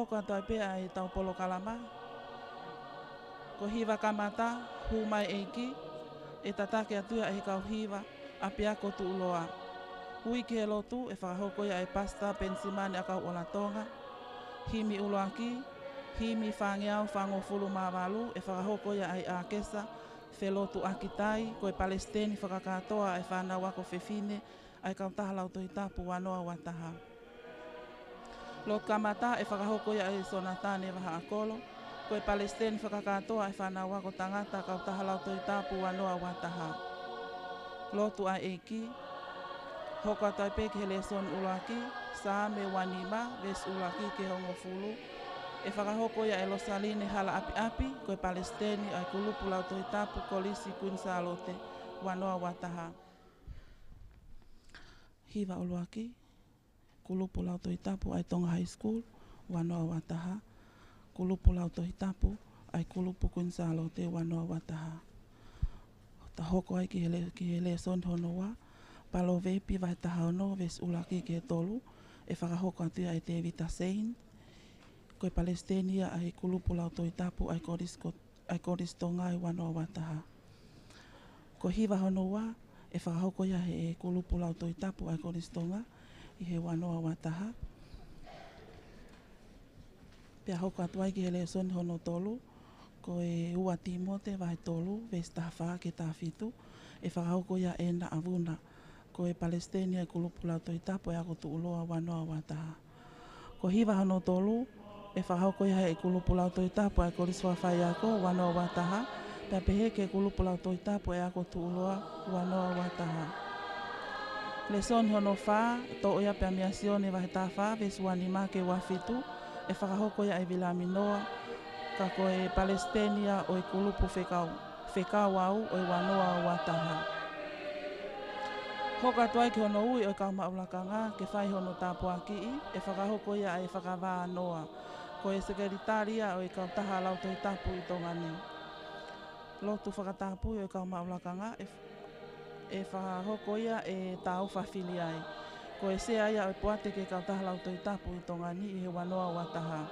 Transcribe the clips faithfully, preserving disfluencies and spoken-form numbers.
Ko atu ai pē ʻa e tau polokalama. Ko e hiva kamata, Hū mai ʻEiki, ʻe tataki atu ia ʻe he kau hiva ʻapiako tuʻuloa. Ui ki he lotu, ʻe fakahoko ia ʻe Pasita Penisimani ʻAkauʻola Tonga. Himi ʻuluaki, himi fāngeau fāngofulu mā valu, ʻe fakahoko ia ʻe ʻAkesa Felotu ʻAkitai, ko e palesiteni fakakātoa ʻa e fānau ako fefine ʻa e Kautaha Lautohi Tapu ua noa ua taha. Lotu kamata ʻe fakahoko ia ʻe Sonatane Vahaʻakolo, ko e palesiteni fakakātoa ʻa e fānau ako tangata Kautaha Lautohi Tapu ua noa ua taha. Lotu ʻa e ʻEiki, hoko atu ai pē ki he lēsoni ʻuluaki, Saame ua nima, veesi ʻuluaki ki he hongofulu, ʻe fakahoko ia ʻe Losaline Halaʻapiʻapi, ko e palesiteni ʻa e kulupu Lautohi Tapu Kolisi Kuini Sālote ua noa ua taha. Hiva ʻuluaki, kulupu Lautohi Tapu ʻa e Tonga High School ua noa ua taha, kulupu Lautohi Tapu ʻa e kulupu Kuini Sālote ua noa ua taha. Ta hoko ai ki he le-, ki he lēsoni hono ua, Palovepi vahe taha ono, veesi ʻuluaki ki he tolu, ʻe fakahoko atu ia ʻe Tēvita Sein, ko e palesiteni ia ʻa e kulupu Lautohi Tapu ʻa e Kolisi ko-, ʻa e Kolisi Tonga ʻi ua noa ua taha. Ko e hiva hono ua, ʻe fakahoko ia ʻe he kulupu Lautohi Tapu ʻa e Kolisi Tonga ʻi he ua noa ua taha. Pea hoko atu ai ki he lēsoni hono tolu, ko e ua Tīmote vahe tolu, veesi taha fā ki he taha fitu, ʻe fakahoko ia ʻe Naʻa Vuna, ko e palesiteni ʻa e kulupu Lautohi Tapu ʻa e ako tuʻuloa ua noa ua taha. Ko e hiva hono tolu, ʻe fakahoko ia ʻe he kulupu Lautohi Tapu ʻa e Kolisi Fakafaiako ua noa ua taha, pea pehē ki he kulupu Lautohi Tapu ʻa e ako tuʻuloa ua noa ua taha. Lēsoni hono fā, toʻo ia pea mei a Sione vahe taha fā, veesi ua nima ki he ua fitu, ʻe fakahoko ia ʻe Vilaminoa, ka ko e palesiteni ia ʻo e kulupu fekau, fekau au ʻo e ua noa ua taha. Hoko atu ai ki hono ui ʻo e kau maʻu lakanga ke fai hono tāpuakiʻi, ʻe fakahoko ia ʻe Fakavā Noa, ko e sekelitali ia ʻo e Kautaha Lautohi Tapu ʻi Tonga ni. Lotu fakatapui ʻo e kau maʻu lakanga ʻe, ʻe fakahoko ia ʻe Taufa Filiai, ko e sea ia ʻo e poate ki he Kautaha Lautohi Tapu ʻi Tonga ni ʻi he ua noa ua taha.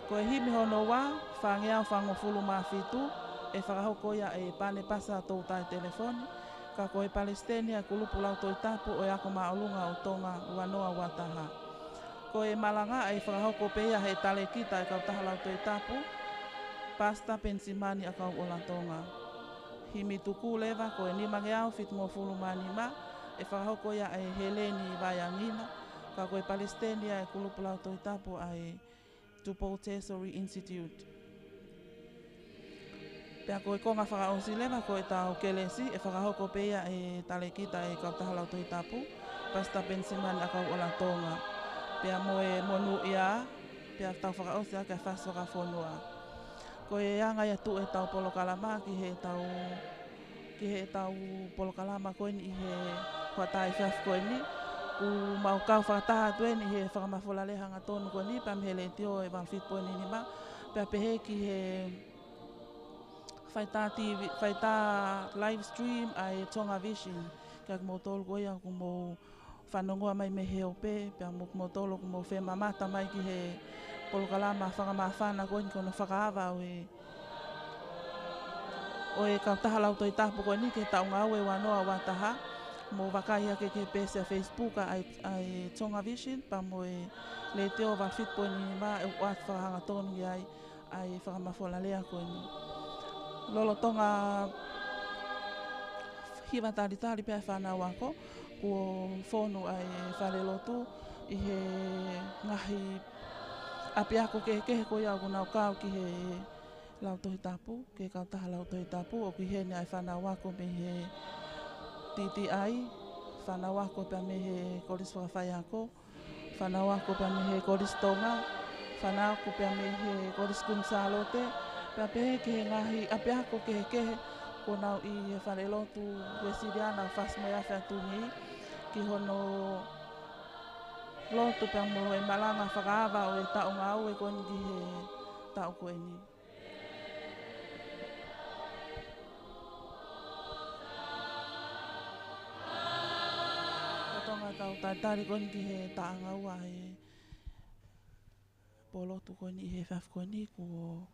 Ko e himi hono ua, Fāngeau fāngofulu mā fitu, ʻe fakahoko ia ʻe Pane Pasa Toutai Telefoni, ka ko e palesiteni ʻa e kulupu Lautohi Tapu ʻo e Ako Māʻolunga ʻo Tonga ua noa ua taha. Ko e malanga ʻe fakahoko pē ia ʻe he talēkita ʻa e Kautaha Lautohi Tapu, Pasita Penisimani ʻAkauʻola Tonga. Himi tuku leva ko e nimangeau fitungofulu mā nima, ʻe fakahoko ia ʻe Heleni Vaiangina, ka ko e palesiteni ʻa e kulupu Lautohi Tapu ʻa e Tupou Tertiary Institute. Pea ko e konga fakaʻosi leva ko e tau kelesi ʻe fakahoko pē ia ʻe he talēkita ʻa e Kautaha Lautohi Tapu, Pasita Penisimani ʻAkauʻola Tonga. Pea mo e monūʻia, pea tau fakaʻosi ʻaki ʻa e fasi fakafonua. Ko e anga ia ʻetau polokalama ki heʻetau ki heʻetau polokalama ko eni ʻi he hoʻatā efiafi ko eni. ʻOku mau kau fakataha atu eni ʻi he fakamafola lea hangatonu ko eni pea mei he Letiō ʻe valu fitu poini nima, pea pehē ki he faitā T V, faitā live stream ʻa e Tonga Vision. Kiate kimoutolu ko ia ʻoku mou fanongoa mai mei he ope, pea mo kimoutolu ʻoku mou femamata mai ki he polokalama fakamāfana ko eni ko hono fakaava ʻo e, ʻo e Kautaha Lautohi Tapu ko eni ki he taʻu ngāue ua noa ua taha, mou vakai hake ki he peesi ʻa e Facebook ʻa e, ʻa e Tonga Vision, pea mo e Letiō valu fitu poini nima ʻe ʻoatu fakahangatonu ki ai ʻa e fakamafola lea ko eni. Lolotonga hiva talitali pē ʻa e fānau ako, kuo fonu ʻa e falelotu ʻi he ngaahi ʻapiako kehekehe ko ia ʻoku nau kau ki he Lautohi Tapu, ki he Kautaha Lautohi Tapu, ʻoku ʻi heni ʻa e fānau ako mei he T T I, fānau ako pea mei he Kolisi Fakafaiako, fānau ako pea mei he Kolisi Tonga, fānau ako pea mei he Kolisi Kuini Sālote, pea pehē ki he ngaahi ʻapiako kehekehe kuo nau ʻi he falelotu Uēsiliana ʻo Fasi mo e Afi Atu Ni, ki hono lotu pea mo e malanga fakaava ʻo e taʻu ngāue ko eni ki he taʻu ko eni. Lolotonga ʻetau talitali ko eni ki he taʻanga ua ʻa e polotu ko eni ʻi he efiafi ko eni kuo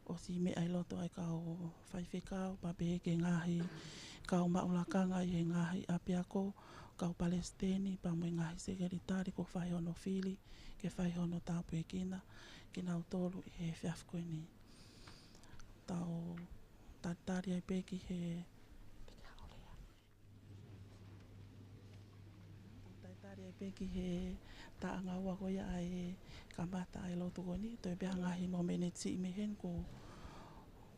ʻosi meʻa ʻi loto ʻa e kau faifekau, pea pehē ki he ngaahi kau maʻu lakanga ʻi he ngaahi ʻapiako, kau palesiteni, pea mo e ngaahi sekelitali kuo fai hono fili ke fai hono tāpuekina kinautolu ʻi he efiafi ko eni. Tau talitali ai pē ki he Talitali ai pē ki he taʻanga ua ko ia ʻa e kamata ʻa e lotu ko eni, toe pē ha ngaahi momeniti mei heni kuo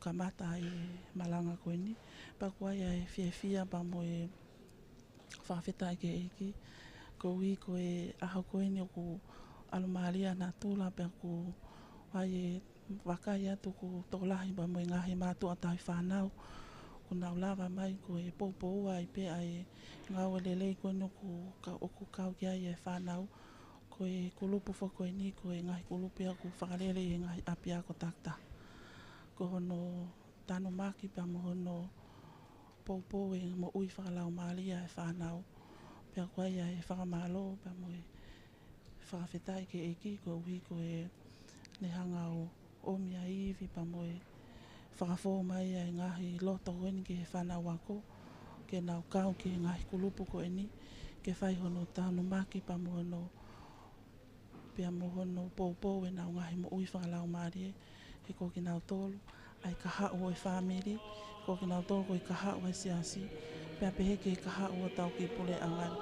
kamata ʻa e malanga ko eni. Pea ʻoku ʻi ai ʻa e fiefia pea mo e fakafetaʻi ki he ʻEiki. Koeʻuhi ko e ʻaho ko eni ʻoku ʻalomālie ʻa natula pea ʻoku ʻi ai e vakai atu ʻoku tokolahi pea mo e ngaahi mātuʻa tauhi fānau. ʻOku nau lava mai ko e poupou ai pē ʻa e ngāue lelei ko eni ʻoku ka-, ʻoku kau ki ai e fānau. Ko e kulupu foki ko eni, ko e ngaahi kulupu ia ʻoku fakalele ʻi he ngaahi ʻapiako takitaha. Ko hono tanumaki pea mo hono poupou e moʻui fakalaumālie ʻa e fānau. Pea ʻoku ʻi ai e fakamālō pea mo e fakafetaʻi ki he ʻEiki koeʻuhi ko e ne hanga ʻo ʻomi ʻa e ivi pea mo e fakafou mai ʻa e ngaahi loto ko eni ki he fānau ako, ke nau kau ki he ngaahi kulupu ko eni, ke fai hono tanumaki pea mo hono, pea mo hono poupou ʻenau ngaahi moʻui fakalaumālie, he ko kinautolu ʻa e kahaʻu ʻo e fāmili, ko kinautolu ko e kahaʻu ʻa e siasi, pea pehē ki he kahaʻu ʻo hotau kiʻi puleʻanga ni.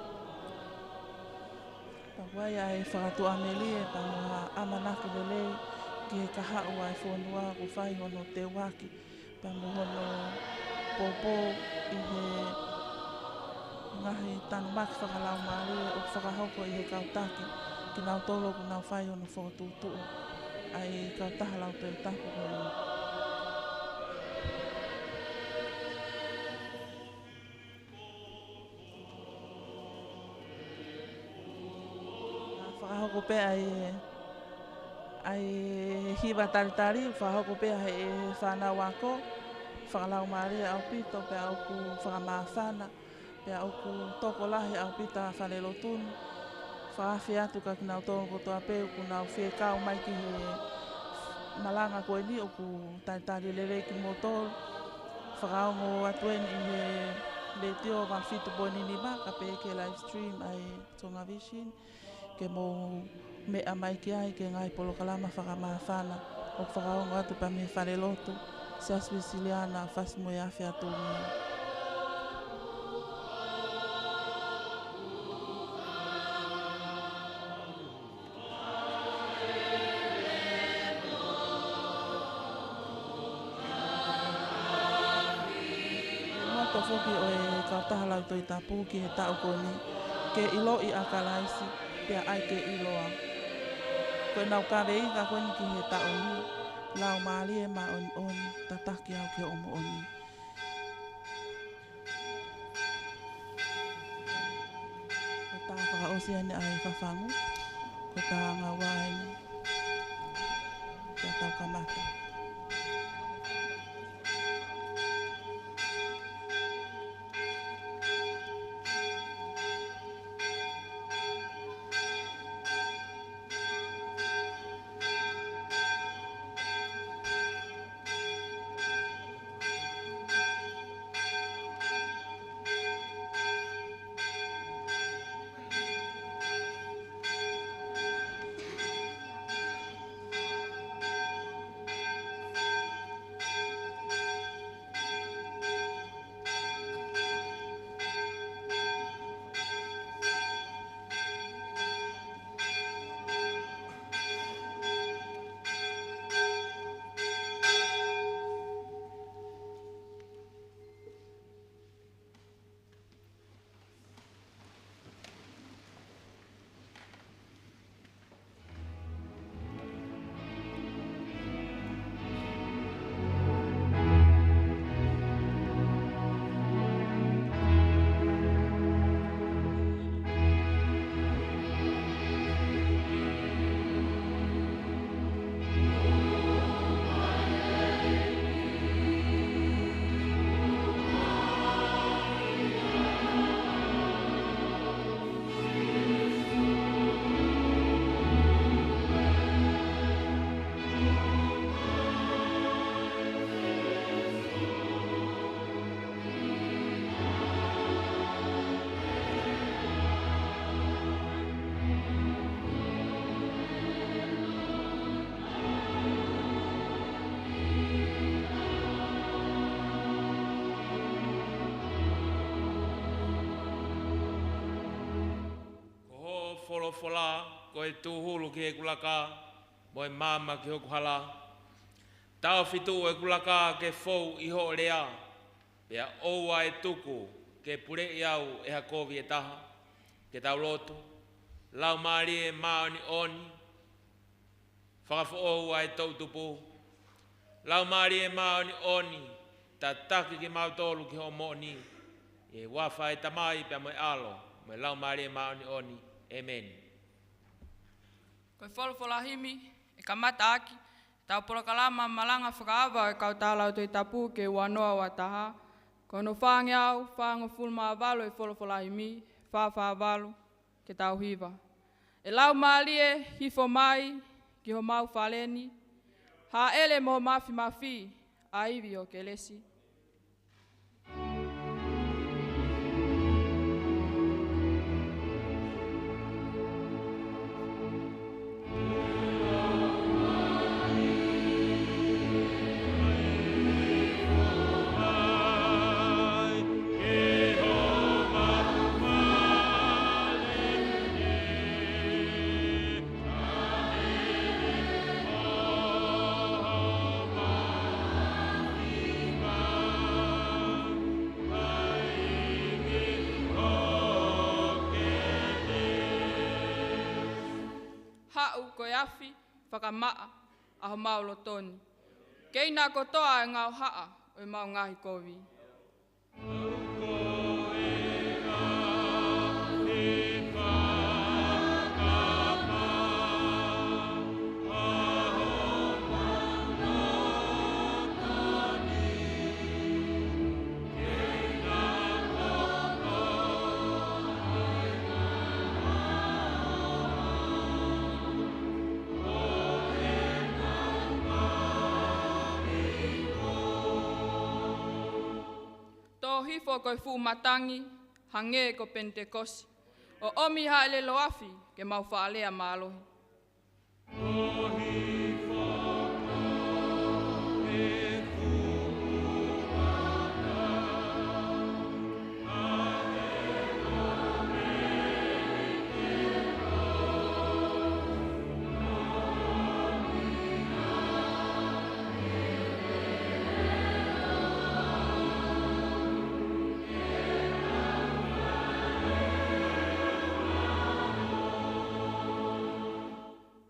Pea ʻoku ʻi ai ʻa e fakatuʻamelie pea mo ha ʻamanaki lelei ki he kahaʻu ʻa e fonua ʻoku fai hono teuaki pea mo hono poupou ʻi he ngaahi tanumaki fakalaumālie ʻoku fakahoko ʻe he kau taki kinautolu ʻoku nau fai hono fokotuʻutuʻu ʻa e kautaha Lautohi Tapu ko eni. Fakahoko pē ʻa e, ʻa e hiva talitali, fakahoko pē ʻe he fānau ako, fakalaumālie ʻaupito pea ʻoku fakamāfana, pea ʻoku tokolahi ʻaupito ʻa e falelotu ni. Fakaafe atu kia kinautolu kotoa pē ʻoku nau fie kau mai ki he malanga ko eni, ʻoku talitali lelei kimoutolu. Fakaongo atu eni ʻi he letiō valu fitu poini nima, kae pehē ki he live stream ʻa e Tonga Vision, ke mou meʻa mai ki ai ki he ngaahi polokalama fakamāfana ʻoku fakaongo atu pē mei he falelotu Siasi Uēsiliana Fasi mo e Afi ʻa Tonga. Moto foki ʻo e kautaha Lautohi Tapu ki he taʻu ko eni, ke ʻiloʻi ʻa Kalaisi, pea ʻai ke ʻiloa. Ko ʻenau kaveinga ko eni ki he taʻu ni, Laumālie Māʻoniʻoni, tataki au ki hoʻo moʻoni. Ko e tā fakaʻosi eni ʻa e fafangu, ko e tā ngāue eni, ke tau kamata. folofola, ko e tūhulu ki heʻeku laka, mo e maama ki hoku hala. Taʻofi tuʻu ʻeku laka ke fou ʻi hoʻo lea, pea ʻoua ʻe tuku ke puleʻi au ʻe ha kovi ʻe taha. Ke tau lotu. Laumālie Māʻoniʻoni, fakafoʻou ʻa e toʻutupu. Laumālie Māʻoniʻoni, tataki kimautolu ki hoʻo moʻoni. ʻI he huafa ʻo e Tamai pea mo e ʻAlo, mo e Laumālie Māʻoniʻoni. ʻĒmeni. Ko e folofola himi ʻe kamata ʻaki ʻetau polokalama malanga fakaava ʻo e Kautaha Lautohi Tapu ki he ua noa ua taha, ko hono fāngeau fāngofulu mā valu ʻo e folofola himi, fā fā valu, ke tau hiva. ʻE Laumālie, hifo mai ki homau fale ni, hāʻele mo ho mafimafi, ʻa e ivi ʻo Kelesi. Haʻu ko e afi fakamaʻa ʻa homau loto ni. Keina kotoa ʻa e ngaahi haʻa ʻo ʻemau ngaahi kovi. Tō hifo ko e fuʻu matangi, hangē ko Penitekosi, ʻo ʻomi ha ʻelelo afi ke mau faʻa lea mālohi.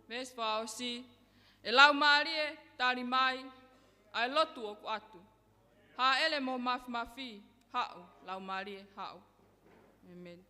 Veesi fakaʻosi. ʻE Laumālie, tali mai ʻa e lotu ʻoku ʻatu. Hāʻele mo ho mafimafi, haʻu, Laumālie, haʻu. ʻĒmeni.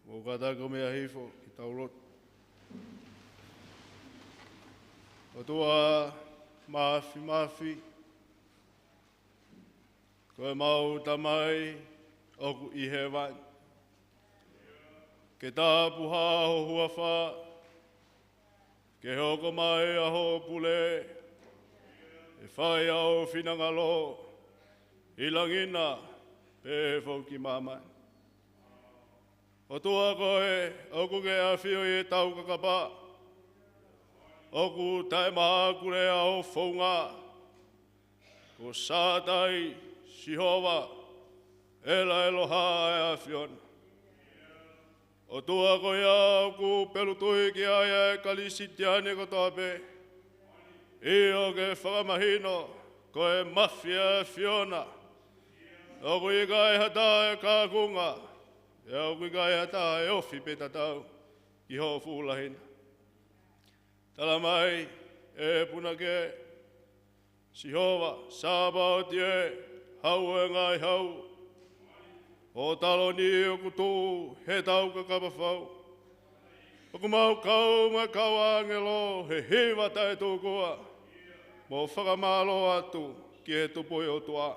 Mou kātaki ʻo meʻa hifo ke tau lotu. ʻOtua Mafimafi, ko ʻemau Tamai ʻoku ʻi hēvani. Ke tāpuhā ho huafa, ke hoko mai ʻa hoʻo pule, ʻe fai ʻa hoʻo finangalo, ʻi langi na, pehē foki ʻi māmani. ʻOtua koe, ʻoku ke ʻafio ʻi he taukakapa, ʻoku taʻemahakulea ho founga, ko Sātai, Sihova, ʻEla ʻEloha ʻa e ʻAfiona. ʻOtua ko ia ʻoku pelutuʻi ki ai ʻa e Kalisitiane kotoa pē. ʻIo ke fakamahino, ko e mafi ʻa e ʻAfiona. ʻOku ʻikai ha taha ʻe kākunga, ʻe ʻoku ʻikai ha taha ʻe ofi pe tatau ki hoʻo fuʻu lahi na. Tala mai, ʻe punake, Sihova, Sāpaoti ē, Hau ʻo e ngaahi hau. Hoʻo taloni ʻoku tuʻu he taukakapa fau. ʻOku mau kau mo e kau ʻāngelo he hiva taʻetūkua, mo fakamālō atu ki he Tupuʻi ʻOtua.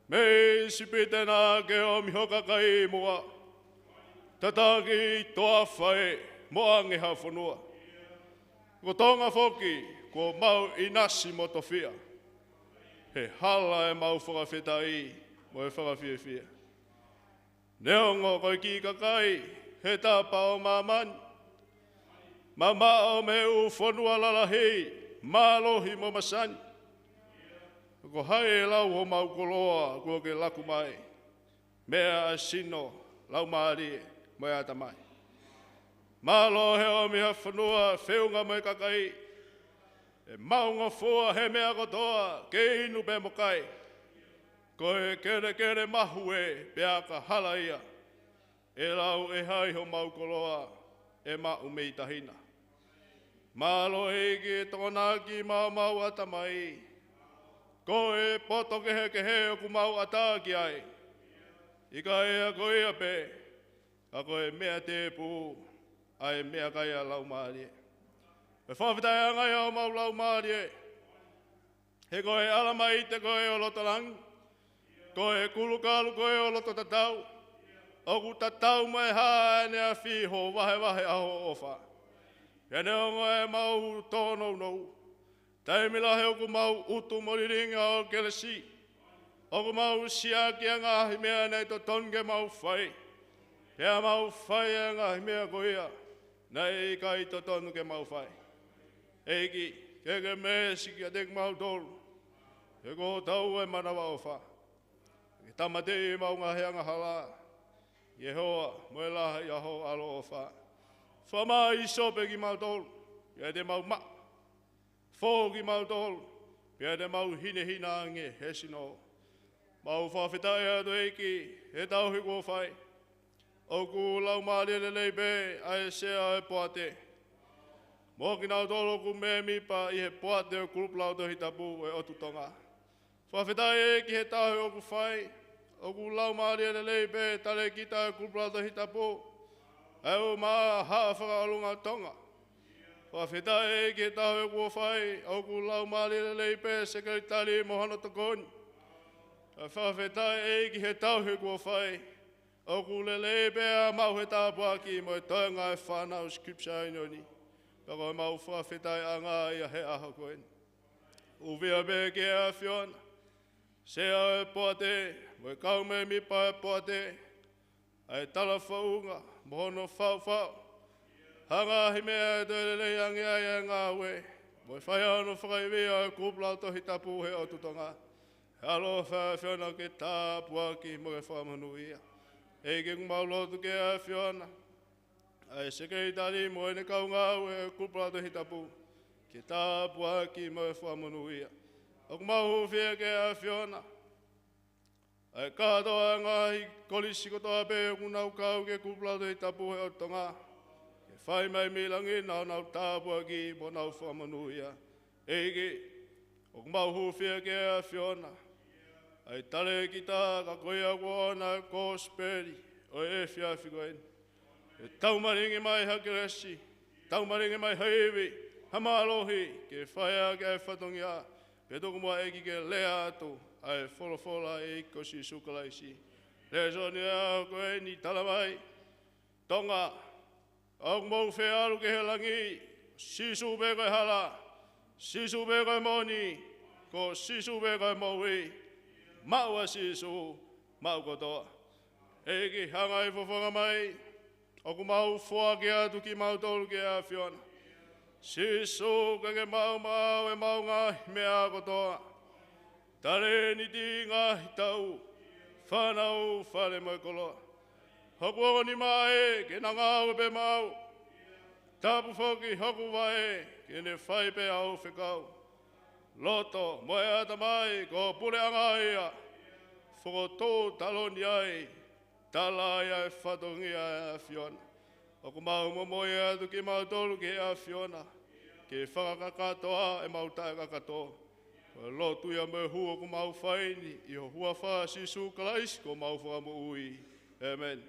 Mei ʻIsipite naʻa ke ʻomi ho kakai muʻa, tataki toafa ē mo ʻange ha fonua. Ko Tonga foki kuo mau ʻinasi mo tofiʻa, he hala ʻemau fakafetaʻi mo e fakafiefia. Neongo ko e kiʻi kakai he tapa ʻo māmani, mamaʻo mei he ʻū fonua lalahi, mālohi mo masani, ko hai ʻe lau homau koloa kuo ke laku mai? Meʻa ʻa e sino, laumālie mo e ʻatamai. Mālō he ʻomi ha fonua feʻunga mo e kakai, ʻe maʻungofua he meʻa kotoa, ke inu pē mo kai. Ko e kelekele mahu ē, pea ka hala ia, ʻe lau ʻe hai homau koloa, ʻe maʻu mei tahina? Mālō ʻEiki e tokonaki maumau ʻatamai. Ko e poto kehekehe ʻoku mau ʻatā ki ai, ʻikai ʻa ko ia pē, ka ko e meʻa tēpū ʻa e meʻakai ʻa e Laumālie. ʻE fakafetaʻi ange ʻa homau laumālie, he ko e ʻalamaite koe ʻo loto langi, ko e kulukalu koe ʻo loto tatau, ʻoku tatau mo e hā ʻa e ʻaneafi ho vahevahe ʻa ho ʻofa. Pea neongo ʻemau tōnounou, taimi lahi ʻoku mau utu mo lilingi ʻa ho kelesi, ʻoku mau siʻaki ʻa e ngaahi meʻa naʻe totonu ke mau fai, pea mau fai ʻa e ngaahi meʻa ko ia naʻe ʻikai totonu ke mau fai. ʻEiki, ke ke mēsi kiate kimautolu, he ko hotau ʻa e manavaʻofa. Ke tāmateʻi ʻemau ngaahi angahala, ʻi he hoa mo e lahi ʻa ho ʻaloʻofa. Fakamāʻopoʻopo kimautolu, pea te mau maʻa. Fō kimautolu, pea te mau hinehina ange he sino. Mau fakafetaʻi atu ʻEiki he tauhi kuo fai. ʻOku laumālie lelei pē ʻa e sea ʻo e poate, mo kinautolu ʻoku mēmipa ʻi he poate ʻo e Kulupu Lautohi Tapu ʻo e ʻOtu Tonga. Fakafetaʻi ʻEiki he tauhi ʻoku fai. ʻOku laumālie lelei pē talēkita ʻo e Kulupu Lautohi Tapu, ʻa e ʻUmaʻā Haʻa Fakaʻolunga ʻo Tonga. Fakafetaʻi ʻEiki he tauhi kuo fai. ʻOku laumālie lelei pē sekelitali mo hono tokoni. Fakafetaʻi ʻEiki he tauhi kuo fai. ʻOku lelei pē ʻa maʻu he tāpuaki mo e toenga ʻo e fānau Scripture ʻIunioni. Pea ko ʻemau fakafetaʻiʻanga ia he ʻaho ko eni. ʻUvia pē ki he ʻAfiona, sea ʻo e poate mo e kau mēmipa ʻo e poate, ʻa e talafaʻunga mo hono faʻufaʻu, ha ngaahi meʻa ʻe toe lelei ange ai ʻa e ngāue mo e fai ʻa hono fakaivia ʻo e Kulupu Lautohi Tapu ʻo e ʻOtu Tonga. ʻAloʻofa ʻa e ʻAfiona ke tāpuaki mo ke fakamonūʻia. ʻEiki, ʻoku mau lotu ki he ʻAfiona, ʻa e sekelitali mo ʻene kau ngāue ʻo e Kulupu Lautohi Tapu, ke tāpuaki mo ke fakamonūʻia. ʻOku mau hūfia ki he ʻAfiona, ʻa e kātoa ʻa e ngaahi kolisi kotoa pē ʻoku nau kau ki he Kulupu Lautohi Tapu ʻo e ʻOtu Tonga, ke fai mai mei langi ʻenau tāpuaki mo ʻenau fakamonūʻia. ʻEiki, ʻoku mau hūfia ki he ʻAfiona, ʻa e talēkita ka ko ia ʻoku ʻoʻona ʻa e kosipeli ʻo e efiafi ko eni. ʻE taumalingi mai ha kelesi, taumalingi mai ha ivi, ha mālohi, ke fai ʻaki ʻa e fatongia, pea tuku muʻa ʻEiki ke lea atu ʻa e folofola ʻa e ʻEiki ko Sīsū Kalaisi. Lēsoni ʻo e ʻaho ko eni, talamai, Tonga, ʻoku mou fie ʻalu ki he langi, Sīsū pē ko e hala, Sīsū pē ko e moʻoni, ko Sīsū pē ko e moʻui. Maʻu ʻa Sīsū, maʻu kotoa. ʻEiki, hanga ʻo fofonga mai, ʻoku mau foaki atu kimautolu ki he ʻAfiona. Sīsū, ke ke maʻu maʻau ʻemau ngaahi meʻa kotoa. Talēniti, ngaahi tau, fānau, fale mo e koloa. Hoku ongo nima ē, ke na ngāue pē maʻau. Tapu foki hoku vaʻe, ke ne fai pē ʻa hoku fekau. Loto mo e ʻatamai, ko ho puleʻanga ia. Fokotuʻu taloni ai, tala ai ʻa e fatongia ʻo e ʻAfiona. ʻOku mau momoi atu kimautolu ki he ʻAfiona, ke fakakakato ʻa ʻemau taʻekakato. Ko e lotu ia mo e hū ʻoku mau fai ni, ʻi he huafa ʻo Sīsū Kalaisi ko homau Fakamoʻui. ʻĒmeni.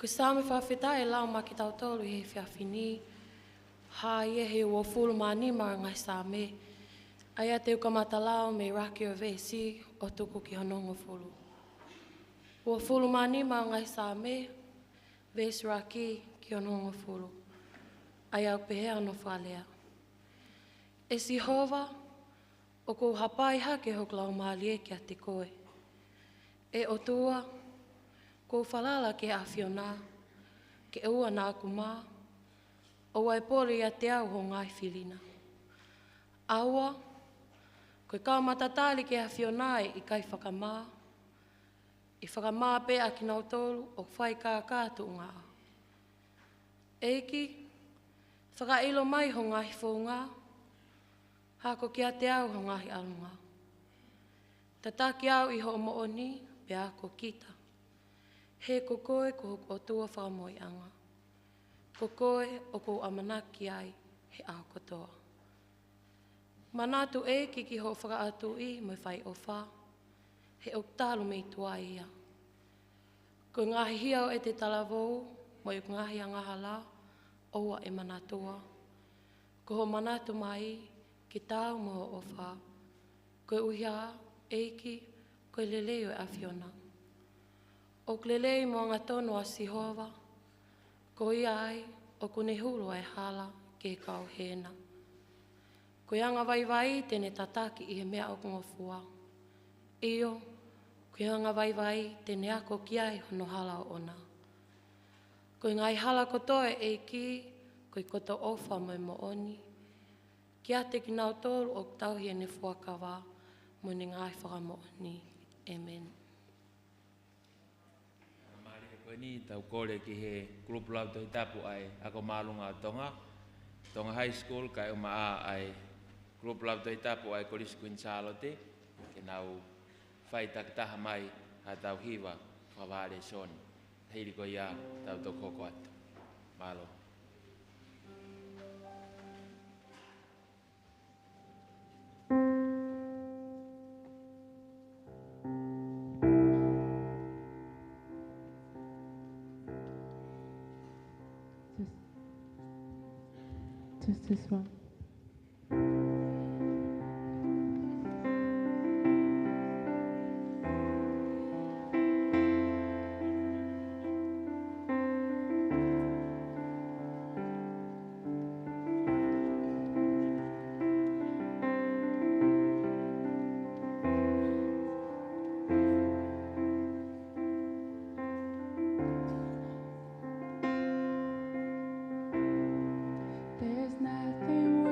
Ko e Saame fakafetaʻi ʻe lau maʻa kitautolu ʻi he efiafi ni, hā ia he uofulu mā nima ʻo e ngaahi Saame. ʻA ia te u kamata lau mei Raki ʻo e veesi ʻo tuku ki hono hongofulu. Uofulu mā nima ʻo e ngaahi Saame, veesi Raki ki hono hongofulu. ʻA ia ʻoku pehē hono fakalea. ʻE Sihova, ʻoku ou hapai hake hoku laumālie kiate koe. ʻE ʻOtua, ʻoku ou falala ki he ʻAfiona, ke ʻoua naʻa ku mā, ʻoua ʻe pole ʻiate au ho ngaahi fili na. ʻAua, ko e kau matatali ki he ʻAfiona ʻe ʻikai fakamā, ʻe fakamā pē ʻa kinautolu ʻoku fai kākā tuʻungaʻa. ʻEiki, fakaʻilo mai ho ngaahi founga, hā ko kiate au ho ngaahi ʻalunga. Tataki au ʻi hoʻo moʻoni, pea ako kita. He ko koe ko hoku ʻOtua fakamoʻuiʻanga. Ko koe ʻoku ou ʻamanaki ai he ʻaho kotoa. Manatu ʻEiki ki hoʻo fakaʻatuʻi mo e faiʻofa, he ʻoku talu mei tuai ia. Ko e ngaahi hia ʻo ʻete talavou, mo e ngaahi angahala, ʻoua ʻe manatua. Ko hoʻo manatu mai, ke taau mo hoʻo ʻofa. Koeʻuhi ʻEiki, ko e lelei ʻo e ʻAfiona. ʻOku lelei mo angatonu ʻa Sihova, ko ia ai ʻoku ne hulu ʻa e hala ki he kau hena. Ko e anga vaivai te ne tataki ʻi he meʻa ʻoku ngofua. ʻIo, ko e anga vaivai te ne ako ki ai hono hala ʻoʻona. Ko e ngaahi hala kotoa ʻo e ʻEiki, ko e koto ʻofa mo e moʻoni, kiate kinautolu ʻoku tauhi ʻene fuakava mo ʻene ngaahi fakamoʻoni. ʻĒmeni. Mālie ko eni tau kole ki he kulupu lau Tohi Tapu ʻa e Ako Māʻolunga ʻo Tonga, Tonga High School, kae ʻumaʻā ʻa e kulupu lau Tohi Tapu ʻa e Kolisi Kuini Sālote, ke nau fai takitaha mai haʻatau hiva fakavahaʻa lēsoni. Hili ko ia tau toki hoko atu. Mālō. Just, just this one. There's nothing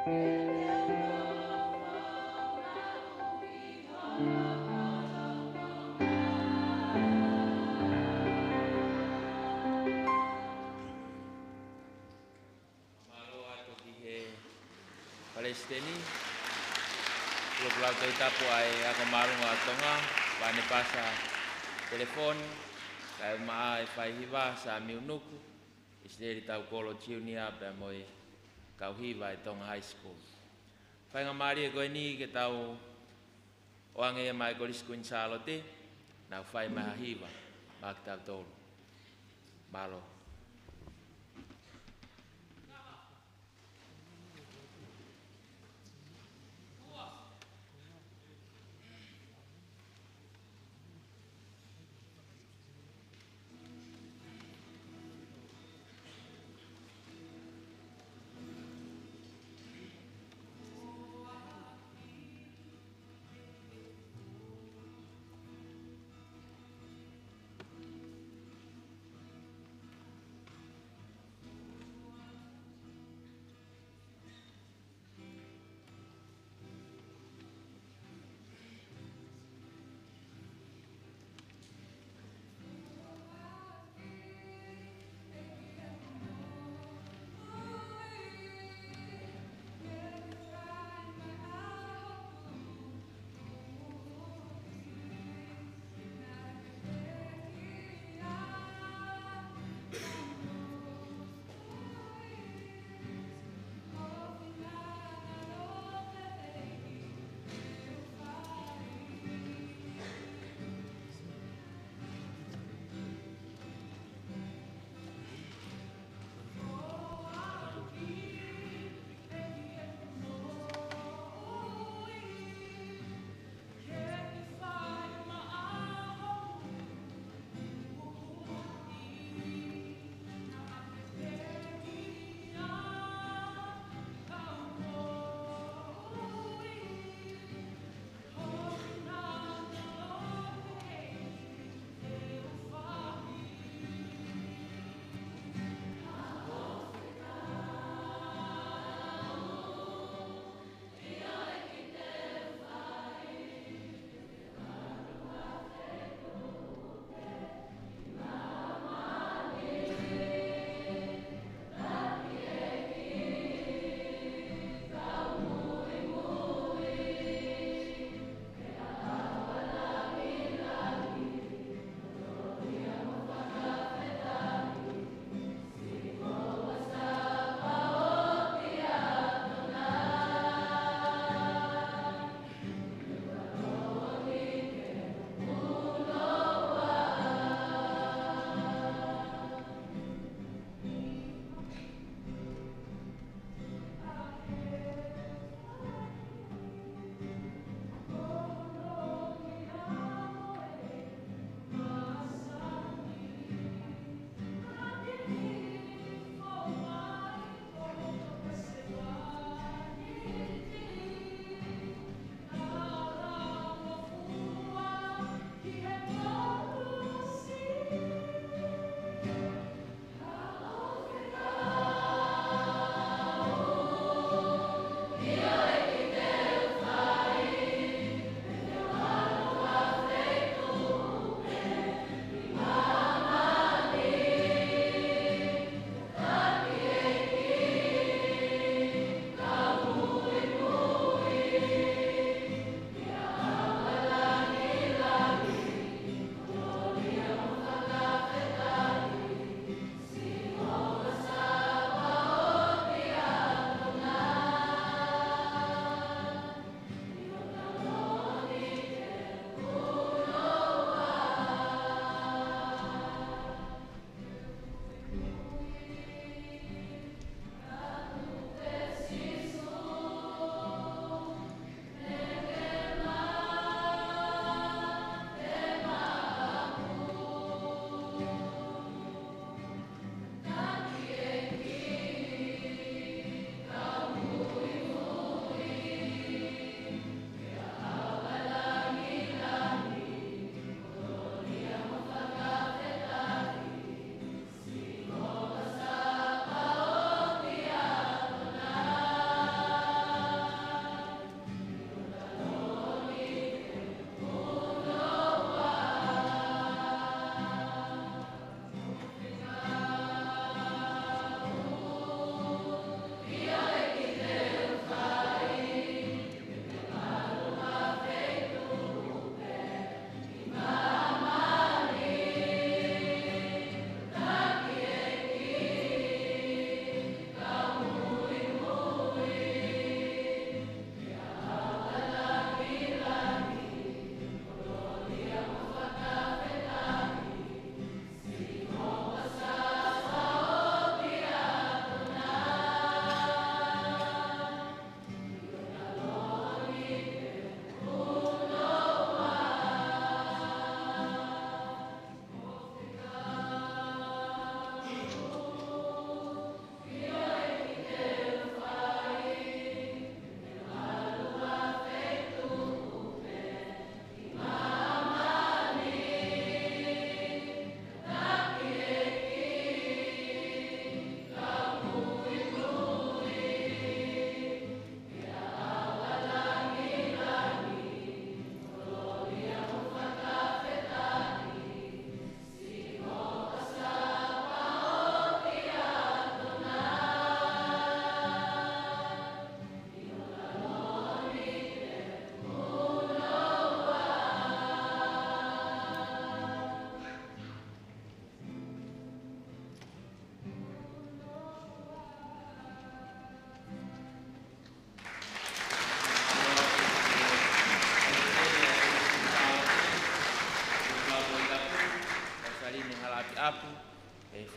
Mālō atu ki he Palesiteni, Kulupu Lautohi Tapu ʻa e Ako Māʻolunga ʻo Tonga, Vane Pasa Telefoni, kae ʻumaʻā e faihiva Samiu Nuku, ʻIsileli Taukolo Junior pea mo e kau hiva ʻa e Tonga High School. Faingamālie ko eni ke tau ʻoange ia maʻa e Kolisi Kuini Sālote, nau fai mai ha hiva maʻa kitautolu. Mālō.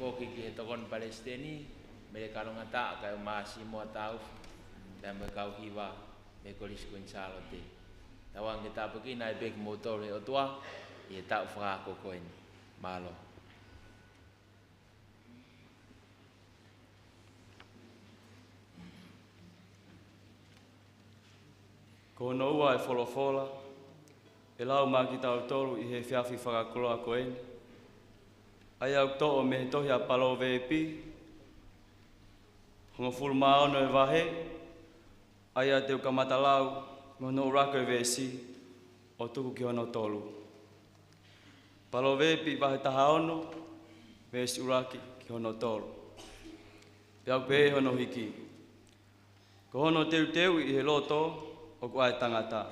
Foki ki he tokoni palesiteni, Mele Kanongataʻa, kae ʻumaʻā Simoa Taufu, pea mo e kau hiva mei Kolisi Kuini Sālote. Tauange ke tāpuekina ʻe he ʻEiki kimoutolu ʻe he ʻOtua ʻi he taʻu fakaako ko eni. Mālō. Ko hono ua ʻo e folofola ʻe lau maʻa kitautolu ʻi he efiafi fakakoloa ko eni, ʻa ia ʻoku toʻo mei he tohi ʻa Palōveepi, hongofulu mā ono ʻo e vahe, ʻa ia te u kamata lau mei hono ʻuluaki ʻo e veesi ʻo tuku ki hono tolu. Palōveepi vahe taha ono, veesi ʻuluaki ki hono tolu. Pea ʻoku pehē hono hiki: Ko hono teuteuʻi ʻe he loto ʻoku ʻa e tangata,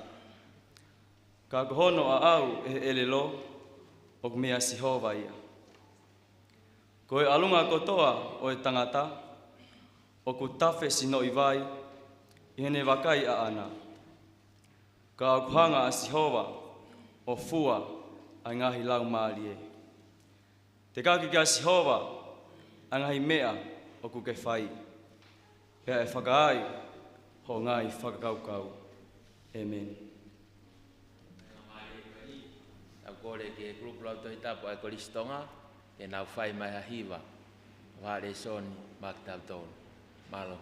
ka ko hono ʻaʻau ʻe he ʻelelo ʻoku meia Sihova ia. Ko e ʻalunga kotoa ʻo e tangata ʻoku tafe sinoʻi vai ʻi heʻene vakai ʻaʻana, ka ʻoku hanga ʻa Sihova ʻo fua ʻa e ngaahi laumālie. Tekaki kia Sihova ʻa e ngaahi meʻa ʻoku ke fai, pea ʻe fakaai hoʻo ngaahi fakakaukau. ʻĒmeni. Tau kole ki he kulupu lau Tohi Tapu ʻa e Kolisi Tonga ke nau fai mai ha hiva, ha lēsoni maʻa kitautolu. Mālō.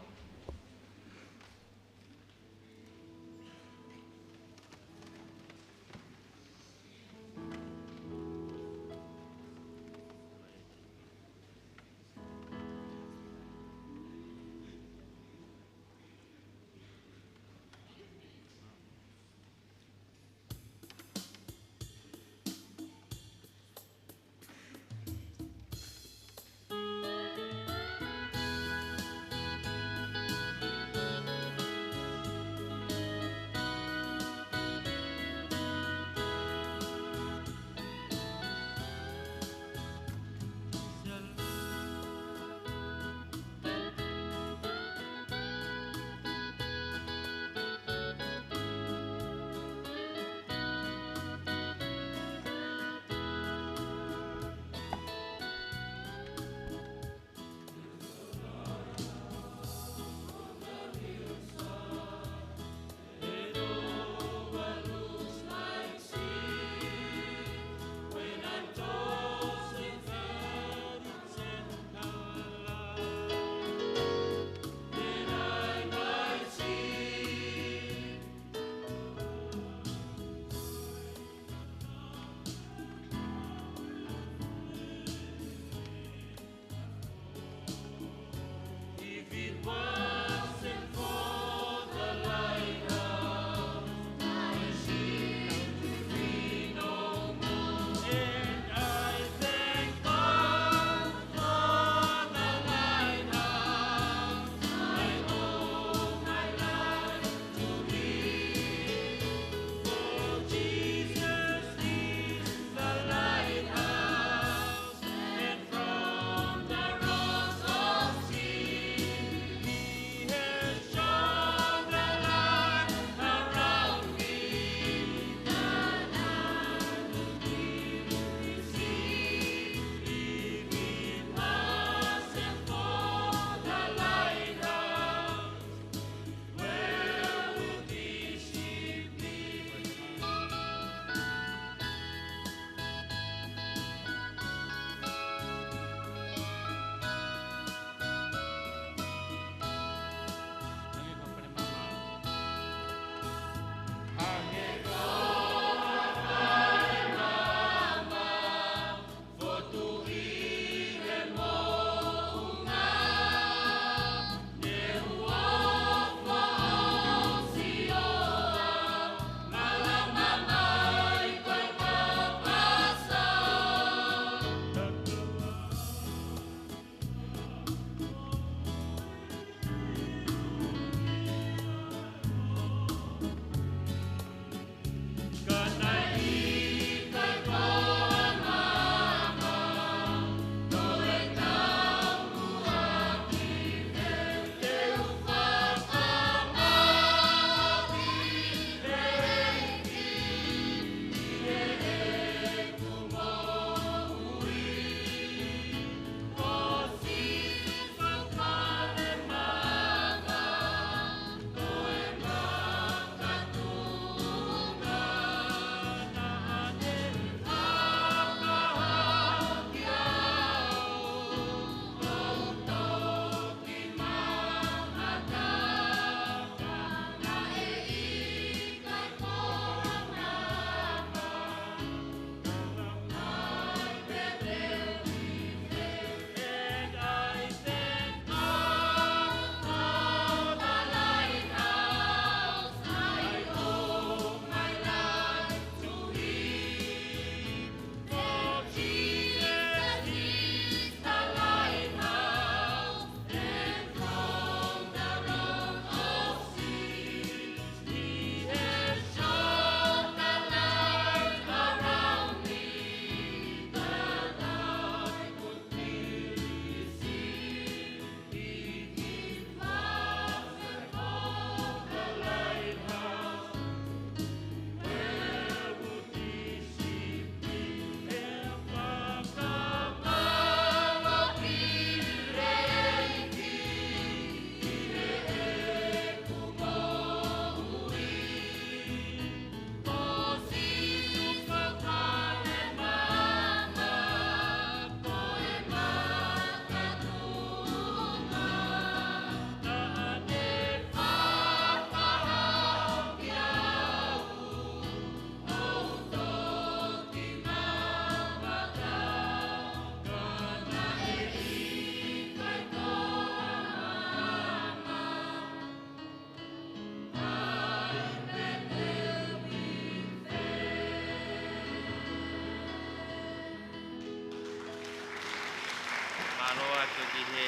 Mālō atu ki he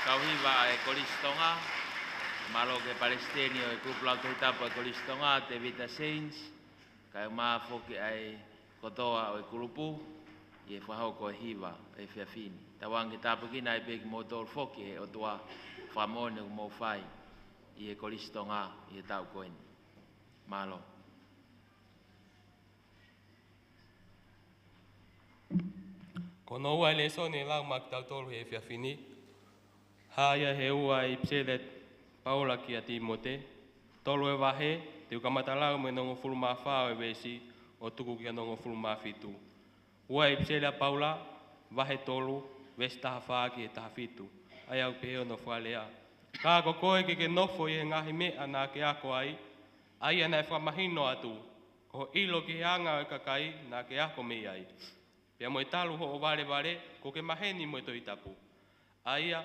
kau hiva ʻa e Kolisi Tonga. Mālō ki he palesiteni ʻo e kulupu Lautohi Tapu ʻa e Kolisi Tonga, Tevita Saints. Kae ʻumaʻā foki ʻa e kotoa ʻo e kulupu ʻi he fakahoko e hiva ʻo e efiafi ni. Tauange ke tāpuekina ai pē kimoutolu foki ʻe he ʻOtua fakamoʻoni ʻoku mou fai ʻi he Kolisi Tonga ʻi he taʻu ko eni. Mālō. Ko hono ua e lēsoni ʻe lau maʻa kitautolu he efiafi ni, hā ia he ua ʻipiseli ʻa Paula kia Tīmote, tolu e vahe, te u kamata lau mei hono hongofulu mā fā ʻo e veesi ʻo tuku ki hono hongofulu mā fitu. Ua ʻipiseli ʻa Paula, vahe tolu, veesi taha fā ki he taha fitu. ʻA ia ʻoku pehē hono fakalea: Ka ko koe ke ke nofo ʻi he ngaahi meʻa naʻa ke ako ai, ʻa ia naʻe fakamahino atu, ko hoʻo ʻilo ki he anga ʻo e kakai naʻa ke ako mei ai, pea mo e talu hoʻo valevale, kuo ke maheni mo e Tohi Tapu, ʻa ia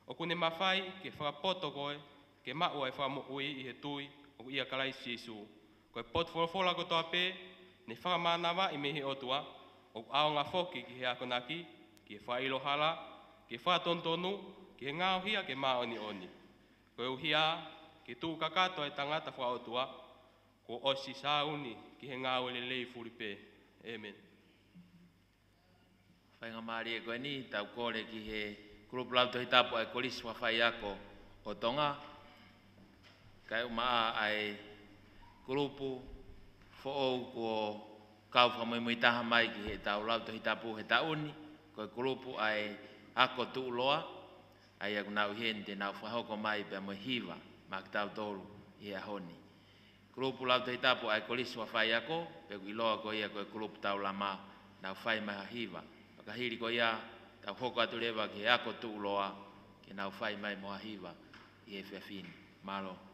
ʻoku ne mafai ke fakapoto koe ke maʻu ʻa e fakamoʻui ʻi he tui ʻoku ʻia Kalaisi Sīsū. Ko e potufolofola kotoa pē ne fakamānavaʻi mei he ʻOtua, ʻoku ʻaonga foki ki he akonaki, ki he fakaʻilo hala, ki he fakatonutonu, ki he ngaohia ke māʻoniʻoni. Koeʻuhi ke tuʻu kakato ʻa e tangata fakaʻotua, kuo ʻosi sāuni ki he ngāue lelei fuli pē. ʻĒmeni. Faingamālie ko eni, tau kole ki he kulupu Lautohi Tapu ʻa e Kolisi Fakafaiako ʻo Tonga, kae ʻumaʻā ʻa e kulupu foʻou kuo kau fakamuimui taha mai ki heʻetau Lautohi Tapu he taʻu ni, ko e kulupu ʻa e Ako Tuʻuloa, ʻa ia ʻoku nau ʻi heni te nau fakahoko mai pea mo e hiva maʻa kitautolu ʻi he ʻaho ni. Kulupu Lautohi Tapu ʻa e Kolisi Fakafaiako, pea ʻoku ʻiloa ko ia ko e kulupu Taulama, nau fai mai ha hiva. Pea ka hili ko ia, tau hoko atu leva ki he Ako Tuʻuloa, ke nau fai mai mo ha hiva ʻi he efiafi ni. Mālō.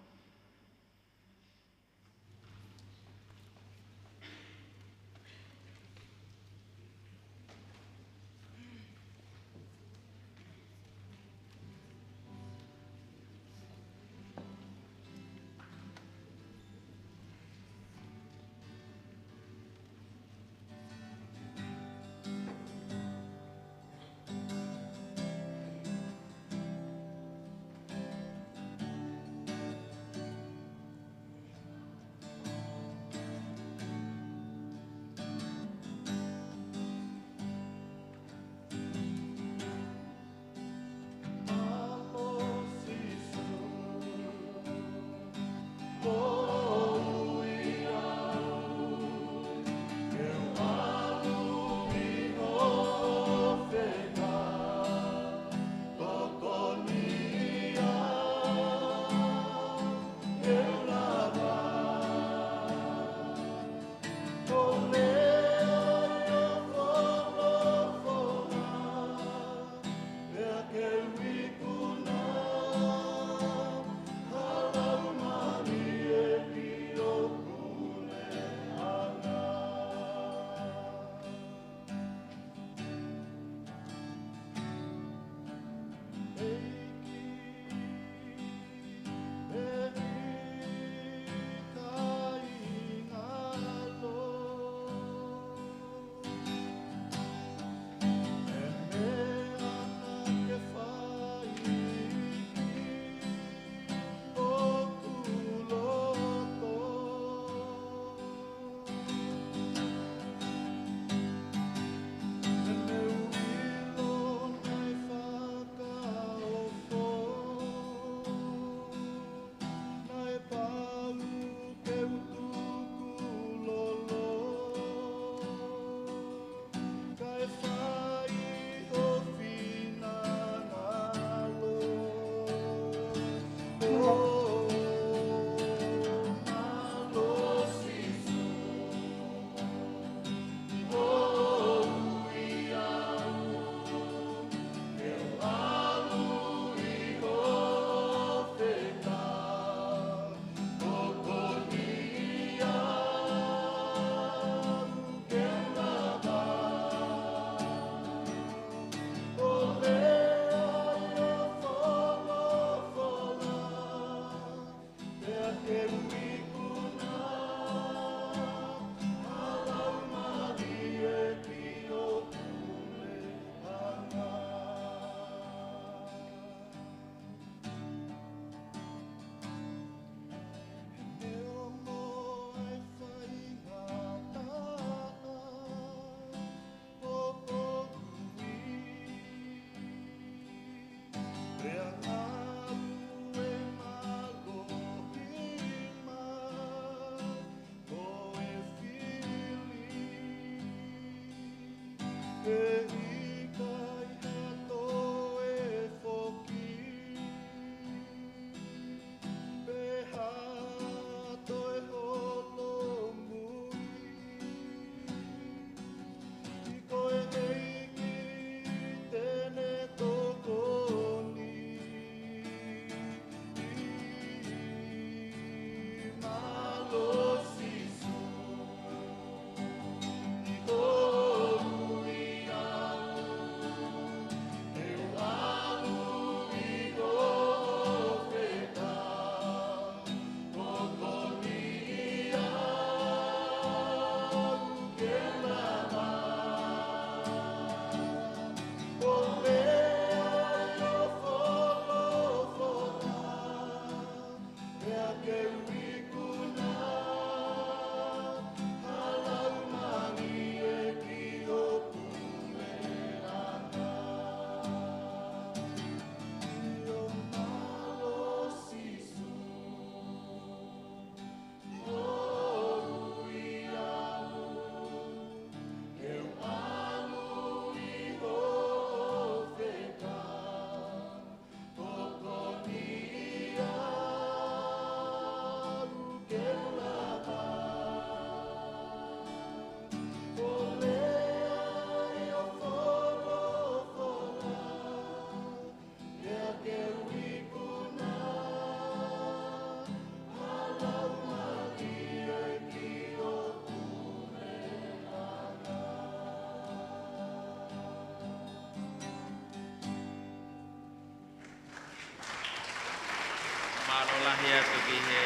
Mālō lahi atu ki he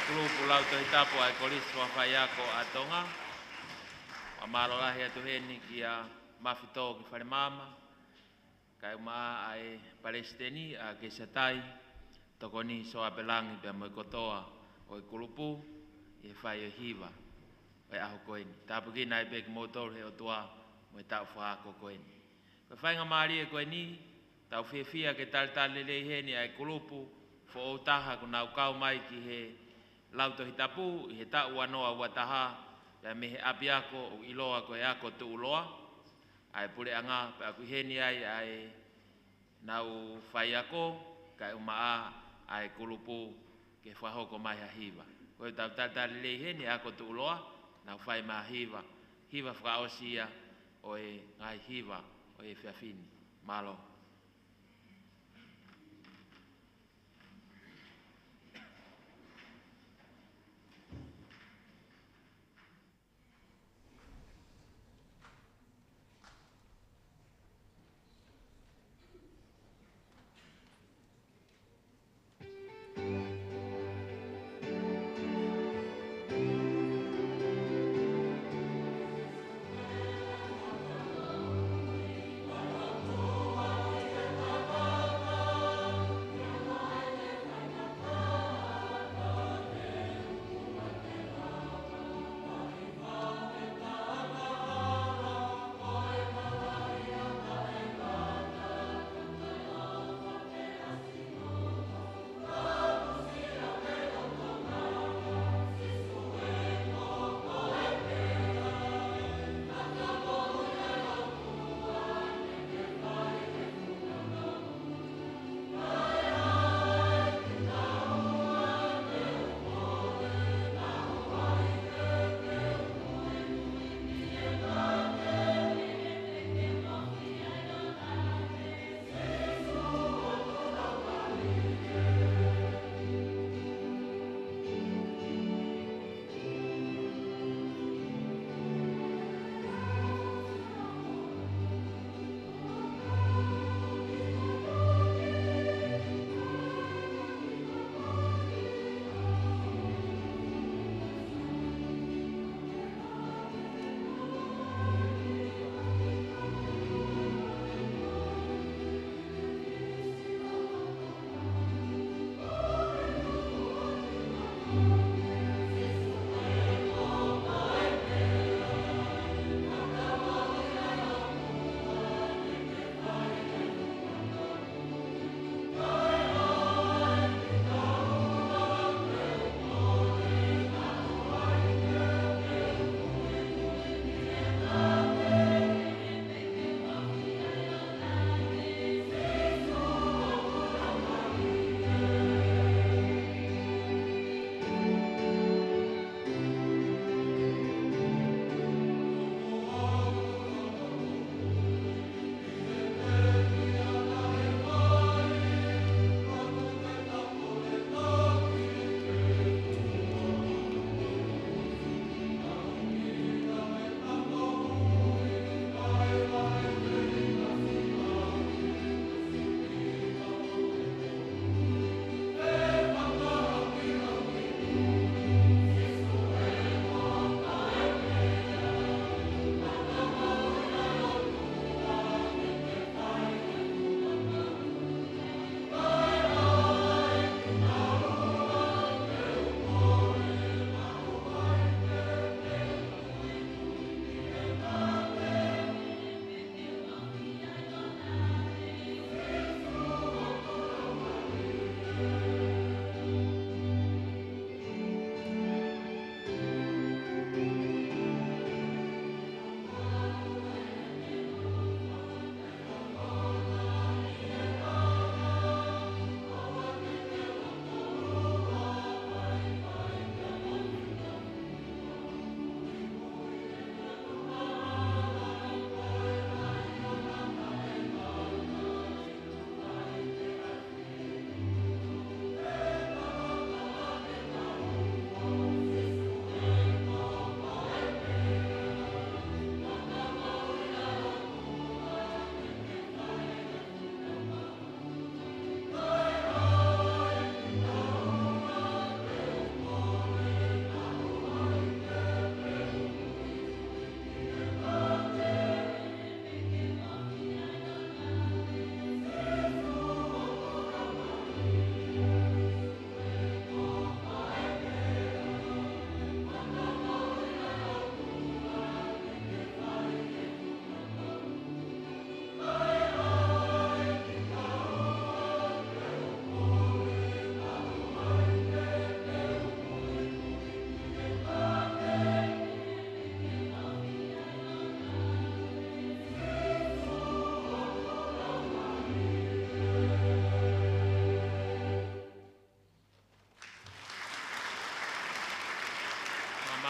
kulupu lau Tohi Tapu ʻa e Kolisi Fakafaiako ʻa Tonga. Pea mālō lahi atu heni kia Mafitō ki Falemaama, kae ʻumaʻā ʻa e Palesiteni ʻa Keisi ʻAtai, Tokoni Soa Pelangi pea mo e kotoa ʻo e kulupu ʻi he fai ʻo e hiva ʻo e ʻaho ko eni. Tāpuekina ai pē kimoutolu ʻe he ʻOtua mo e taʻu fakaako ko eni. Ko e faingamālie ko eni, tau fiefia ke talitali lelei heni ʻa e kulupu foʻou taha kuo nau kau mai ki he lau Tohi Tapu ʻi he taʻu ua noa ua taha, pea mei he ʻapiako ʻoku ʻiloa ko e Ako Tuʻuloa ʻa e puleʻanga, pea ʻoku ʻi heni ai ʻa ʻenau faiako, kae ʻumaʻā ʻa e kulupu ke fakahoko mai ha hiva. Ko ʻetau talitali lelei heni ʻa e Ako Tuʻuloa, nau fai mai ha hiva, hiva fakaʻosi ia ʻo e ngaahi hiva ʻo e efiafi ni. Mālō.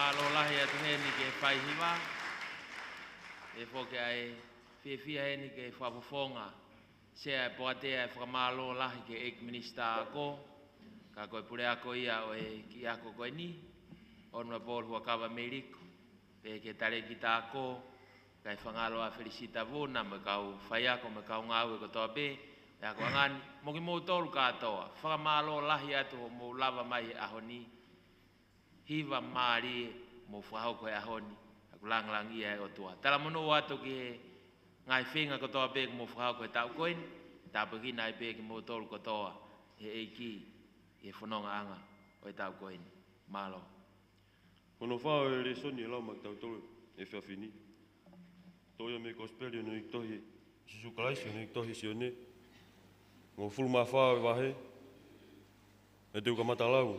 Mālō lahi atu heni ki he faihiva. ʻE foki ʻa e fiefia heni ki he fakafofonga. Sea ʻo e poate, ʻa e fakamālō lahi ki he ʻEiki Minisitā Ako, ka ko e puleako ia ʻo e kiʻi ako ko eni, ʻOnalapolo Huʻakavameiliku, pea ki he talēkita ako, kae fangalo ʻa Felisita Vuna, mo e kau faiako, mo e kau ngāue kotoa pē ʻo e akoʻanga ni, mo kimoutolu kātoa. Fakamālō lahi atu hoʻomou lava mai he ʻaho ni. Hiva mālie mou fakahoko he ʻaho ni, ʻoku langilangiʻia e ʻOtua. Talamonū atu ki he ngaahi feinga kotoa pē kuo mou fakahoko he taʻu ko eni, tāpuekina ai pē kimoutolu kotoa ʻe he ʻEiki ʻi he fonongaʻanga ʻo e taʻu ko eni. Mālō. Hono fā ʻo e lēsoni ʻe lau maʻa kitautolu he efiafi ni. Toʻo ia mei he Kosipeli ʻo e ʻEiki Tohi, Sīsū Kalaisi ʻo e ʻEiki Tohi Sione, hongofulu mā fā ʻo e vahe, ʻe te u kamata lau mei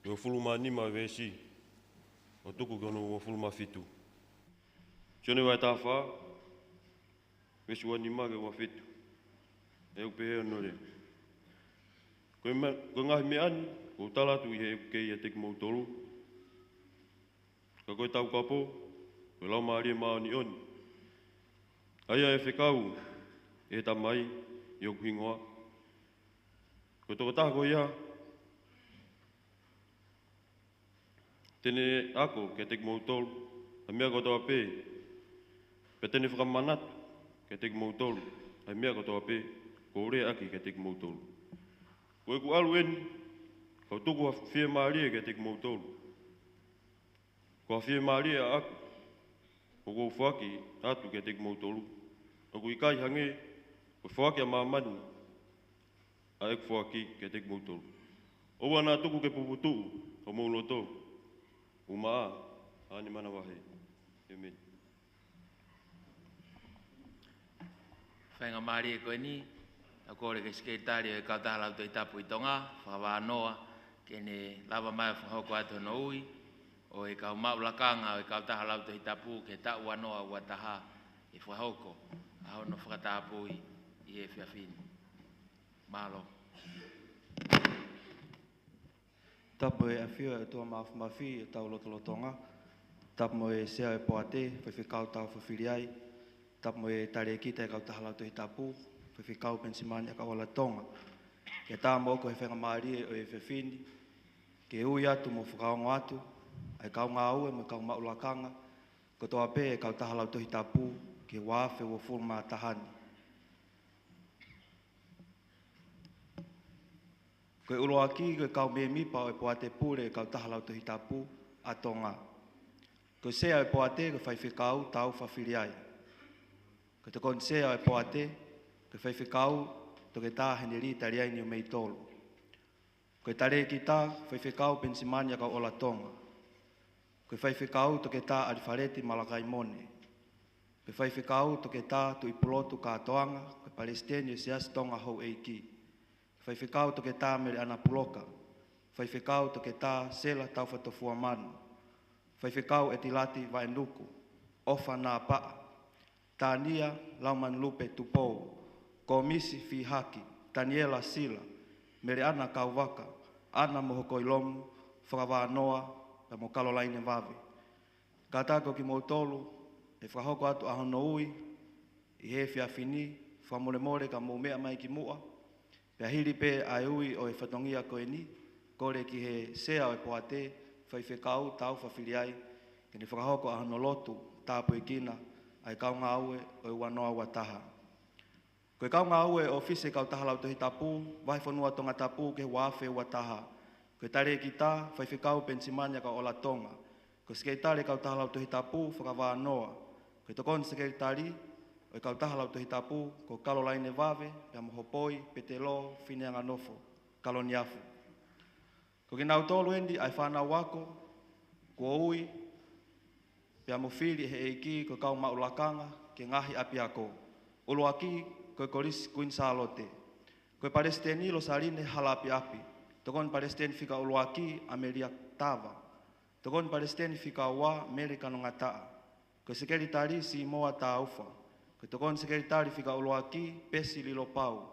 he hongofulu mā nima ʻo e veesi, ʻo tuku ki hono hongofulu mā fitu. Sione vahe taha fā, veesi ua nima ki he ua fitu. ʻOku pehē hono lea: Ko e ma-, ko e ngaahi meʻa ni kuo u tala atu ʻi heʻeku kei ʻiate kimoutolu, ka ko e taukapo, ko e Laumālie Māʻoniʻoni, ʻa ia ʻe fekau ʻe he Tamai ʻi hoku hingoa. Ko e tokotaha ko ia te ne ako kiate kimoutolu ʻa e meʻa kotoa pē, pea te ne fakamanatu kiate kimoutolu ʻa e meʻa kotoa pē kuo u leaʻaki kiate kimoutolu. Ko ʻeku ʻalu eni, kau tuku ha fiemālie kiate kimoutolu. Ko e fiemālie ʻaʻaku ʻoku ou foaki atu kiate kimoutolu, ʻoku ʻikai hangē ko e foaki ʻa māmani ʻa ʻeku foaki kiate kimoutolu. ʻOua naʻa tuku ke puputuʻu homou loto, ʻumaʻā ʻa ʻene manavahē. ʻĒmeni. Faingamālie ko eni, ʻa e kole ki he Sekelitali ʻo e Kautaha Lautohi Tapu ʻi Tonga, Fakavānoa, ke ne lava mai ʻo fakahoko atu hono ui ʻo e kau maʻu lakanga ʻo e Kautaha Lautohi Tapu ki he taʻu ua noa ua taha, ʻe fakahoko ʻa hono fakatapui ʻi he efiafi ni. Mālō. Tapu mo e ʻafio ʻa e ʻOtua Mafimafi ʻi hotau lotolotonga. Tapu mo e Sea ʻo e poate, Faifekau Taufa Filiai. Tapu mo e talēkita ʻo e Kautaha Lautohi Tapu, Faifekau Penisimani ʻAkaʻualatonga. Ke tā mo ʻoku ʻi he faingamālie ʻo e efiafi ni ke ui atu mo fakaongo atu ʻa e kau ngāue mo e kau maʻu lakanga kotoa pē ʻo e Kautaha Lautohi Tapu ki he ua afe uofulu mā taha ni. Ko e ʻuluaki, ko e kau mēmipa ʻo e Poate Pule ʻo e Kautaha Lautohi Tapu ʻa Tonga. Ko e Sea ʻo e poate, ko e Faifekau Taufa Filiai. Ko e Tokoni Sea ʻo e poate, ko e Faifekau Toketā Henelī Taliaini ʻUmeitolo. Ko e talēkita, Faifekau Penisimani ʻAkaʻualatonga. Ko e Faifekau Toketā ʻAlifeleti Malakaimone. Ko e Faifekau Toketā Tuʻipulotu Kātoanga, ko e Palesiteni ʻo e Siasi Tonga Houʻeiki. Faifekau Toketā Meleʻana Puloka. Faifekau Toketā Sela Taufa Tofuamanu. Faifekau ʻEtilati Vaenuku, ʻOfa Napaʻa, Tania Laumanuʻulupe Tupou, Komisi Fihaki, Taniela Sila, Meleʻana Kauvaka, ʻAna Mohokoilomu, Fakavānoa, pea mo Kalolaine Vave. Kātaki ʻo kimoutolu ʻe fakahoko atu ʻa hono ui ʻi he efiafi ni, fakamolemole ka mou meʻa mai ki muʻa. Pea hili pē ʻa e ui ʻo e fatongia ko eni, kole ki he Sea ʻo e poate, Faifekau Taufa Filiai, ke ne fakahoko ʻa hono lotu tāpuekina ʻa e kau ngāue ʻo e ua noa ua taha. Ko e kau ngāue ʻo e ʻŌfisi ʻo e Kautaha Lautohi Tapu, Vahefonua Tongatapu ki he ua afe ua taha. Ko e talēkita, Faifekau Penisimani ʻAkaʻualatonga. Ko e Sekelitali ʻo e Kautaha Lautohi Tapu, Fakavānoa. Ko e Tokoni Sekelitali ʻo e Kautaha Lautohi Tapu, ko Kalolaine Vave, pea mo Hopoi Petelo Fineanganofo, Kaloniafu. Ko kinautolu eni ʻa e fānau ako kuo ui pea mo fili ʻe he ʻEiki ko e kau maʻu lakanga ki he ngaahi ʻapiako. ʻUluaki, ko e Kolisi Kuini Sālote. Ko e Palesiteni, Losaline Halaʻapiʻapi. Tokoni Palesiteni fika ʻuluaki, ʻAmelia Tava. Tokoni Palesiteni fika ua, Mele Kanongataʻa. Ko e Sekelitali, Simoa Taufa. Ko e Tokoni Sekelitali fika ʻuluaki, Pesi Lilopau.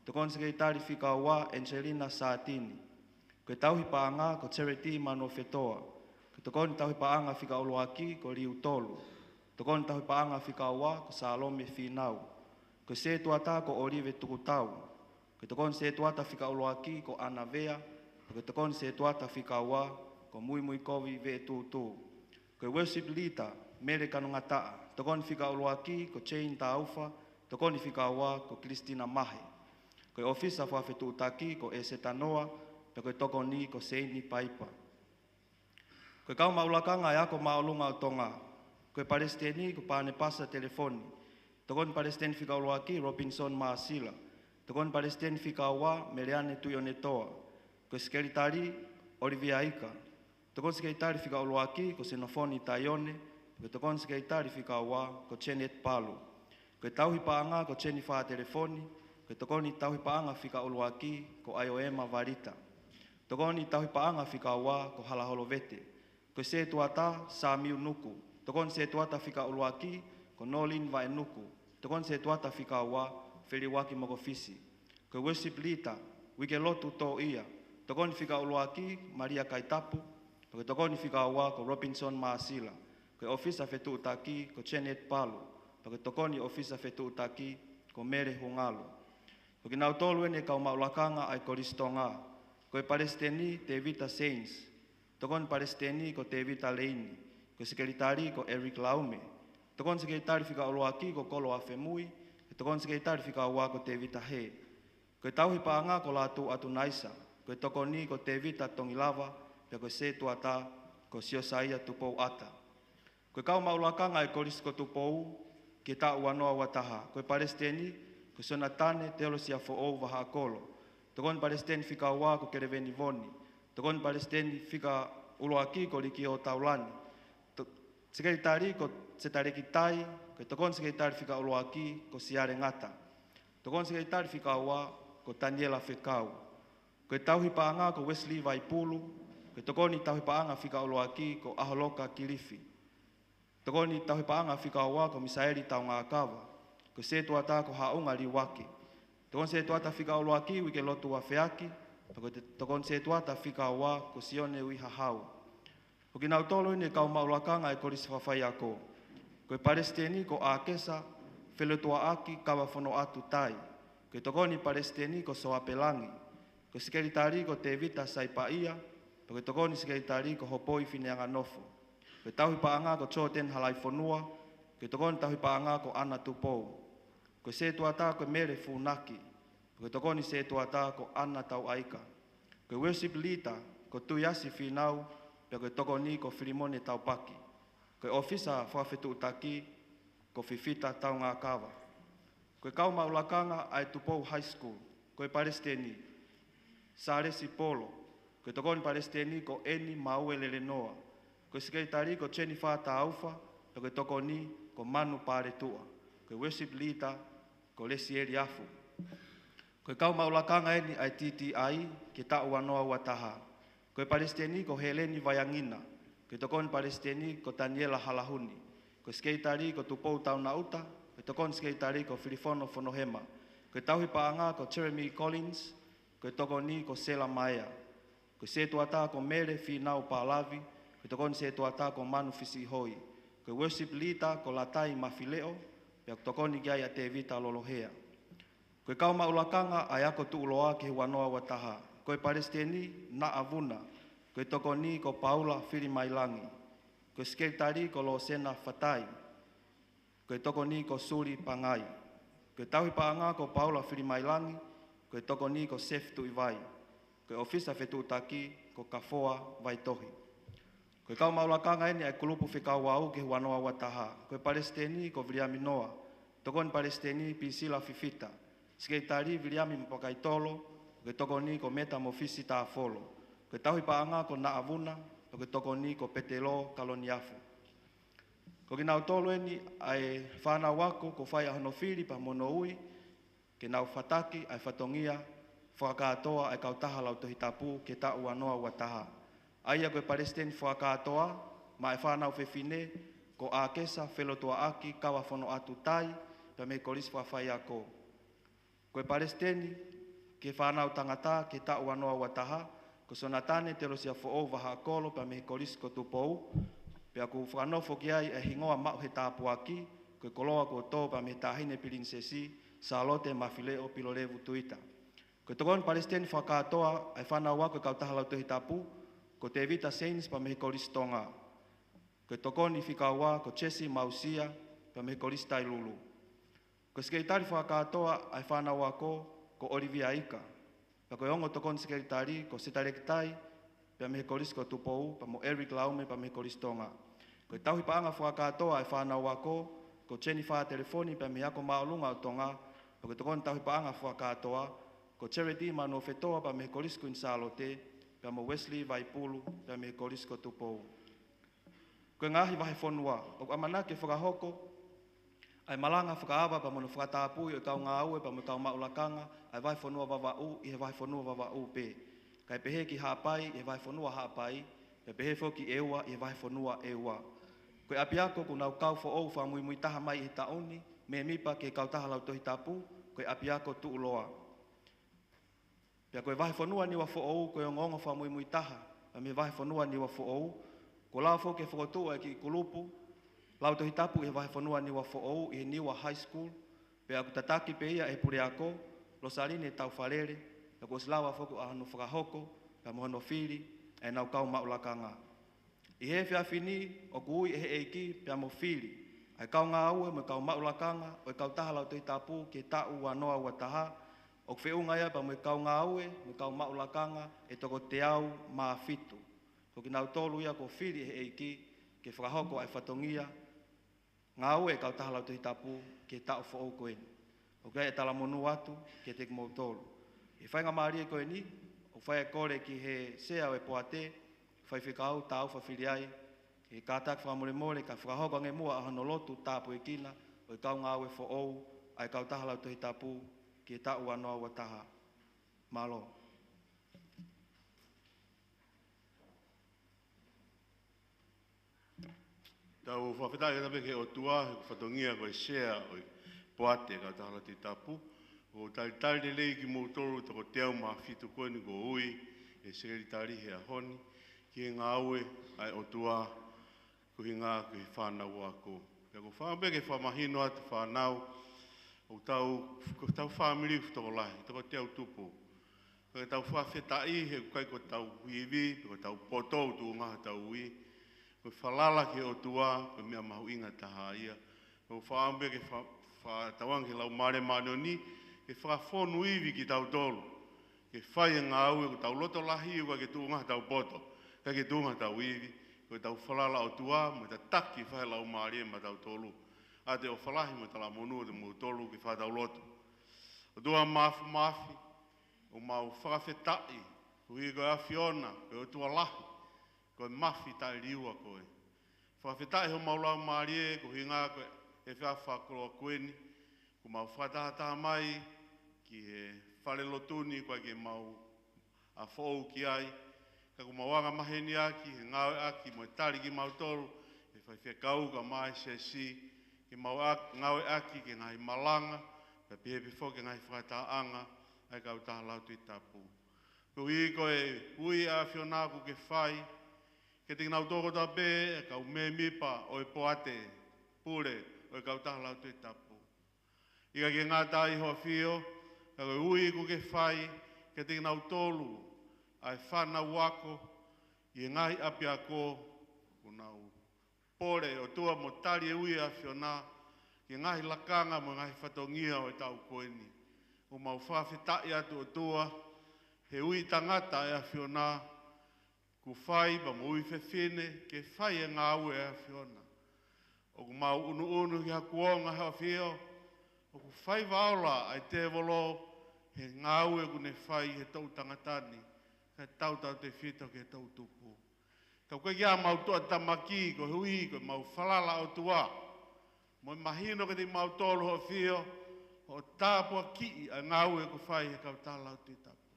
Tokoni Sekelitali fika ua, Angelina Satini. Ko e Tauhi Paʻanga, ko Charity Manuofetoa. Ko e Tokoni tauhi paʻanga fika ʻuluaki ko Liu Tolu. Tokoni tauhi paʻanga fika ua ko Salome Finau. Ko e sētuata ko ʻOlive Tukutau. Ko e tokoni sētuata fika ʻuluaki ko ʻAna Vea. Ko e tokoni sētuata fika ua ko Muimui Kovi Veʻetūtū. Ko e worship leader, Mele Kanongataʻa. Tokoni fika ʻuluaki ko Jane Taufa. Tokoni fika ua ko Christina Mahe. Ko e ʻōfisa fakafetuʻutaki ko ʻEsetanoa, pea ko e tokoni ko Seini Paipa. Ko e kau maʻu lakanga ʻa e Ako Māʻolunga ʻo Tonga. Ko e palesiteni ko Panepasa Telefoni. Tokoni palesiteni fika ʻuluaki Robinson Māsila. Tokoni palesiteni fika ua Meleane Tuʻionetoa. Ko e sekelitali ʻOlivia Ika. Tokoni sekelitali fika ʻuluaki ko Senofoni Taione. Ko e tokoni sekelitali fika ua ko Janet Palu. Ko e tauhi paʻanga ko Jennifer Telefoni. Ko e tokoni tauhi paʻanga fika ʻuluaki ko ʻAioema Valita. Tokoni tauhi paʻanga fika ua ko Hala Holovete. Ko e sētuata Samiu Nuku. Tokoni sētuata fika ʻuluaki ko Nolin Vaenuku. Tokoni sētuata fika ua Feliuaki Mokofisi. Ko e worship leader, Uikelotu Toʻia. Tokoni fika ʻuluaki Malia Kaitapu. Ko e tokoni fika ua ko Robinson Māsila. Ko e ʻōfisa fetuʻutaki ko Janet Palu. Ko e tokoni ʻōfisa fetuʻutaki ko Mele Hungalo. Ko kinautolu eni e kau maʻu lakanga ʻa e Kolisi Tonga. Ko e palesiteni Tevita Sains. Tokoni palesiteni ko Tevita Leini. Ko e sekelitali ko Eric Laume. Tokoni sekelitali fika ʻuluaki ko Kolo Afemui. Ko e tokoni sekelitali fika ua ko Tevita He. Ko e tauhi paʻanga ko Lātū Atunaisa. Ko e tokoni ko Tevita Tongilava. Pea ko e sētuata ko Siosaia Tupou ʻAta. Ko e kau maʻu lakanga ʻa e Kolisi ko Tupou ki he taʻu ua noa ua taha. Ko e palesiteni ko Sonatane Teolosia Foʻou Vahaʻakolo. Tokoni palesiteni fika ua ko Keleveni Voni. Tokoni palesiteni fika ʻuluaki ko Likio Taulani. To-, sekelitali ko Setaleki Tai. Ko e tokoni sekelitali fika ʻuluaki ko Siale Ngata. Tokoni sekelitali fika ua ko Taniela Fekau. Ko e tauhi paʻanga ko Wesley Vaipulu. Ko e tokoni tauhi paʻanga fika ʻuluaki ko ʻAholoka Kilifi. Tokoni tauhi paʻanga fika ua ko Misaeli Taungakava. Ko e sētuata ko Haʻunga Liuaki. Tokoni sētuata fika ʻuluaki Uikelotu Afeaki. Ko e tokoni sētuata fika ua ko Sione Uihahau. Ko kinautolu eni e kau maʻu lakanga ʻa e Kolisi Fakafaiako. Ko e palesiteni ko ʻAkesa Felotuaʻaki Kavafonoʻatu Tai. Ko e tokoni palesiteni ko Soa Pelangi. Ko e sekelitali ko Tevita Saipaia. Ko e tokoni sekelitali ko Hopoi Fineanganofo. Ko e tauhi paʻanga ko Jordan Halaifonua. Ko e tokoni tauhi paʻanga ko ʻAna Tupou. Ko e sētuata ko Mele Funaki. Ko e tokoni sētuata ko ʻAna Tauʻaika. Ko e worship leader ko Tuiasi Finau. Pea ko e tokoni ko Filimone Taupaki. Ko e ʻōfisa fakafetuʻutaki ko Fifita Taungakava. Ko e kau maʻu lakanga ʻa e Tupou High School. Ko e palesiteni Salesi Polo. Ko e tokoni palesiteni ko Eni Maue Lelenoa. Ko e sekelitali ko Jennifer Taufa. Pea ko e tokoni ko Manu Paletuʻa. Ko e worship leader ko Lesieli Afu. Ko e kau maʻu lakanga eni ʻa e T T I ki he taʻu ua noa ua taha. Ko e palesiteni ko Heleni Vaiangina. Ko e tokoni palesiteni ko Taniela Halahuni. Ko e sekelitali ko Tupou Taunaʻuta. Ko e tokoni sekelitali ko Filifono Fonohema. Ko e tauhi paʻanga ko Jeremy Collins. Ko e tokoni ko Sela Maea. Ko e sētuata ko Mele Finau Palavi. Ko e tokoni sētuata ko Manu Fisihoi. Ko e worship leader ko Latai Mafileʻo. Pea ko e tokoni ki ai ʻa Tevita Lolohea. Ko e kau maʻu lakanga ʻa e Ako Tuʻuloa ki he ua noa ua taha. Ko e palesiteni Naʻa Vuna. Ko e tokoni ko Paula Filimailangi. Ko e sekelitali ko Losena Fatai. Ko e tokoni ko Suli Pangai. Ko e tauhi paʻanga ko Paula Filimailangi. Ko e tokoni ko Sef Tuʻivai. Ko e ʻōfisa fetuʻutaki ko Kafoa Vaitohi. Ko e kau maʻu lakanga eni ʻa e kulupu fekauʻau ki he ua noa ua taha. Ko e palesiteni ko Viliami Noa. Tokoni palesiteni Pisila Fifita. Sekelitali Viliami Mapakaitolo. Ko e tokoni ko Meta Mofisi Tafolo. Ko e tauhi paʻanga ko Naʻa Vuna. Ko e tokoni ko Petelo Kaloniafu. Ko kinautolu eni ʻa e fānau ako kuo fai ʻa hono fili pea mo hono ui ke nau fataki ʻa e fatongia fakakātoa ʻa e Kautaha Lautohi Tapu ki he taʻu ua noa ua taha. ʻA ia ko e palesiteni fakakātoa maʻa e fānau fefine ko ʻAkesa Felotuaʻaki Kavafonoʻatu Tai, pea mei he Kolisi Fakafaiako. Ko e palesiteni ki he fānau tangata ki he taʻu ua noa ua taha Ko Sonatane Telosia Foʻou Vahaʻakolo pea mei he Kolisi ko Tupou, pea ʻoku fakanofo ki ai ʻa e hingoa maʻu he tāpuaki, ko e koloa kuo tō pea mei he Taʻahine Pilinisesi Sālote Mafileʻo Pilolevu Tuita. Ko e tokoni palesiteni fakakātoa ʻa e fānau ako ʻo e Kautaha Lautohi Tapu, ko Tevita Sains pea mei he Kolisi Tonga. Ko e tokoni fika ua ko Jesse Mausia pea mei he Kolisi Tailulu. Ko e sekelitali fakakātoa ʻa e fānau ako ko Olivia Ika. Pea ko e ongo tokoni sekelitali ko Setalekitai pea mei he Kolisi ko Tupou, pea mo Eric Laume pea mei he Kolisi Tonga. Ko e tauhi paʻanga fakakātoa ʻa e fānau ako ko Jennifer Telefoni pea mei he Ako Māʻolunga ʻo Tonga, pea ko e tokoni tauhi paʻanga fakakātoa ko Charity Manuofetoa pea mei he Kolisi Kuini Sālote, pea mo Wesley Vaipulu pea mei he Kolisi ko Tupou. Ko e ngaahi vahefonua, ʻoku ʻamanaki ke fakahoko ʻa e malanga fakaava pea mo hono fakatapui ʻo e kau ngāue pea mo e kau maʻu lakanga ʻa e vahefonua Vavaʻu ʻi he vahefonua Vavaʻu pē, kae pehē ki Haʻapai ʻi he vahefonua Haʻapai, kae pehē foki ki ʻEua ʻi he vahefonua ʻEua. Ko e ʻapiako ʻoku nau kau foʻou fakamuimui taha mai ʻi he taʻu ni, mēmipa ki he Kautaha Lautohi Tapu, ko e ʻapiako Tuʻuloa. Pea ko e vahefonua Niuafoʻou, ko e ongoongo fakamuimui taha mei he vahefonua Niuafoʻou, kuo lava foki ke fokotuʻu ʻa e kiʻi kulupu Lautohi Tapu ʻi he vahefonua Niuafoʻou ʻi he Niua High School, pea ʻoku tataki pē ia ʻe he puleako, Losaline Taufalele, pea kuo ʻosi lava foki ʻa hono fakahoko, pea mo hono fili ʻa ʻenau kau maʻu lakanga. ʻI he efiafi ni ʻoku ui ʻe he ʻEiki pea mo fili ʻa e kau ngāue mo e kau maʻu lakanga ʻo e Kautaha Lautohi Tapu ki he taʻu ua noa ua taha, ʻoku feʻunga ia pea mo e kau ngāue mo e kau maʻu lakanga ʻe toko teau mā fitu. Ko kinautolu ia kuo fili ʻe he ʻEiki ke fakahoko ʻa e fatongia ngāue ʻa e Kautaha Lautohi Tapu ki he taʻu foʻou ko eni. ʻOku ʻi ai e talamonū atu kiate kimoutolu. ʻI he faingamālie ko eni, ʻoku fai ʻa e kole ki he Sea ʻo e Poate, Faifekau Taufa Filiai, ke kātaki fakamolemole kae fakahoko ange muʻa ʻa hono lotu tāpuekina ʻo e kau ngāue foʻou ʻa e Kautaha Lautohi Tapu ki he taʻu ua noa ua taha. Mālō. Tau fakafetaʻi atu pē ki he ʻOtua, he ko e fatongia ko e Sea ʻo e Poate ʻa e Kautaha Lautohi Tapu. ʻOku talitali lelei kimoutolu toko teau mā fitu ko eni kuo ui ʻe he sekelitali he ʻaho ni ki he ngāue ʻa e ʻOtua, ko e ʻuhinga ki he fānau ako. Pea ʻoku ou fakaʻamu pē ke fakamahino atu fānau, ʻoku tau, ko ʻetau fāmili ʻoku tokolahi, toko teau tupu. Ko ʻetau fakafetaʻi he ʻoku ʻikai ko ʻetau ivi, pe ko ʻetau poto ʻoku tuʻunga hotau ui. Ko e falala ki he ʻOtua, ko e meʻa mahuʻinga taha ia. ʻOku ou fakaʻamu pē ke fa-, fakatauange ki he Laumālie Māʻoniʻoni, ke fakafonu ivi kitautolu ke fai e ngāue, ko ʻetau loto lahi ʻoku ʻikai ke tuʻunga hotau poto, ʻikai ke tuʻunga hotau ivi, ko ʻetau falala ʻOtua, mo e tataki fai Laumālie maʻatautolu. ʻA e ʻofa lahi mo e talamonū ʻo kimoutolu, ke fai ʻetau lotu. ʻOtua Māfimafi, ʻoku mau fakafetaʻi, koeʻuhi ko e ʻAfiona, ko e ʻOtua lahi, ko e mafi taʻeliua koe. Fakafetaʻi homau laumālie, ko e ʻuhinga ko e efiafi fakakoloa ko eni, kuo mau fakatahataha mai ki he falelotu ni, ʻoku ʻikai ke mau ʻa foʻou ki ai. Ka kuo mau anga maheni ʻaki, he ngāueʻaki mo e tali kimautolu ʻe he faifekau kae ʻumaʻā e siasi, ke mau ʻa-, ngāueʻaki ki he ngaahi malanga, pea pehē pē foki ki he ngaahi fakatahaʻanga ʻa e Kautaha Lautohi Tapu. Koeʻuhi ko e ui ʻa e ʻAfiona ʻoku ke fai kiate kinautolu kotoa pē ʻa e kau mēmipa ʻo e poate pule ʻo e Kautaha Lautohi Tapu. ʻIkai ke ngata ai, ʻAfio, ka ko e ui ʻoku ke fai kiate kinautolu ʻa e fānau ako ʻi he ngaahi ʻapiako, ʻoku nau pole, ʻOtua, mo tali e ui ʻa e ʻAfiona ki he ngaahi lakanga mo e ngaahi fatongia ʻo e taʻu ko eni. ʻOku mau fakafetaʻi atu, ʻOtua, he ui tangata ʻa e ʻAfiona, kuo fai pea mo e ui fefine ke fai e ngāue ʻa e ʻAfiona. ʻOku mau ʻunuʻunu ki ha kuonga, ʻAfio, ʻoku faiva ola ʻa e tēvolo he ngāue ʻoku ne fai he toʻu tangata ni, kae tautautefito ki he toʻu tupu. Ka ʻoku ʻikai ke ʻi ai haʻamau tuʻatamaki, koeʻuhi ko ʻemau falala, ʻOtua, mo e mahino kiate kimautolu, ʻAfio, hoʻo tāpuakiʻi ʻa e ngāue ʻoku fai he Kautaha Lautohi Tapu.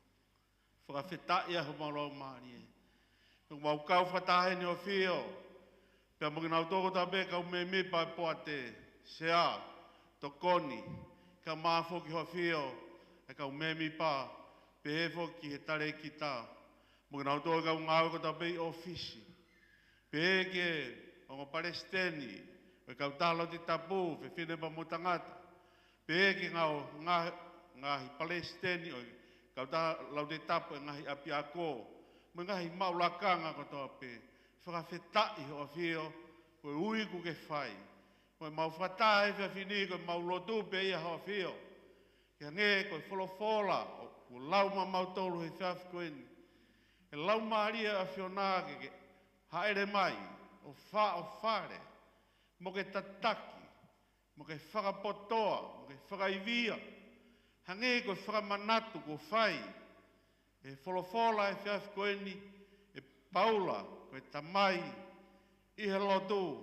Fakafetaʻi ʻa homau laumālie. ʻOku mau kau fakataha heni, ʻAfio, pea mo kinautolu kotoa pē kau mēmipa ʻo e poate, sea, tokoni, kae ʻumaʻā foki, ʻAfio, ʻa e kau mēmipa, pehē foki ki he talēkita, Mo kinautolu kau ngāue kotoa pē ʻi ʻōfisi. Pehē ki he ongo palesiteni ʻo e kautaha Laute Tapu, fefine pea mo tangata. Pehē ki he ngā-, ngā-, ngaahi palesiteni ʻo e kautaha Laute Tapu ʻi he ngaahi ʻapiako. Mo e ngaahi maʻu lakanga kotoa pē. Fakafetaʻi hoʻo ʻafio, ko e ui kuo ke fai. Ko ʻemau fakataha he efiafi ni, ko ʻemau lotu pē ia hoʻo ʻafio. Ke hangē ko e folofola ʻoku lau maʻamautolu he efiafi ko eni. ʻE Laumālie ʻo e ʻAfiona ke ke hāʻele mai ʻo fāʻofale, mo ke tataki, mo ke fakapotoʻi, mo ke fakaivia. Hangē ko e fakamanatu kuo fai ʻe he folofola he efiafi ko eni ʻe Paula, ko e tamai ʻi he lotu,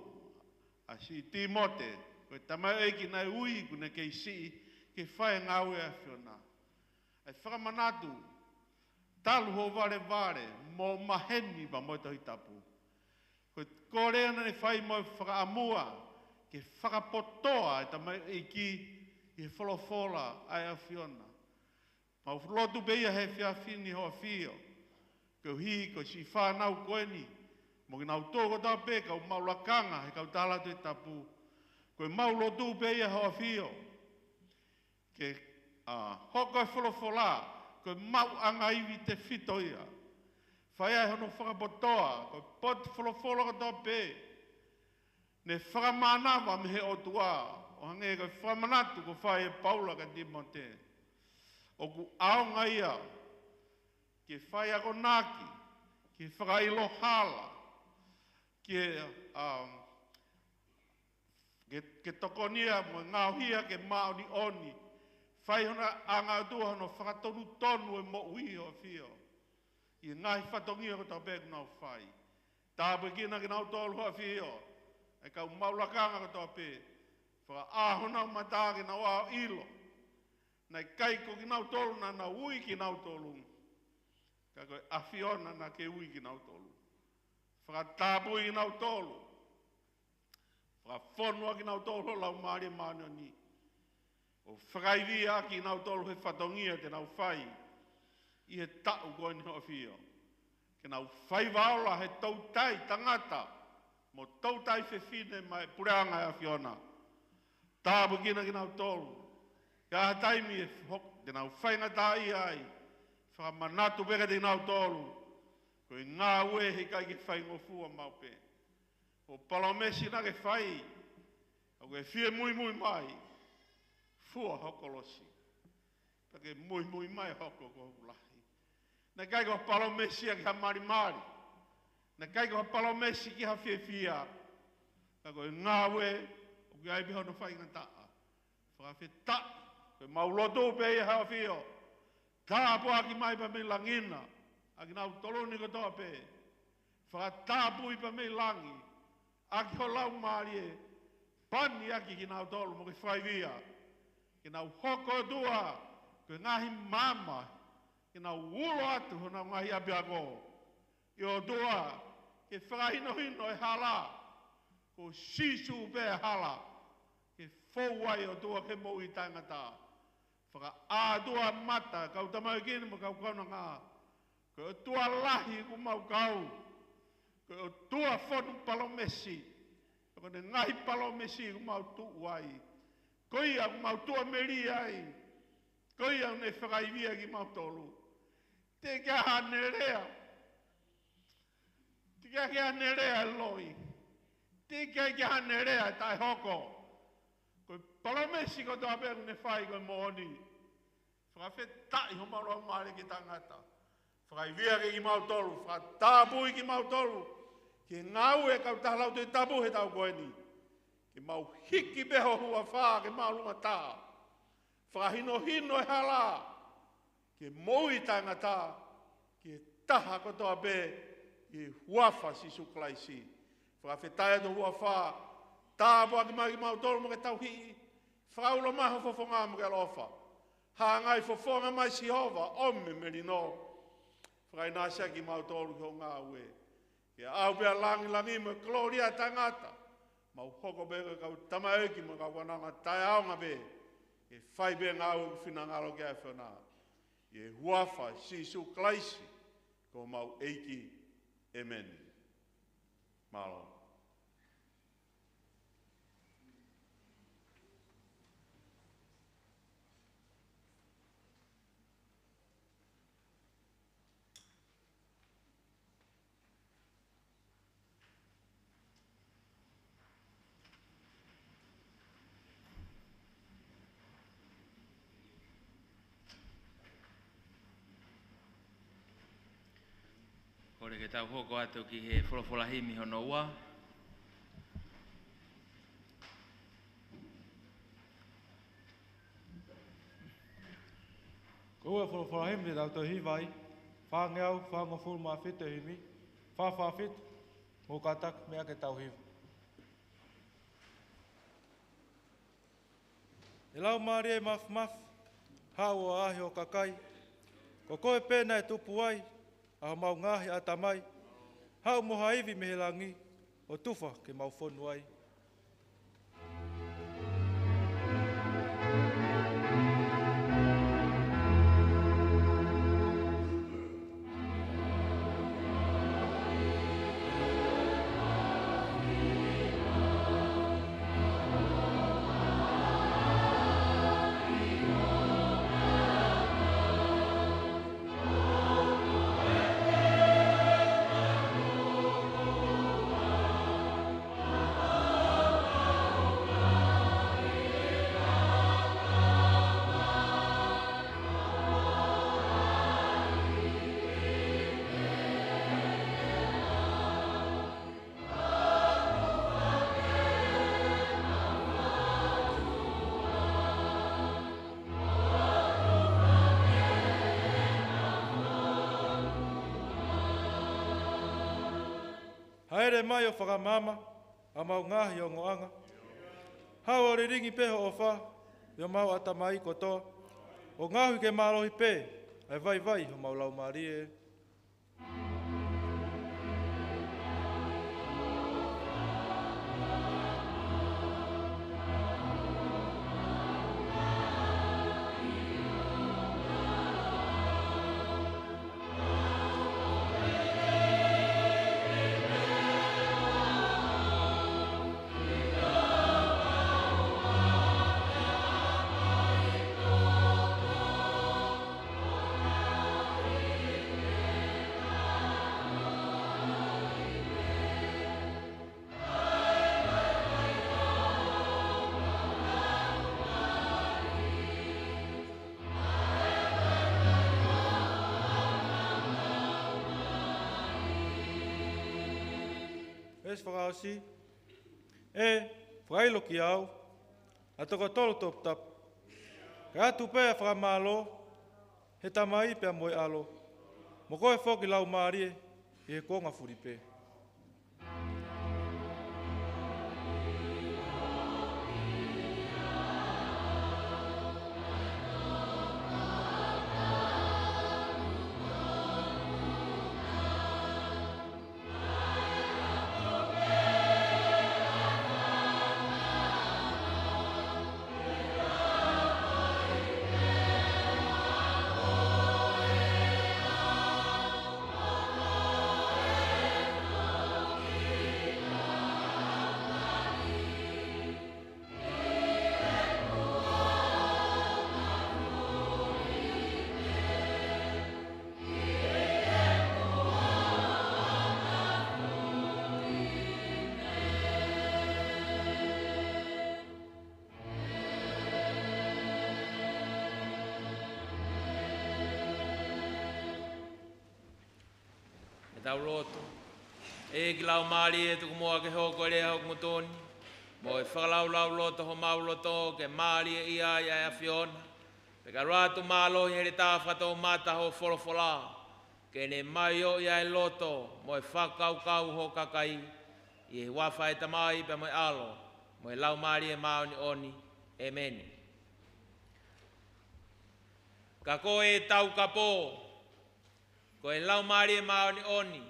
ʻa siʻi Tīmote, ko e tamaioʻeiki naʻe ui kuo ne kei siʻi ke fai e ngāue ʻa e ʻAfiona. ʻA e fakamanatu, talu hoʻo valevale mo maheni pea mo e Tohi Tapu. Ko e kole naʻa ne fai mo e fakaʻamua ke fakapotoʻi e tamaioʻeiki ʻi he folofola ʻa e ʻAfiona. Mau lotu pē ia he efiafi ni hoʻo ʻafio. Koeʻuhi ko siʻi fānau ko eni, mo kinautolu kotoa pē kau maʻu lakanga he kautaha Laute Tapu. Ko ʻemau lotu pē ia hoʻo ʻafio. Ke, ʻa, hoko e folofola, ko e maʻuʻanga ivi tefito ia. Fai ai hono fakapotoʻi, ko e potu folofola kotoa pē. Ne fakamānava mei he ʻOtua, ʻo hangē ko e fakamanatu kuo fai ʻe Paula kia Tīmote. ʻOku ʻaonga ia, ke fai akonaki, ke fakaʻilo hala, ke, um, ke, ke tokonia mo ngaohia ke māʻoniʻoni. Fai hona ʻanga ʻOtua hono fakatonutonu e moʻui hoʻo ʻafio. ʻI he ngaahi fatongia kotoa pē kuo nau fai. Tāpuekina kinautolu hoʻo ʻafio. ʻE kau maʻu lakanga kotoa pē. Fakaʻā honau mata ke nau ʻilo. Naʻe ʻikai ko kinautolu naʻa nau ui kinautolu. Ka ko e ʻAfiona naʻa ke ui kinautolu. Fakatapui kinautolu. Fakafonu ʻa kinautolu ho Laumālie Māʻoniʻoni. ʻO fakaivia ʻa kinautolu he fatongia te nau fai ʻi he taʻu ko eni hoʻo ʻafio. Ke nau faiva ola he toutai tangata mo toutai fefine maʻa e puleʻanga ʻo e ʻAfiona. Tāpuekina kinautolu. Ka ʻi ha taimi ʻe hoko te nau faingataʻaʻia ai, fakamanatu pē kiate kinautolu, ko e ngāue he ʻikai ke faingofua maʻu pē. Ko e palōmesi naʻa ke fai, ʻoku ke fie muimui mai, fua ho kolosi. Pea ke muimui mai hoko ko hoku lahi. Naʻe ʻikai ko e palōmesi ia ki ha malimali. Naʻe ʻikai ko e palōmesi ki ha fiefia. Ka ko e ngāue, ʻoku ʻi ai pē hono faingataʻa. Fakafetaʻi, ko ʻemau lotu pē ia hoʻo ʻafio. Tāpuaki mai pea mei langi na, ʻa kinautolu ni kotoa pē. Fakatapui pea mei langi, ʻaki ho Laumālie, pani ʻaki kinautolu mo ke fakaivia. Ke nau hoko ʻOtua, ko e ngaahi maama, ke nau ulo atu honau ngaahi ʻapiako. ʻIo ʻOtua, ke fakahinohino e hala, ko Sīsū pē e hala, ke fou ai ʻOtua ke moʻui taʻengata. Fakaʻā ʻOtua mata, kau tamaioʻeiki ni mo kau kaunanga. Ko e ʻOtua lahi ʻoku mau kau. Ko e ʻOtua fonu palōmesi. Ko ʻene ngaahi palōmesi ʻoku mau tuʻu ai. Ko ia ʻoku mau tuʻamelie ai. Ko ia ʻoku ne fakaivia kimautolu. Teʻeki ai haʻane lea. Teʻeki ai haʻane lea ʻe loi. Teʻeki ai haʻane lea ʻe taʻehoko. Ko e palōmesi kotoa pē ʻoku ne fai ko e moʻoni. Fakafetaʻi homau laumālie ki he tangata. Fakaivia ke kimautolu, fakatapui kimautolu. Ki he ngāue ʻa e kautaha Laute Tapu he taʻu ko eni. Ke mau hiki pē ho huafa, ke mau lunga taha. Fakahinohino e hala. Ke moʻui taʻengata, ki he taha kotoa pē, ʻi he huafa ʻo Sīsū Kalaisi. Fakafetaʻi atu ho huafa, tāpuaki mai kimautolu mo ke tauhi, fakaulo mai ho fofonga mo ke ʻaloʻofa. Hangai fofonga mai Sihova, ʻomi e melino. Fakaʻinasi ʻa kimautolu ki hoʻo ngāue. Ke ʻaʻau pē ʻa e langilangi mo e kolōlia taʻengata. Mau hoko pē ko e kau tamaioʻeiki mo e kau kaunanga taʻeʻaonga pē. Ke fai pē ngāue ʻoku finangalo ki ai e ʻAfiona. ʻI he huafa ʻo Sīsū Kalaisi, ʻo homau ʻEiki. ʻEmeni. Mālō. Kole ke tau hoko atu ki he folofola himi hono ua. Ko e folofola himi te tau toe hiva ai, fāngeau fāngofulu mā fitu e himi, fā fā fitu, mou kātaki meʻa ke tau hiva. ʻE Laumālie Māfimafi, haʻu ʻo ʻaʻahi ho kakai, ko koe pē naʻe tupu ai ʻa homau ngaahi ʻatamai, haʻu mo ha ivi mei he langi, ʻo tufa ke mau fonu ai. Hāʻele mai ʻo fakamaama ʻa homau ngaahi ongoʻanga. Haʻu ʻo lilingi pē ho ʻofa ʻi homau ʻatamai kotoa, ʻo ngaohi ke mālohi pē ʻa e vaivai homau laumālie. Veesi fakaʻosi. ʻE, fakaʻilo kiate au ʻa e toko tolu toputapu, kae ʻatu pē ʻa e fakamālō he Tamai pea mo e ʻAlo, mo koe foki Laumālie ʻi he kuonga fuli pē. ʻE tau lotu. ʻEiki Laumālie, tuku muʻa ke hoko e lea hoku ngutu ni, mo e fakalaulauloto homau loto ke mālieʻia ai ʻa e ʻAfiona. Pea ke ʻalu atu mālohi he lea fakatoumata ho folofola, ke ne maioʻi ʻa e loto mo e fakakaukau ho kakai, ʻi he huafa ʻo e Tamai pea mo e ʻAlo mo e Laumālie Māʻoniʻoni. ʻEmeni. Ka ko e Taukapo, ko e Laumālie Māʻoniʻoni,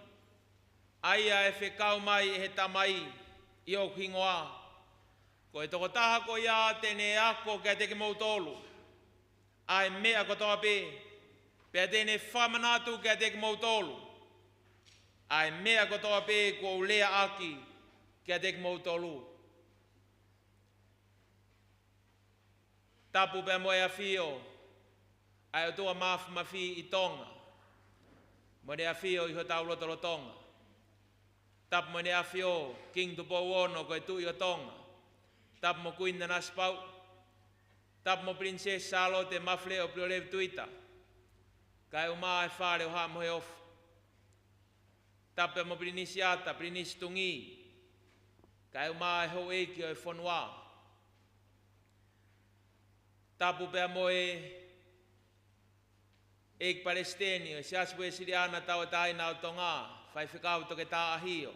ʻa ia ʻe fekau mai ʻe he Tamai ʻi hoku hingoa, ko e tokotaha ko ia te ne ako kiate kimoutolu ʻa e meʻa kotoa pē, pea te ne fakamanatu kiate kimoutolu ʻa e meʻa kotoa pē kuo u leaʻaki kiate kimoutolu. Tapu pea mo e ʻafio ʻa e ʻOtua Māfimafi ʻi Tonga, mo ʻene ʻafio ʻi hotau lotolotonga. Tapu mo ʻene ʻafio Kingi Tupou Ono ko e Tuʻi ʻo Tonga. Tapu mo Kuini Nanasipauʻu. Tapu mo Pilinisesi Sālote Mafileʻo Pilolevu Tuita, kae ʻumaʻā e Fale ʻo Haʻa Moheofo. Tapu pea mo Pilinisi ʻAta, Pilinisi Tungī, kae ʻumaʻā e houʻeiki ʻo e fonua. Tapu pea mo e ʻEiki Palesiteni ʻo e Siasi Uēsiliana Tauʻatāina ʻo Tonga, Faifekau Toketā ʻAhio.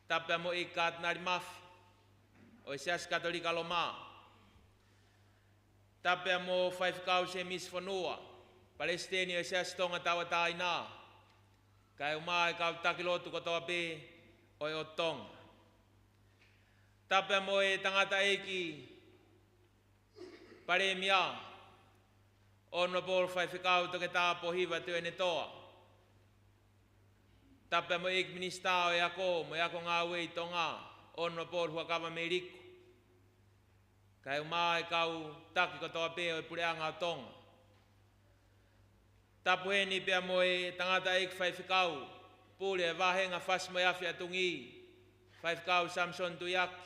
Tapu pea mo e ʻEiki Katinali Mafi ʻo e Siasi Katolika Loma. Tapu pea mo Faifekau Sēmisi Fonua, Palesiteni ʻo e Siasi Tonga Tauʻatāina, kae ʻumaʻā e kau taki lotu kotoa pē ʻo e ʻOtu Tonga. Tapu pea mo e tangataʻeiki Palēmia, Honourable Faifekau Toketā Pōhiva Tuʻiʻonetoa. Tapu pea mo e ʻEiki Minisitā ʻo e Ako mo e Ako Ngāue ʻi Tonga, Honourable Huʻakavameiliku, kae ʻumaʻā e kau taki kotoa pē ʻo e Puleʻanga ʻo Tonga. Tapu heni pea mo e tangataʻeiki faifekau, pule ʻo e Vāhenga Fasi mo e Afi ʻa Tungī, Faifekau Samisoni Tuʻiaki,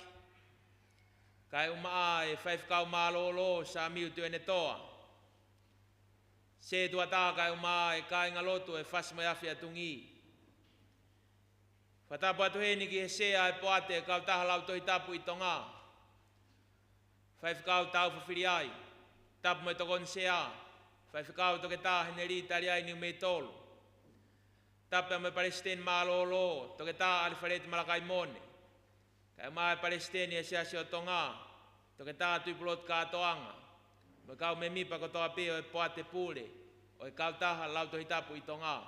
kae ʻumaʻā e Faifekau Mālōlō Samiu Tuʻiʻonetoa, Sētuata, kae ʻumaʻā e kāingalotu ʻo e Fasi mo e Afi ʻa Tungī. Fakatapu atu heni ki he Sea ʻo e Poate ʻo e Kautaha Lautohi Tapu ʻi Tonga, Faifekau Taufa Filiai. Tapu mo e Tokoni Sea, Faifekau Toketā Henelī Taliai Niumeitolu. Tapu pea mo e Palesiteni Mālōlō, Toketā ʻAlifeleti Malakai Mone, kae ʻumaʻā e Palesiteni ʻo e Siasi ʻo Tonga, Toketā Tuʻipulotu Kātoanga, mo e kau mēmipa kotoa pē ʻo e Poate Pule ʻo e Kautaha Lautohi Tapu ʻi Tonga.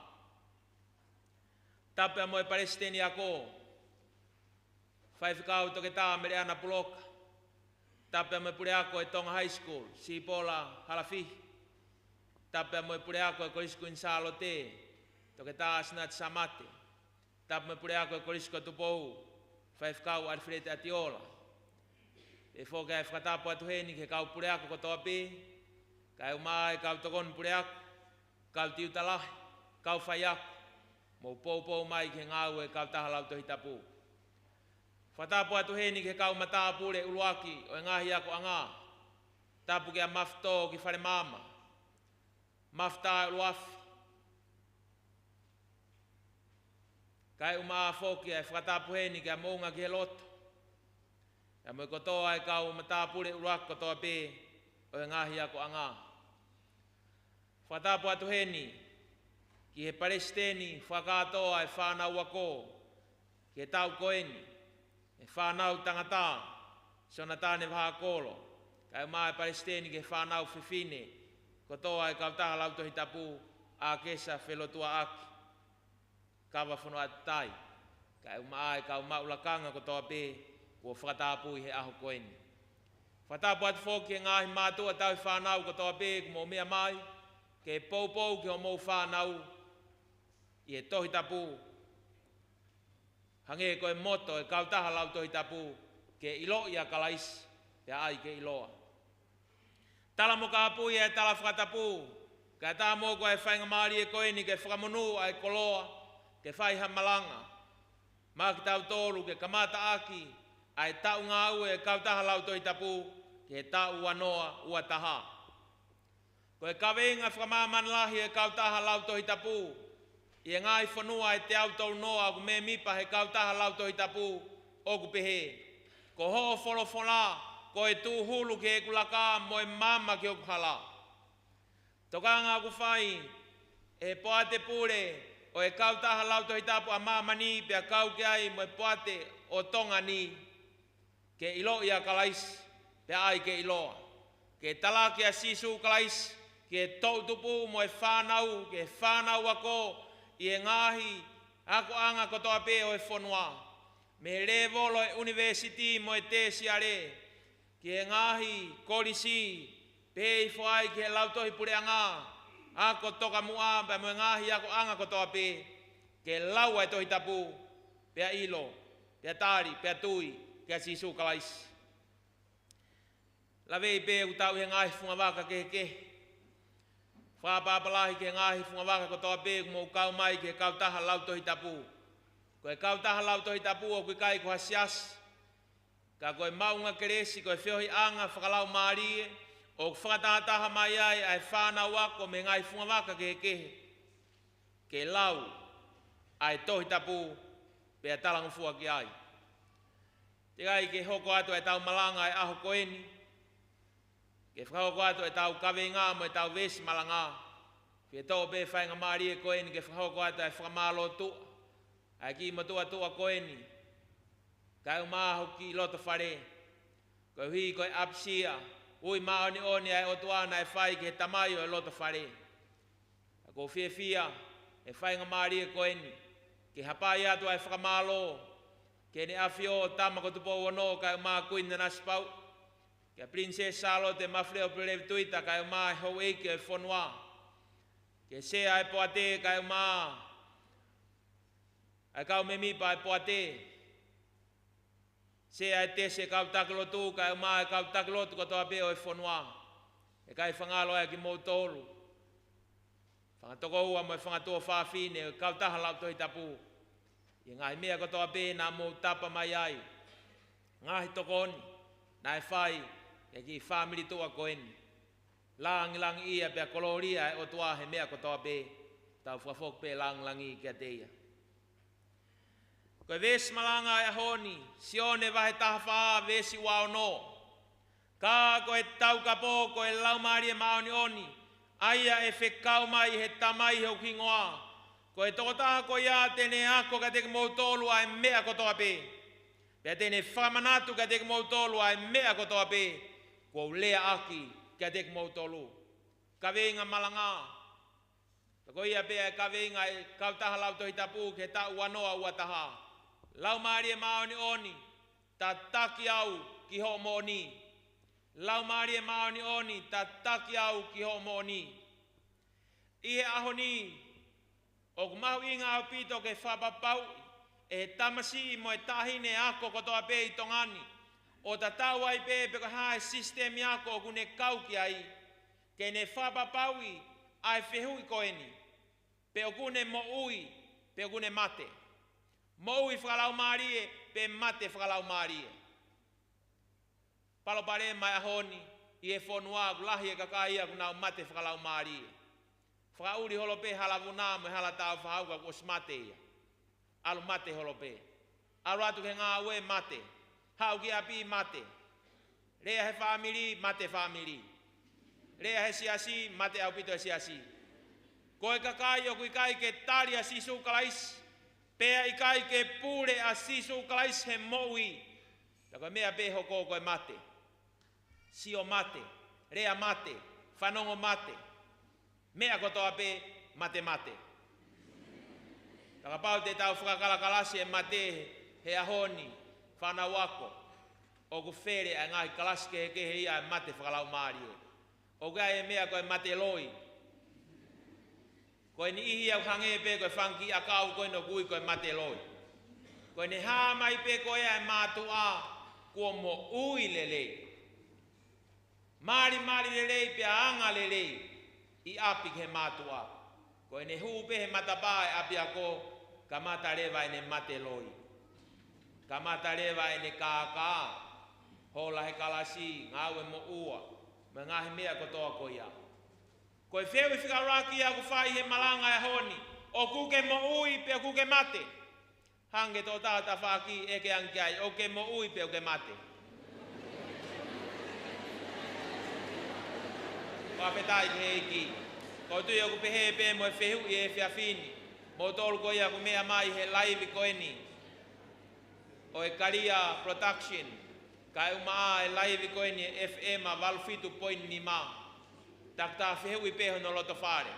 Tapu pea mo e Palesiteni Ako, Faifekau Toketā Meleana Puloka. Tapu pea mo e Puleako ʻo e Tonga High School, Sipola Halafihi. Tapu pea mo e Puleako ʻo e Kolisi Kuini Sālote, Toketā ʻAsinati Samate. Tapu mo e Puleako ʻo e Kolisi ko Tupou, Faifekau ʻAlifeleti ʻAtiola. Pea foki ʻa e fakatapu atu heni ki he kau puleako kotoa pē, kae ʻumaʻā e kau tokoni puleako, kau tiuta lahi, kau faiako, mou poupou mai ki he ngāue ʻo e Kautaha Lautohi Tapu. Fakatapu atu heni ki he kau matāpule ʻuluaki ʻo e ngaahi akoʻanga. Tapu kia Mafi Tō ki Falemaama, Mafi Tā ʻUluafi, kae ʻumaʻā foki ʻa e fakatapu heni kia Moʻunga ki he Loto, pea mo e kotoa e kau matāpule ʻuluaki kotoa pē ʻo e ngaahi akoʻanga. Fakatapu atu heni ki he Palesiteni fakakātoa ʻo e fānau ako ki he taʻu ko eni, ʻa e fānau tangata, Sionatane Vahakolo, kae ʻumaʻā e Palesiteni ki he fānau fefine kotoa e Kautaha Lautohi Tapu, ʻAkesa Felotuaʻaki, Kava Fonuatutai, kae ʻumaʻā e kau maʻu lakanga kotoa pē kuo fakatapui he ʻaho ko eni. Fakatapu atu foki ki he ngaahi mātuʻa tauhi fānau kotoa pē kuo mou meʻa mai ke poupou ki hoʻomou fānau ʻi he Tohi Tapu, hangē ko e moto ʻo e Kautaha Lautohi Tapu, ke ʻiloʻi ʻa Kalaisi pea ʻai ke ʻiloa. Tala mo kāpui ʻa e tala fakatapu, kae ʻatā moʻoku ʻa e faingamālie ko eni ke fakamonū ʻa e koloa, ke fai ha malanga maʻa kitautolu ke kamataʻaki ʻa e taʻu ngāue ʻo e Kautaha Lautohi Tapu ki he taʻu ua noa ua taha. Ko e kaveinga fakamāmani lahi ʻo e Kautaha Lautohi Tapu ʻi he ngaahi fonua ʻe teau tolu noa ʻoku mēmipa he Kautaha Lautohi Tapu ʻoku pehē: Ko hoʻo folofola ko e tūhulu ki heʻeku laka mo e maama ki hoku hala. Tokanga ʻoku fai ʻe he Poate Pule ʻo e Kautaha Lautohi Tapu ʻa Māmani pea kau ki ai mo e Poate ʻo Tonga ni, ke ʻiloʻi ʻa Kalaisi pea ʻai ke ʻiloa. Ke talaki ʻa Sīsū Kalaisi ki he toʻutupu mo e fānau, ki he fānau ako ʻi he ngaahi akoʻanga kotoa pē ʻo e fonua, mei he lēvolo ʻo e ʻunivēsiti mo e tēsiale, ki he ngaahi kolisi, pehē hifo ai ki he lautohi puleʻanga, ako tokamuʻa pea mo e ngaahi akoʻanga kotoa pē. ke lau ʻa e Tohi Tapu, pea ʻilo, pea tali, pea tui kia Sīsū Kalaisi. Lave pē ʻoku tau ʻi he ngaahi fungavaka kehekehe. Fakaʻapaʻapa lahi ki he ngaahi fungavaka kotoa pē ʻoku mou kau mai ki he kautaha lau Tohi Tapu. Ko e kautaha lau Tohi Tapu ʻoku ʻikai ko ha siasi, ka ko e maʻuʻanga kelesi, ko e feohiʻanga fakalaumālie ʻoku fakatahataha mai ai ʻa e fānau ako mei he ngaahi fungavaka kehekehe ke lau ʻa e Tohi Tapu pea talangofua ki ai. Teʻeki ai ke hoko atu ʻetau malanga ʻi he ʻaho ko eni, ke fakahoko atu ʻetau kaveinga mo ʻetau veesi malanga. Fie toʻo pē faingamālie ko eni ke fakahoko atu ʻa e fakamālō tuʻa ʻa e kiʻi motuʻa tuʻa ko eni, kae ʻumaʻā hoku kiʻi loto fale. Koeʻuhi ko e ʻapisia ui māʻoniʻoni ʻa e ʻOtua naʻe fai ki he tamai ʻo e loto fale. Ka ʻoku ou fiefia he faingamālie ko eni ke hapai atu ʻa e fakamālō ki Heʻene ʻAfio ʻo Tama ko Tupou Ono kae ʻumaʻā Kuini Nanasipauʻu, kia Princess Sālote Mafileo Pulelevituita kae ʻumaʻā e houʻeiki ʻo e fonua, ki he Sea ʻo e Poate kae ʻumaʻā ʻa e kau mēmipa ʻo e Poate, Sea ʻo e Tesi ʻo e Kau Taki Lotu kae ʻumaʻā e kau taki lotu kotoa pē ʻo e fonua. ʻE ʻikai fangalo ʻa kimoutolu, fanga tokoua mo e fanga tuofāfine ʻo e kautaha lau Tohi Tapu, ʻi he ngaahi meʻa kotoa pē naʻa mou tapa mai ai, ngaahi tokoni naʻe fai ki he kiʻi fāmili tuʻa ko eni. Langilangiʻia pea kolōlia ʻa e ʻOtua he meʻa kotoa pē. Tau fakafoki pē langilangi kiate ia. Ko e veesi malanga ʻo e ʻaho ni, Sione vahe taha fā veesi ua ono. Ka ko e Taukapo, ko e Laumālie Māʻoniʻoni, ʻa ia ʻe fekau mai ʻe he Tamai ʻi hoku hingoa, ko e tokotaha ko ia te ne ako kiate kimoutolu ʻa e meʻa kotoa pē, pea te ne fakamanatu kiate kimoutolu ʻa e meʻa kotoa pē kuo u leaʻaki kiate kimoutolu. Kaveinga malanga. Pea ko ia pē ʻa e kaveinga ʻa e kautaha lau Tohi Tapu ki he taʻu ua noa ua taha. Laumālie Māʻoniʻoni, tataki au ki hoʻo moʻoni. Laumālie Māʻoniʻoni, tataki au ki hoʻo moʻoni. ʻI he ʻaho ni, ʻoku mahuʻinga ʻaupito ke fakapapauʻi ʻe he tamasiʻi mo e taʻahine ako kotoa pē ʻi Tonga ni, ʻo tatau ai pē pe ko e hā e sisitemi ako ʻoku ne kau ki ai, ke ne fakapapauʻi ʻa e fehuʻi ko eni: pe ʻoku ne moʻui, pe ʻoku ne mate? Moʻui fakalaumālie, pe mate fakalaumālie? Palopalema ʻo e ʻaho ni ʻi he fonua, ʻoku lahi e kakai ia ʻoku nau mate fakalaumālie. Fakaʻuli holo pē hala vuna mo e hala tāufahau ka kuo ʻosi mate ia. ʻAlu mate holo pē. ʻAlu atu ki he ngāue, mate. Haʻu ki ʻapi, mate. Lea he fāmili, mate fāmili. Lea he siasi, mate ʻaupito e siasi. Ko e kakai ʻoku ʻikai ke tali ʻa Sīsū Kalaisi, pea ʻikai ke pule ʻa Sīsū Kalaisi he moʻui, pea ko e meʻa pē ʻe hoko ko e mate. Sio mate, lea mate, fanongo mate, meʻa kotoa pē mate mate. Pea kapau te tau fakakalakalasi e mate he ʻaho ni, fānau ako, ʻoku fele ʻa e ngaahi kalasi kehekehe ia ʻa e mate fakalaumālie. ʻOku ʻi ai e meʻa ko e mate loi. Ko e niʻihi ia ʻoku hangē pē ko e fanga kiʻi ʻakau ko eni ʻoku ui ko e mate loi. Ko ʻene hā mai pē ko ē ʻa e mātuʻa kuo moʻui lelei, malimali lelei pea anga lelei ʻi ʻapi ki he mātuʻa. Ko ʻene hū pē he matapā ʻo e ʻapiako, kamata leva ʻene mate loi. Kamata leva ʻene kākā, hola he kalasi, ngāue moʻua, mo e ngaahi meʻa kotoa ko ia. Ko e fehuʻi fika ʻuluaki ia ʻoku fai he malanga ʻo e ʻaho ni: ʻOku ke moʻui pe ʻoku ke mate? Hanga ʻe he tokotaha ʻo tafaʻaki, ʻeke ange ki ai: ʻOku ke moʻui pe ʻoku ke mate? Fakafetaʻi ki he ʻEiki. ʻOku ou tui ʻoku pehē pē mo e fehuʻi ʻo e efiafi ni, moutolu ko ia ʻoku meʻa mai he laivi ko eni ʻo e Kalia Production, kae ʻumaʻā e laivi ko eni ʻa e F M valu fitu poini nima. Takitaha fehuʻi pē hono loto fale.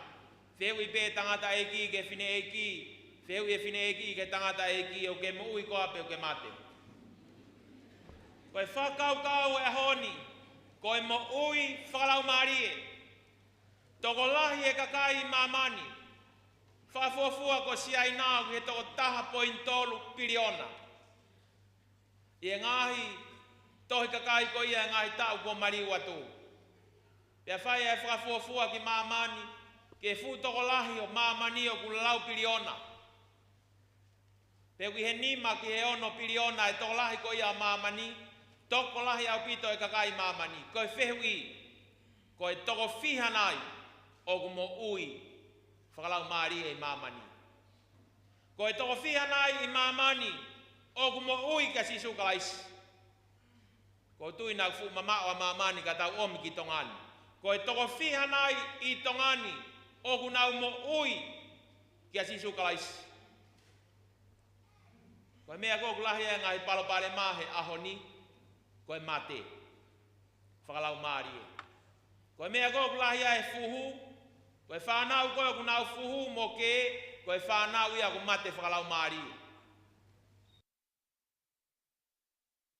Fehuʻi pē tangataʻeiki ki he fineʻeiki, fehuʻi e fineʻeiki ki he tangataʻeiki: ʻOku ke moʻui koā pe ʻoku ke mate? Ko e fakakaukau ʻo e ʻaho ni, ko e moʻui fakalaumālie. Tokolahi e kakai ʻi māmani Fakafuofua ko Siaina ʻoku ʻi he toko taha poini tolu piliona ʻi he ngaahi tohi kakai ko ia ʻi he ngaahi taʻu kuo maliu atu. Pea fai ʻa e fakafuofua ki māmani, ki he fuʻu tokolahi ʻo māmani ʻoku lau piliona. Pea ʻoku ʻi he nima ki he ono piliona e tokolahi ko ia ʻo māmani, tokolahi ʻaupito e kakai māmani. Ko e fehuʻi, ko e toko fiha nai ʻoku moʻui fakalaumālie ʻi māmani? Ko e toko fiha nai ʻi māmani ʻoku moʻui kia Sīsū Kalaisi? ʻOku ou tui naʻa fuʻu mamaʻo ʻa māmani ka tau ʻomi ki Tonga ni. Ko e toko fiha nai ʻi Tonga ni ʻoku nau moʻui kia Sīsū Kalaisi? Ko e meʻa ko ē ʻoku lahi ai e ngaahi palopalema he ʻaho ni, ko e mate fakalaumālie. Ko e meʻa ko ē ʻoku lahi ai e fuhu, ko e fānau ko ē ʻoku nau fuhu mo kē, ko e fānau ia ʻoku mate fakalaumālie.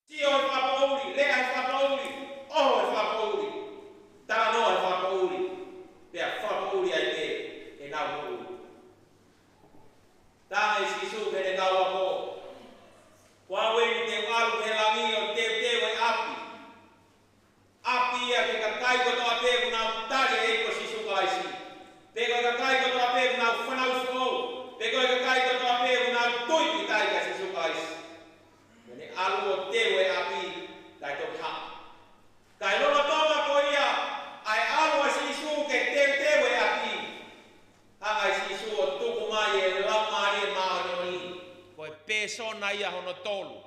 Sio he fakapoʻuli, lea he fakapoʻuli, ʻoho he fakapoʻuli, talanoa he fakapoʻuli, pea fakapoʻuli ai pē ʻenau moʻui. Talaange ʻe Sīsū ki heʻene kau ako, ko au eni te u ʻalu ki he langi ʻo teuteu e ʻapi. ʻApi ia ki he kakai kotoa pē ʻoku nau tali ʻa e ʻEiki ko Sīsū Kalaisi. Pe ko e kakai kotoa pē ʻoku nau fanauʻi foʻou. Pe ko e kakai kotoa pē ʻoku nau tui ki he ʻEiki ko Sīsū Kalaisi. Mo ʻene ʻalu ʻo teu e ʻapi kae toki haʻu. Kae lolotonga ko ia ʻa e ʻalu ʻa Sīsū ke teuteu e ʻapi, hanga ʻe Sīsū ʻo tuku mai e Laumālie Māʻoniʻoni. Ko e pēsona ia hono tolu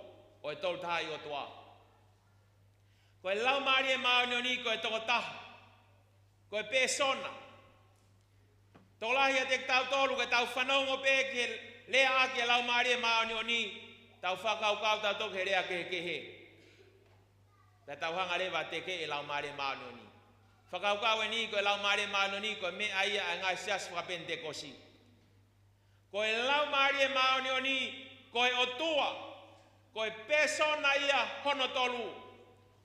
ʻo e Tolu Tahaʻi ʻOtua. Ko e Laumālie Māʻoniʻoni ko e tokotaha, ko e pēsona. Tokolahi ʻiate kitautolu ke tau fanongo pē ki he lea ʻaki e Laumālie Māʻoniʻoni, tau fakakaukau tautolu ki he lea kehekehe. Pea tau hanga leva ʻo tekeʻi e Laumālie Māʻoniʻoni. Fakakaukau eni ko e Laumālie Māʻoniʻoni ko e meʻa ia ʻa e ngaahi siasi faka-Penitekosi. Ko e Laumālie Māʻoniʻoni ko e ʻOtua, ko e pēsona ia hono tolu.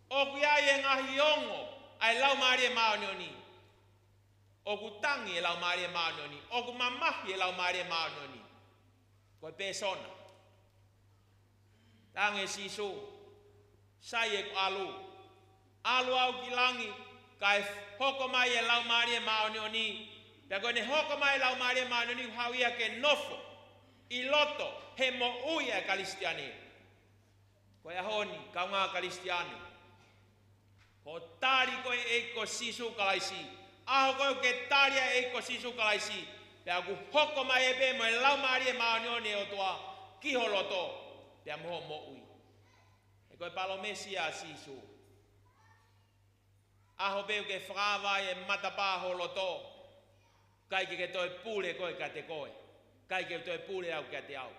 ʻOku ʻi ai e ngaahi ongo ʻa e Laumālie Māʻoniʻoni. ʻOku tangi e Laumālie Māʻoniʻoni, ʻoku mamahi e Laumālie Māʻoniʻoni. Ko e pēsona. Talaange ʻe Sīsū, sai ʻeku ʻalu. ʻAlu au ki langi, kae hoko mai e Laumālie Māʻoniʻoni. Pea ko ʻene hoko mai e Laumālie Māʻoniʻoni ʻoku haʻu ia ke nofo ʻi loto he moʻui ʻa e Kalisitiane. Ko e ʻaho ni, kaungā Kalisitiane, ko e tali ko ē ʻa e ʻEiki ko Sīsū Kalaisi. ʻAho ko ē ʻoku ke tali ai e ʻEiki ko Sīsū Kalaisi, pea ʻoku hoko mai ai pē mo e Laumālie Māʻoniʻoni ʻo e ʻOtua ki ho loto, pea mo hoʻo moʻui. He ko e palōmesi ʻa Sīsū. ʻAho pē ʻoku ke fakaava ai e matapā ho loto, ʻikai ke ke toe pule koe kiate koe, ʻikai ke toe pule au kiate au.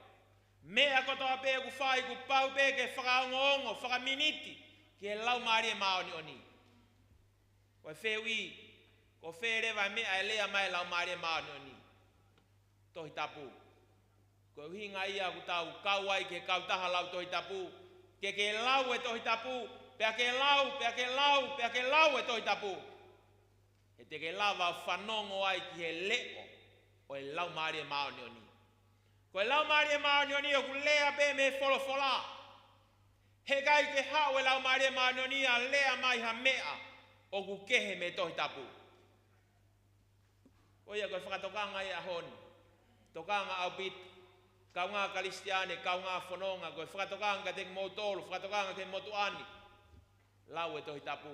Meʻa kotoa pē ʻoku fai kuo pau pē ke fakaongoongo, fakaminiti ki he Laumālie Māʻoniʻoni. Ko e fehuʻi, ko fē leva e meʻa ʻe lea mai e Laumālie Māʻoniʻoni? Tohi Tapu. Ko e ʻuhinga ia ʻoku tau kau ai ki he kautaha lau Tohi Tapu. Ke ke lau e Tohi Tapu, pea ke lau, pea ke lau, pea ke lau e Tohi Tapu. He te ke lava ʻo fanongo ai ki he leʻo ʻo e Laumālie Māʻoniʻoni. Ko e Laumālie Māʻoniʻoni ʻoku lea pē mei he folofola. He ʻikai ke haʻu e Laumālie Māʻoniʻoni ʻo lea mai ha meʻa ʻoku kehe mei he Tohi Tapu. Ko ia ko e fakatokanga ia ʻaho ni. Tokanga ʻaupito. Kaungā Kalisitiane, kaungā fononga, ko e fakatokanga kiate kimoutolu, fakatokanga ki he motuʻa ni. Lau e Tohi Tapu.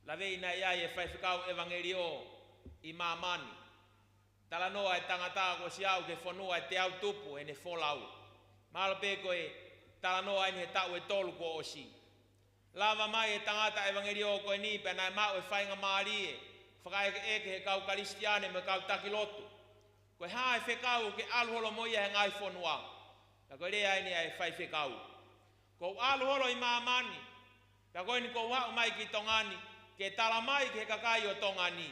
Laveʻi naʻe ʻi ai e faifekau ʻevangeliō ʻi māmani. Talanoa e tangata kuo ʻosi aʻu ki he fonua ʻe teau tupu ʻene folau. Mahalo pē ko e talanoa eni he taʻu ʻe tolu kuo ʻosi. Lava mai e tangata ʻevangeliō ko eni pea naʻe maʻu e faingamālie fakaʻekeʻeke he kau Kalisitiane mo e kau taki lotu. Ko e hā e fekau ʻoku ke ʻalu holo mo ia he ngaahi fonua? Pea ko e lea eni ʻa e faifekau. Kuo u ʻalu holo ʻi māmani. Pea ko eni kuo u aʻu mai ki Tonga ni, ke tala mai ki he kakai ʻo Tonga ni.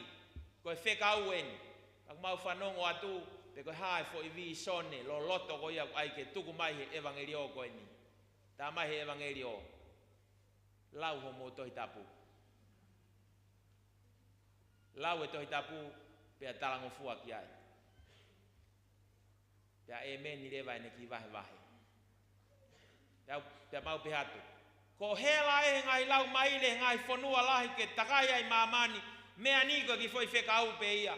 Ko e fekau eni. Pea ʻoku mau fanongo atu, pe ko e hā e foʻi vīsone loloto ko ia ʻoku ʻai ke tuku mai he ʻevangeliō ko eni. Tā mai he ʻevangeliō. Lau hoʻomou Tohi Tapu. Lau e Tohi Tapu, pea talangofua ki ai. Pea ʻēmeni leva ʻene kiʻi vahevahe. Pea, pea mau pehē atu, ko e hela ʻe he ngaahi laumālie he ngaahi fonua lahi ke takai ai māmani, meʻa ni ko e kiʻi foʻi fekau pē ia.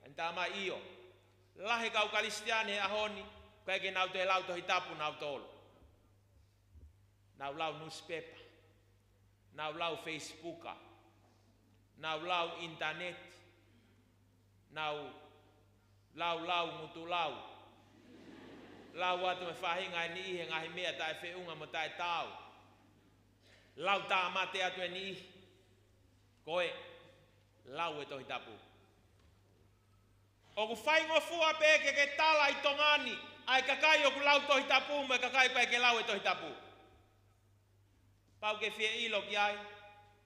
ʻEne talamai ʻio. Lahi e kau Kalisitiane he ʻaho ni, ʻikai ke nau toe lau Tohi Tapu nautolu. Nau lau nusipepa. Nau lau Facebook. Nau lau ʻinitaneti. Nau lau lau ngutu lau. Lau atu e faʻahinga ʻe niʻihi he ngaahi meʻa taʻefeʻunga mo taʻetaau. Lau tāmate atu ʻe niʻihi. Ko e lau e Tohi Tapu. ʻOku faingofua pē ke ke tala ʻi Tonga ni ʻa e kakai ʻoku lau Tohi Tapu mo e kakai ʻoku ʻikai ke lau e Tohi Tapu. Pau ke fie ʻilo ki ai,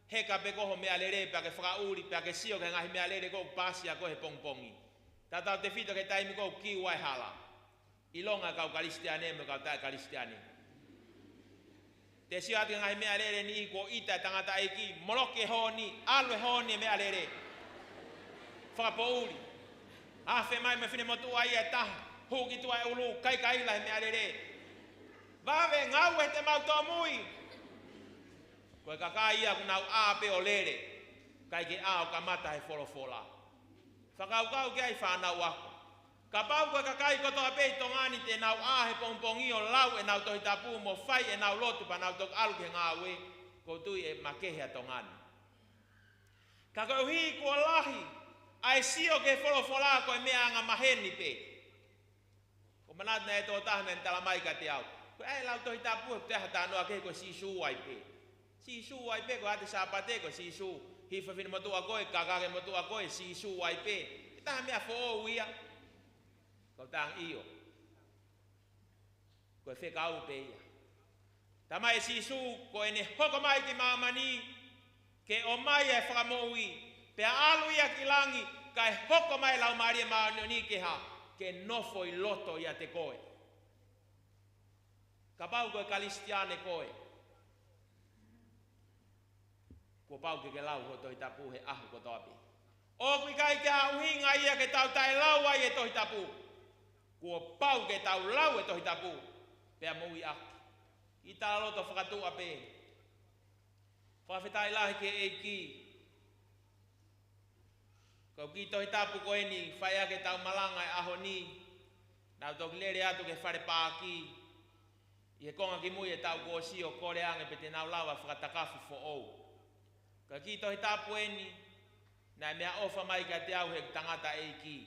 heka pē ko ho meʻalele pea ke fakaʻuli pea ke sio ki he ngaahi meʻalele ko ē ʻoku paasi ʻaki koe he pongipongi. Tautautefito ki he taimi ko ē ʻoku kiu ai e hala. ʻIlonga e kau Kalisitiane mo e kau taʻe Kalisitiane. Te sio atu ki he ngaahi meʻalele ni kuo ʻita e tangataʻeiki, moloki e honi, ʻalu e honi e meʻalele. Fakapoʻuli. Afe mai mo e finemotuʻa ia ʻe taha, hū ki tuʻa e ʻulu, kaikaila he meʻalele. Vave, ngāue te mau tōmui. Ko e kakai ia ʻoku nau ʻā pē ʻo lele, ʻikai ke ʻā ʻo kamata he folofola. Fakakaukau ki ai fānau ako. Kapau ko e kakai kotoa pē ʻi Tonga ni te nau ʻā he pongipongi ʻo lau ʻenau Tohi Tapu mo fai ʻenau lotu pea nau toki ʻalu ki he ngāue, ʻoku ou tui ʻe makehe ʻa Tonga ni. Ka koeʻuhi kuo lahi ʻa e sio ki he folofola ko e meʻa angamaheni pē. ʻOku ou manatu naʻe ʻi ai e tokotaha naʻa ne talamai kiate au, ko e ʻai e lau Tohi Tapu he ʻoku ʻikai ha talanoa ki ai, ko e Sīsū ai pē. Sīsū ai pē, ko e ʻalu he Sāpate ko e Sīsū. Hifo e finemotuʻa ko ē, kakake e motuʻa ko ē, Sīsū ai pē. ʻIkai ha meʻa foʻou ia. Kau tala ange ʻio. Ko e fekau pē ia. Talamai ʻe Sīsū, ko ʻene hoko mai ki māmani, ke ʻomai e fakamoʻui, pea ʻalu ia ki langi, kae hoko mai e Laumālie Māʻoniʻoni ke hā, ke nofo ʻi loto ʻiate koe. Kapau ko e Kalisitiane koe, kuo pau ke ke lau hoʻo Tohi Tapu he ʻaho kotoa pē. ʻOku ʻikai ke ʻuhinga ia ke tau taʻelau ai e Tohi Tapu. Kuo pau ke tau lau e Tohi Tapu pea moʻui ʻaki. Kiʻi talaloto fakatuʻa pē. Fakafetaʻi lahi ki he ʻEiki. Ko e kiʻi Tohi Tapu ko eni fai ʻaki ʻetau malanga he ʻaho ni. Naʻa ku toki lele atu ki he fale paaki ʻi he konga kimui e taʻu kuo ʻosi ʻo kole ange pe te nau lava fakatakafi foʻou. Ko e kiʻi Tohi Tapu eni naʻe meʻaʻofa mai kiate au ʻe heʻeku tangataʻeiki.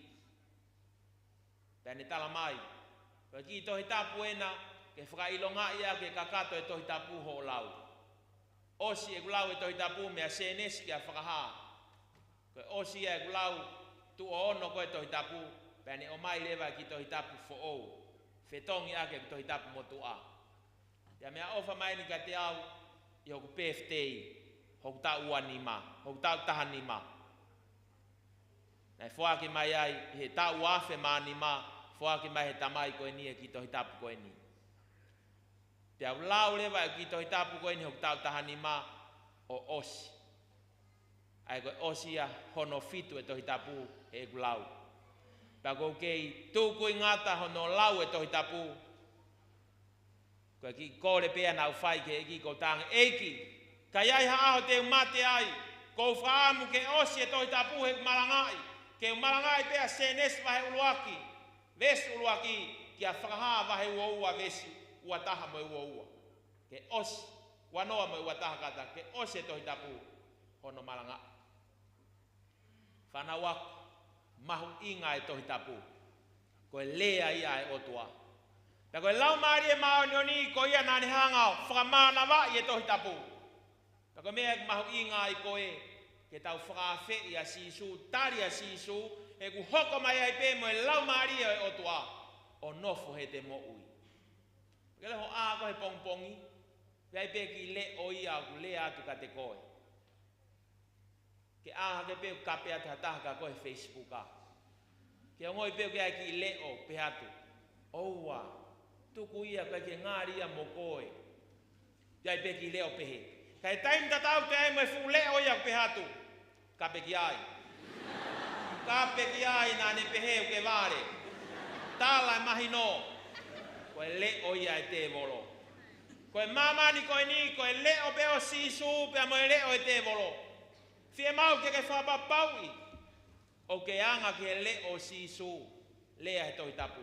Pea ne talamai, ko e kiʻi Tohi Tapu ena ke fakaʻilongaʻi ʻaki e kakato e Tohi Tapu hoʻo lau. ʻOsi ʻeku lau e Tohi Tapu mei Sēnesi kia Fakahā. Ko e ʻosi ia ʻeku lau tuʻo ono ko ē Tohi Tapu, pea ne ʻomai leva e kiʻi Tohi Tapu foʻou. Fetongi ʻaki e Tohi Tapu motuʻa. Pea meʻaʻofa mai eni kiate au ʻi hoku birthday, hoku taʻu ua nima, hoku taʻu taha nima. Naʻe foaki mai ai ʻi he taʻu ua afe mā nima, foaki mai ʻe he tamai ko eni e kiʻi Tohi Tapu ko eni. Pea u lau leva e kiʻi Tohi Tapu ko eni hoku taʻu taha nima ʻo ʻosi. ʻA ia ko e ʻosi ia hono fitu e Tohi Tapu heʻeku lau. Pea ʻoku ou kei tukuingata hono lau e Tohi Tapu. Ko e kiʻi kole pē ia naʻa ku fai ki he ʻEiki, ʻoku ou tala ange, ʻEiki, ka ʻi ai ha ʻaho te u mate ai, ʻoku ou fakaʻamu ke ʻosi e Tohi Tapu heʻeku malangaʻi, ke u malangaʻi pē ʻa Sēnesi vahe ʻuluaki, veesi ʻuluaki, kia Fakahā vahe ua ua veesi ua taha mo e ua ua. Ke ʻosi, ua noa mo e ua taha kātaki, ke ʻosi e Tohi Tapu hono malangaʻi. Fānau ako, mahuʻinga e Tohi Tapu. Ko e lea ia ʻa e ʻOtua. Pea ko e Laumālie Māʻoniʻoni ko ia naʻa ne hanga ʻo fakamānavaʻi e Tohi Tapu. Pea ko e meʻa ʻoku mahuʻinga ai ko ē ke tau fakaafeʻi ʻa Sīsū, tali ʻa Sīsū, he ʻoku hoko mai ai pē mo e Laumālie ʻo e ʻOtua ʻo nofo heʻete moʻui. Ke lea hoʻo ʻā ko ē he pongipongi, ʻi ai pē kiʻi leʻo ia ʻoku lea atu kiate koe. Ke ʻā hake pē ʻo kape atu ha taha kia koe he Facebook ā. Ke ongoʻi pē ʻoku ʻi ai e kiʻi leʻo pehē atu, ʻoua, tuku ia, ʻikai ke ngali ia mo koe. ʻI ai pē kiʻi leʻo pehē. Ka ʻi he taimi tatau te u ʻai mo e fuʻu leʻo ia ʻoku pehē atu, kape ki ai. Kape ki ai, naʻa ne pehē ʻoku ke vale. tala e mahino, ko e leʻo ia ʻo e tēvolo. Ko e māmani ko eni, ko e leʻo pē ʻo Sīsū pea mo e leʻo ʻo e tēvolo. Fiemaʻu ke ke fakapapauʻi ʻoku ke anga ki he leʻo ʻo Sīsū, lea he Tohi Tapu.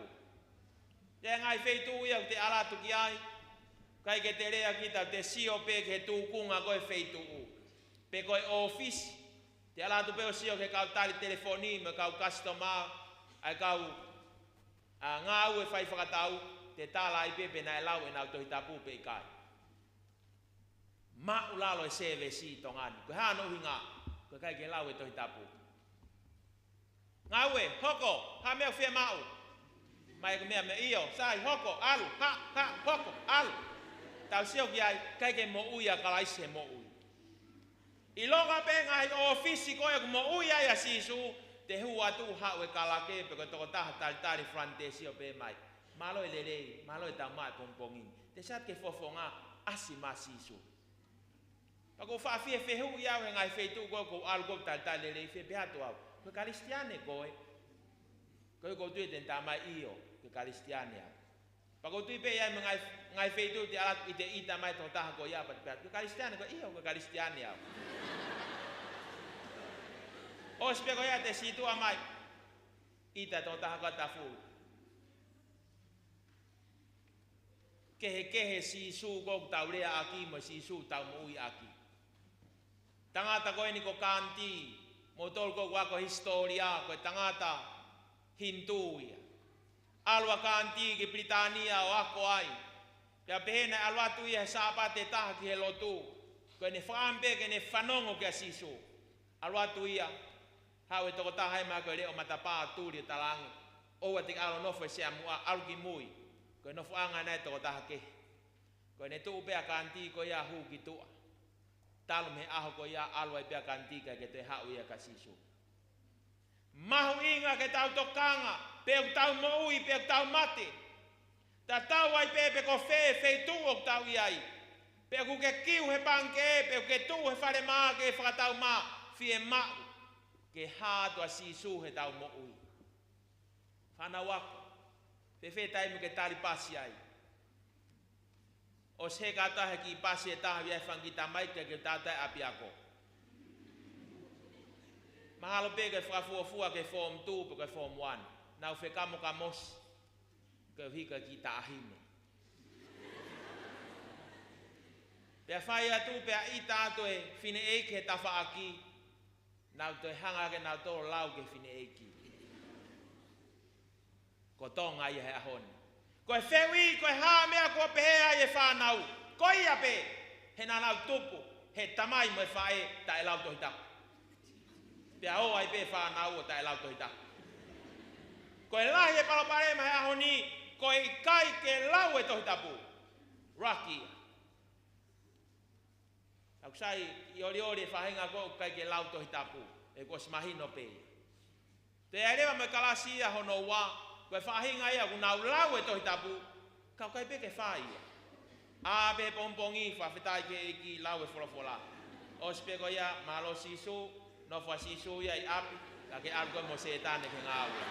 Ko e ngaahi feituʻu ia ʻoku te ʻalu atu ki ai, ʻikai ke te lea kita, te sio pē ki he tūkunga ko e feituʻu. Pe ko e ʻōfisi, te ʻalu atu pē ʻo sio ki he kau tali telefoni mo e kau kasitoma, ʻa e kau, ʻa, ngāue fai fakatau, te tala ai pē pe naʻe lau ʻenau Tohi Tapu pe ʻikai. Māʻulalo e sēvesi ʻi Tonga ni. Ko e hā hono ʻuhinga? Ko e ʻikai ke lau e Tohi Tapu. Ngāue, hoko, ha meʻa ʻoku fiemaʻu. Mai ʻeku meʻa, meʻa, ʻio, sai, hoko, ʻalu, ha, ha, hoko, ʻalu. Tau sio ki ai, ʻikai ke moʻui ʻa Kalaisi he moʻui. ʻIlonga pē ngaahi ʻōfisi ko ē ʻoku moʻui ai ʻa Sīsū, te hū atu haʻu e kalake pe ko e tokotaha talitali front desk ʻo pehē mai, mālō e lelei, mālō e tau mai pongipongi ni. Te sio atu ki he fofonga, ʻasi mai Sīsū. Pea ʻoku ou faʻa fie fehuʻi au he ngaahi feituʻu ko ē ʻoku ou ʻalu ko ē ʻo talitali lelei, fie pehē atu au, ko e Kalisitiane koe? Ko e ʻoku ou tui te ne tala mai ʻio, ko e Kalisitiane au. Pea ʻoku ou tui pē ʻi ai mo e ngaahi, ngaahi feituʻu te ʻalu atu ʻo ʻite ʻita mai e tokotaha ko ia pea te pehē atu, ko e Kalisitiane koe? ʻIo, ko e Kalisitiane au. ʻOsi pē ko ia te situʻa mai, ʻita e tokotaha ko ē ʻo tafulu. Kehekehe Sīsū ko ē ʻoku tau lea ʻaki mo e Sīsū ʻoku tau moʻui ʻaki. Tangata ko eni ko Gandhi, moutolu ko ē ʻoku ako hisitōlia, ko e tangata Hinitū ia. ʻAlu ʻa Gandhi ki Pilitānia ʻo ako ai. Pea pehē naʻe ʻalu atu ia he Sāpate ʻe taha ki he lotu. Ko ʻene fakaʻamu pē ke ne fanongo kia Sīsū. ʻAlu atu ia, haʻu e tokotaha ʻi he maʻa ko e leʻo matapā ʻo tuli ʻo talaange, ʻoua te ke ʻalu ʻo nofo he sea muʻa, ʻalu ki mui. Ko e nofoʻanga ʻena e tokotaha kehe. Ko ʻene tuʻu pē ʻa Gandhi ko ia ʻo hū ki tuʻa. Talu mei he ʻaho ko ia ʻalu ai pē ʻa Gandhi ʻikai ke toe haʻu ia kia Sīsū. Mahuʻinga ke tau tokanga, pe ʻoku tau moʻui, pe ʻoku tau mate. Tatau ai pē pe ko fē feituʻu ʻoku tau ʻi ai. Pe ʻoku ke kiu he pangikē, pe ʻoku ke tuʻu he falemā ke fakatau mā, fiemaʻu ke hā atu ʻa Sīsū heʻetau moʻui. Fānau ako, fēfē taimi ʻoku ke tali pasi ai? ʻOsi heka atu he kiʻi pasi ʻe taha ʻi ai e fanga kiʻi tamaiki ke tautai ʻapiako. Mahalo pē ke fakafuofua ki he form two pe ko e form one. Nau fekamokamosi. Koeʻuhi ko e kiʻi taʻahine. Pea fai atu, pea ʻita atu e fineʻeiki he tafaʻaki. Nau toe hanga ʻe nautolu ʻo lau ki he fineʻeiki. Ko Tonga ia he ʻaho ni. Ko e fehuʻi, ko e hā e meʻa ʻoku pehē ai e fānau? Ko ia pē, he naʻa nau tupu he tamai mo e faʻē taʻe lau Tohi Tapu. Pea ō ai pē fānau ʻo taʻe lau Tohi Tapu. Ko e lahi e palopalema he ʻaho ni, ko e ʻikai ke lau e Tohi Tapu. Lucky ia. ʻOku sai ʻi ʻoliʻoli e faʻahinga ko ē ʻoku ʻikai ke lau Tohi Tapu, he kuo ʻosi mahino pē ia. Toe ʻi ai leva mo e kalasi ia hono ua, ko e faʻahinga ia ʻoku nau lau e Tohi Tapu, ka ʻoku ʻikai pē ke fai ia. ʻĀ pē pongipongi, fakafetaʻi ki he ʻEiki, lau e folofola. ʻOsi pē ko ia, mālō Sīsū, nofo ʻa Sīsū ia ʻi ʻapi, ka ke ʻalu koe mo Sētane ki he ngāue.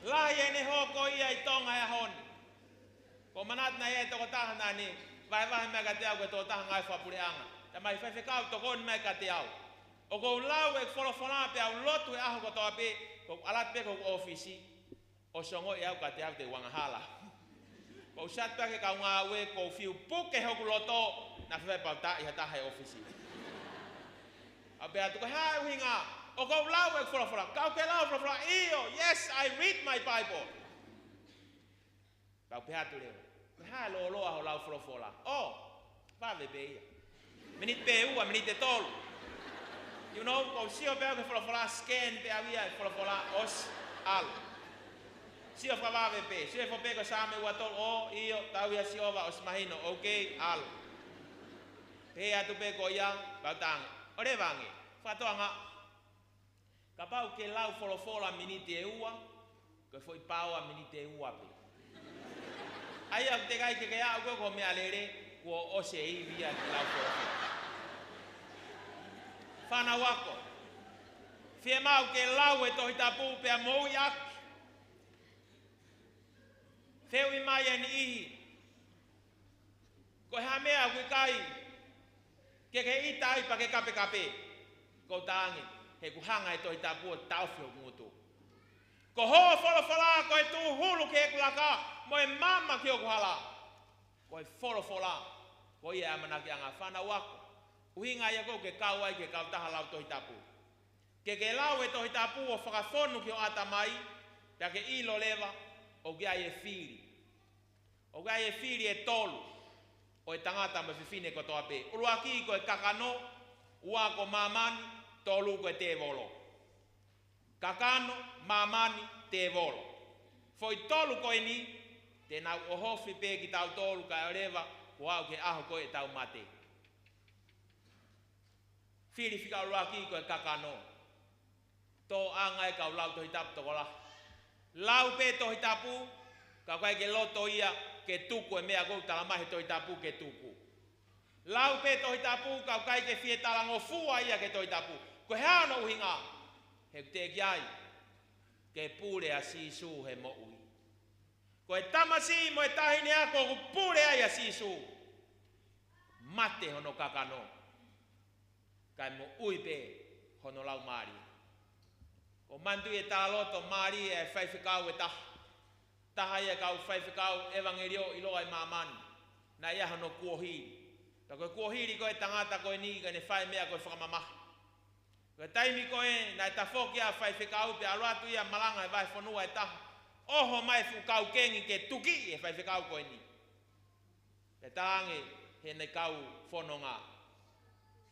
Lahi ʻene hoko ia ʻi Tonga he ʻaho ni. Ko e manatu naʻe ʻi ai e tokotaha naʻa ne vahevahe mai kiate au, ko e tokotaha ngāue fakapuleʻanga. Tamai faifekau, tokoni mai kiate au. ʻOku ou lau e folofola pea u lotu he ʻaho kotoa pē, ko e ʻalu atu pē ki hoku ʻōfisi, ʻosi ongoʻi au kiate au te u angahala. Ko u sio atu pē ki he kau ngāue, ko u fiu puke hoku loto, naʻa faifai pau taʻi ha taha he ʻōfisi. ʻA pē atu, ko e hā e ʻuhinga? ʻOku ou lau e folofola. Ka ʻoku ke lau folofola? ʻIo, yes, I read my Bible. Pea u pehē atu leva, ko e hā e lōloa hoʻo lau folofola? ʻŌ, vave pē ia. Miniti pē ua, miniti ʻe tolu. You know, ko u sio pē au ki he folofola, scan pē au ia e folofola, ʻosi, ʻalu. Sio fakavave pē, sio hifo pē ko e Saame ua tolu, ʻō, ʻio, tauhi ʻa Sihova, ʻosi mahino, okay, ʻalu. Pehē atu pē ko ia, pea u tangi. ʻO leva ange, fakatoanga. Kapau ke lau folofola miniti ʻe ua, ko e foʻi paoa miniti ʻe ua pē. ʻA ia ʻoku teʻeki ai ke ke aʻu koe ki ho meʻalele, kuo ʻosi e ivi ia ke lau folofola. Fānau ako, fiemaʻu ke lau e Tohi Tapu pea moʻui ʻaki. Teuʻi mai e niʻihi. Ko e hā e meʻa ʻoku ʻikai ke ke ʻita ai pea ke kapekape? Ko u talaange, he ʻoku hanga ʻe he Tohi Tapu ʻo taʻofi hoku ngutu. Ko hoʻo folofola ko e tūhulu ki heʻeku laka, mo e maama ki hoku hala. Ko e folofola, ko ia e ʻamanakiʻanga. Fānau ako, ʻuhinga ia ʻoku ke kau ai ki he kautaha lau Tohi Tapu. Ke ke lau e Tohi Tapu ʻo fakafonu ki ho ʻatamai, pea ke ʻilo leva ʻoku ʻi ai e fili. ʻOku ʻi ai e fili ʻe tolu ʻo e tangata mo e fefine kotoa pē. ʻUluaki ko e kakano, ua ko māmani, tolu ko e tēvolo. Kakano, māmani, tēvolo. Foʻi tolu ko eni, te nau ʻohofi pē kitautolu kae ʻoua leva kuo aʻu ki he ʻaho ko ē ʻetau mate. Fili fika ʻuluaki ko e kakano. Tōʻanga e kau lau Tohi Tapu tokolahi. Lau pē Tohi Tapu, ka ʻoku ʻikai ke loto ia ke tuku e meʻa ʻoku talamai he Tohi Tapu ke tuku. Lau pē Tohi Tapu, ka ʻoku ʻikai ke fie talangofua ia ki he Tohi Tapu. Ko e hā hono ʻuhinga? He ʻoku teʻeki ai ke pule ʻa Sīsū he moʻui. Ko e tamasiʻi mo e taʻahine ako ʻoku pule ai ʻa Sīsū, mate hono kakano, kae moʻui pē hono laumālie. ʻOku ou manatuʻi e talaloto mālie ʻa e faifekau ʻe taha. Taha ia e kau faifekau ʻevangeliō ʻiloa ʻi māmani. Naʻe ʻi ai hono kuohili. Pea ko e kuohili ko ē ʻa e tangata ko eni ka ne fai e meʻa ko e fakamamahi. Ko e taimi ko ē naʻe tafoki ʻa e faifekau pea ʻalu atu ia ʻo malanga he vahefonua ʻe taha, ʻoho mai e fuʻu kau kengi ke tukiʻi e faifekau ko eni. Pea talaange ʻe heʻene kau fononga,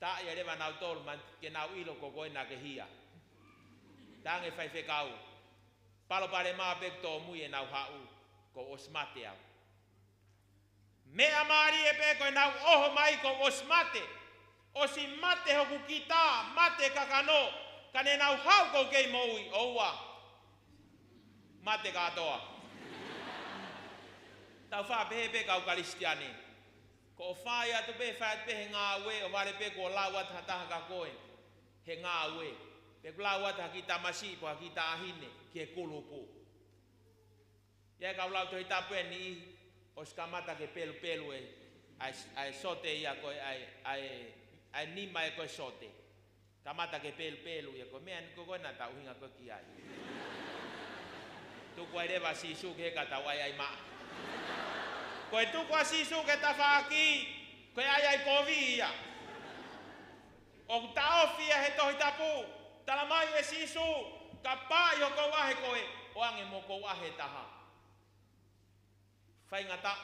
taaʻi leva ʻe nautolu, manatuʻi ke nau ʻilo ko koe naʻa ke hia. Talaange ʻe he faifekau, palopalema pē ʻoku tōmui ʻenau haʻu, kuo u ʻosi mate au. Meʻa mālie pē ko ʻenau ʻoho mai kuo u ʻosi mate. ʻOsi mate hoku kita, mate kakano, ka ne nau haʻu ʻoku ou kei moʻui, ʻoua. Mate kātoa. Tau faʻa pehē pē kau Kalisitiane. Ko e fai atu pē, fai atu pē he ngāue, ʻo vale pē kuo lau atu ha taha kia koe he ngāue. Pe kuo lau atu ha kiʻi tamasiʻi pe ha kiʻi taʻahine ki he kulupu. ʻI ai e kau lau Tohi Tapu ʻe niʻihi, ʻosi kamata ke pelupelu e, ʻa e, ʻa e sote ia ko ē, ʻa e, ʻa e, ʻa e nima ē ko e sote. Kamata ke pelupelu ia ko e meʻa ni ko ē naʻa tau ʻuhinga ko ē ki ai. Tuku ai leva ʻa Sīsū ki hē ka tau ʻai ai maʻa. Ko e tuku ʻa Sīsū ki he tafaʻaki, ko e ʻai ai kovi ia. ʻOku taʻofi ia he Tohi Tapu, talamai ʻe Sīsū, kapau ʻoku ou ʻahe ko ē, ʻoange mo ʻeku ʻahe ʻe taha. Faingataʻa.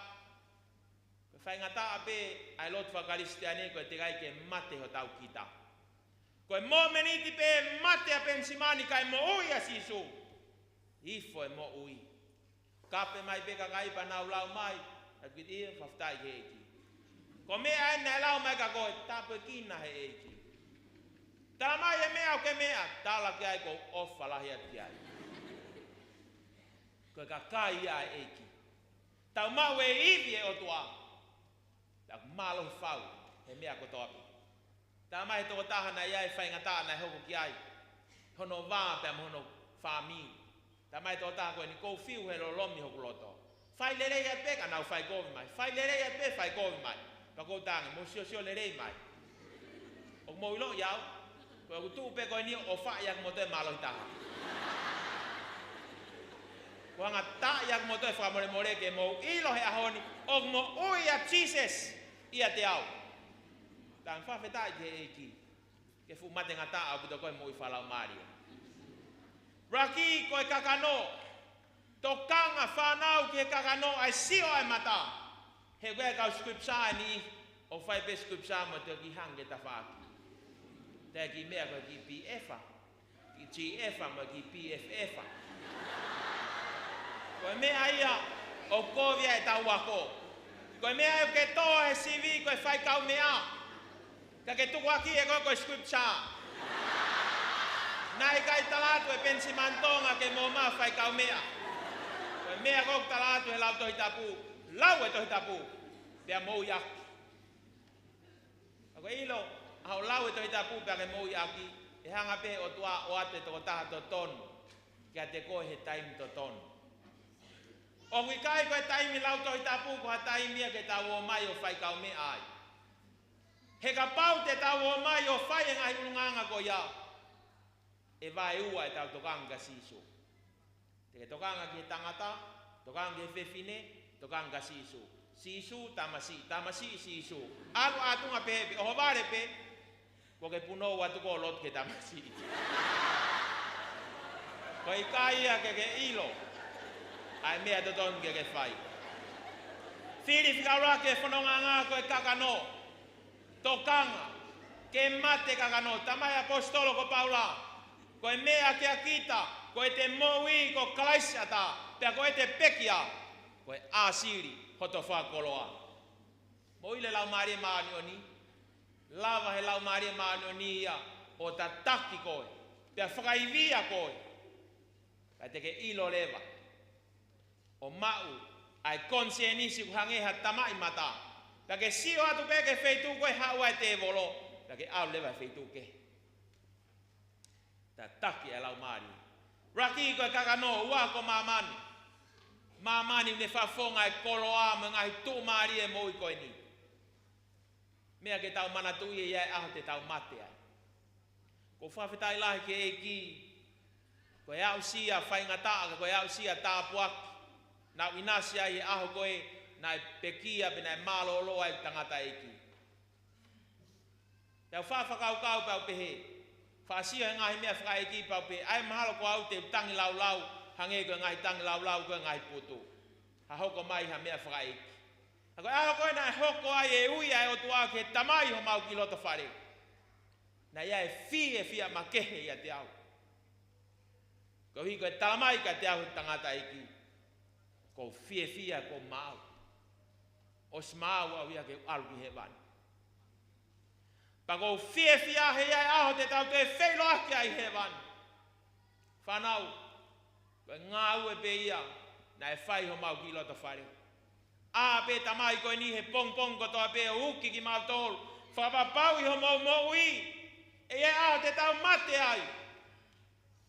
Ko e faingataʻa pē ʻa e lotu faka-Kalisitiane ko e teʻeki ai ke mate hotau kita. Ko e mōmeniti pē mate ʻa Penisimani kae moʻui ʻa Sīsū. Ifo e moʻui. Kape mai pē kakai pea nau lau mai, ʻa ki ʻio, fakafetaʻi ki he ʻEiki. Ko e meʻa ē naʻe lau mai kia koe, tāpuekina he ʻEiki. Talamai e meʻa ʻoku ke meʻa, tala ki ai ʻoku ou ʻofa lahi atu ki ai. Ko e kakai ia ʻa e ʻEiki. Tau maʻu e ivi ʻo e ʻOtua. Tau mālohi fau he meʻa kotoa pē. Talamai ʻe he tokotaha naʻe ʻi ai e faingataʻa naʻe hoko ki ai, hono vā pea mo hono fāmili. Talamai ʻe he tokotaha ko eni, ʻoku ou fiu he lolomi hoku loto. Fai lelei atu pē ka nau fai kovi mai. Fai lelei atu pē, fai kovi mai. Pea ʻoku ou talaange, mou siosio lelei mai. ʻOku mou ʻiloʻi au, ko ʻeku tuʻu pē ko eni ʻo ʻofaʻi ʻaki kimoutolu e mālohi taha. Ko e anga taaʻi ʻaki kimoutolu e fakamolemole ke mou ʻilo he ʻaho ni, ʻoku moʻui ʻa Sīsū ʻiate au. Talaange fakafetaʻi ki he ʻEiki. Ke fuʻu mate ngataʻa ʻaupito ko e moʻui fakalaumālie. ʻUluaki ko e kakano. Tokanga fānau ki he kakano ʻa e sio ʻa e mata. He ko e kau scripture ʻa e niʻihi, ʻoku fai pē scripture mo e toe kiʻi hangē tafaʻaki. Toe kiʻi meʻa ko e kiʻi P F a. Kiʻi G F a mo e kiʻi P F F a. Ko e meʻa ia ʻoku kovi ai ʻetau ako. Ko e meʻa ʻoku ke tō he sivi ko e faikaumeʻa. Ka ke tukuakiʻi ʻe koe ko e scripture. Naʻe ʻikai tala atu ʻe Penisimani Tonga ke mou maʻu faikaumeʻa. Ko e meʻa ʻoku tala atu he lau Tohi Tapu, lau e Tohi Tapu, pea moʻui ʻaki. ʻOku ke ʻilo, ʻa hoʻo lau e Tohi Tapu pea ke moʻui ʻaki, ʻe hanga pē ʻe he ʻOtua ʻo ʻoatu e tokotaha totonu kiate koe he taimi totonu. ʻOku ʻikai ko e taimi lau Tohi Tapu ko ha taimi ia ke tau ō mai ʻo fai kaumeʻa ai. He kapau te tau ō mai ʻo fai e ngaahi ʻulungaanga ko ia, ʻe vaeua ʻetau tokanga kia Sīsū. Te ke tokanga ki he tangata, tokanga ki he fefine, tokanga kia Sīsū. Sīsū, tamasiʻi, tamasiʻi, Sīsū. ʻAlu ʻatunga pē, pē, ʻohovale pē, kuo ke punou atu koe ʻo lotu ki he tamasiʻi. Ko e ʻikai ia ke ke ʻilo ʻa e meʻa totonu ke ke fai. Fili fika ʻuluaki e fonongaʻanga ko e kakano. Tokanga ke mate kakano. Talamai ʻe he ʻaposetolo ko Paula, ko e meʻa kia kita, ko ʻete moʻui ko Kalaisi ʻatā, pea ko ʻete pekia, ko e ʻāsili hoto fakakoloa. Moʻui ʻi he Laumālie Māʻoniʻoni, lava ʻe he Laumālie Māʻoniʻoni ia ʻo tataki koe, pea fakaivia koe, kae te ke ʻilo leva ʻo maʻu ʻa e konisēnisi ʻoku hangē ha tamaʻi mata. Pea ke sio atu pē ki he feituʻu ko ē ʻe haʻu ai e tēvolo, pea ke ʻalu leva ki he feituʻu kehe. Tataki ʻe he Laumālie. ʻUluaki ko e kakano, ua ko māmani. Māmani ʻoku ne fakafofonga e koloa mo e ngaahi tuʻumālie ʻo e moʻui ko eni. Meʻa ke tau manatuʻi ia ʻi he ʻaho te tau mate ai. ʻOku ou fakafetaʻi lahi ki he ʻEiki, ko e aʻusia faingataʻa, ko e aʻusia tāpuaki naʻa ku ʻinasi ai he ʻaho ko ē naʻe pekia pe naʻe mālōlō ai e tangataʻeiki. Pea u faʻa fakakaukau pea u pehē, faʻa sio he ngaahi meʻa fakaʻeiki pea u pehē, ʻai mahalo ko au te u tangi laulau, hangē ko e ngaahi tangi laulau ko e ngaahi putu. Ha hoko mai ha meʻa fakaʻeiki. Ka ko e ʻaho ko ē naʻe hoko ai e ui ʻa e ʻOtua ki he tamai homau kiʻi loto fale, naʻe ʻi ai e fiefia makehe ʻiate au. Koeʻuhi ko e talamai kiate au ʻe he tangataʻeiki, ʻoku ou fiefia ʻoku ou maau. ʻOsi maau au ia ke u ʻalu ki hēvani. Pea ʻoku ou fiefia he ʻe ʻi ai e ʻaho te tau toe feʻiloaki ai ʻi hēvani. Fānau, ko e ngāue pē ia naʻe fai homau kiʻi loto fale. ʻA pē tamai ko eni he pongipongi kotoa pē ʻo uki kimautolu. Fakapapauʻi homou moʻui. ʻE ʻi ai e ʻaho te tau mate ai,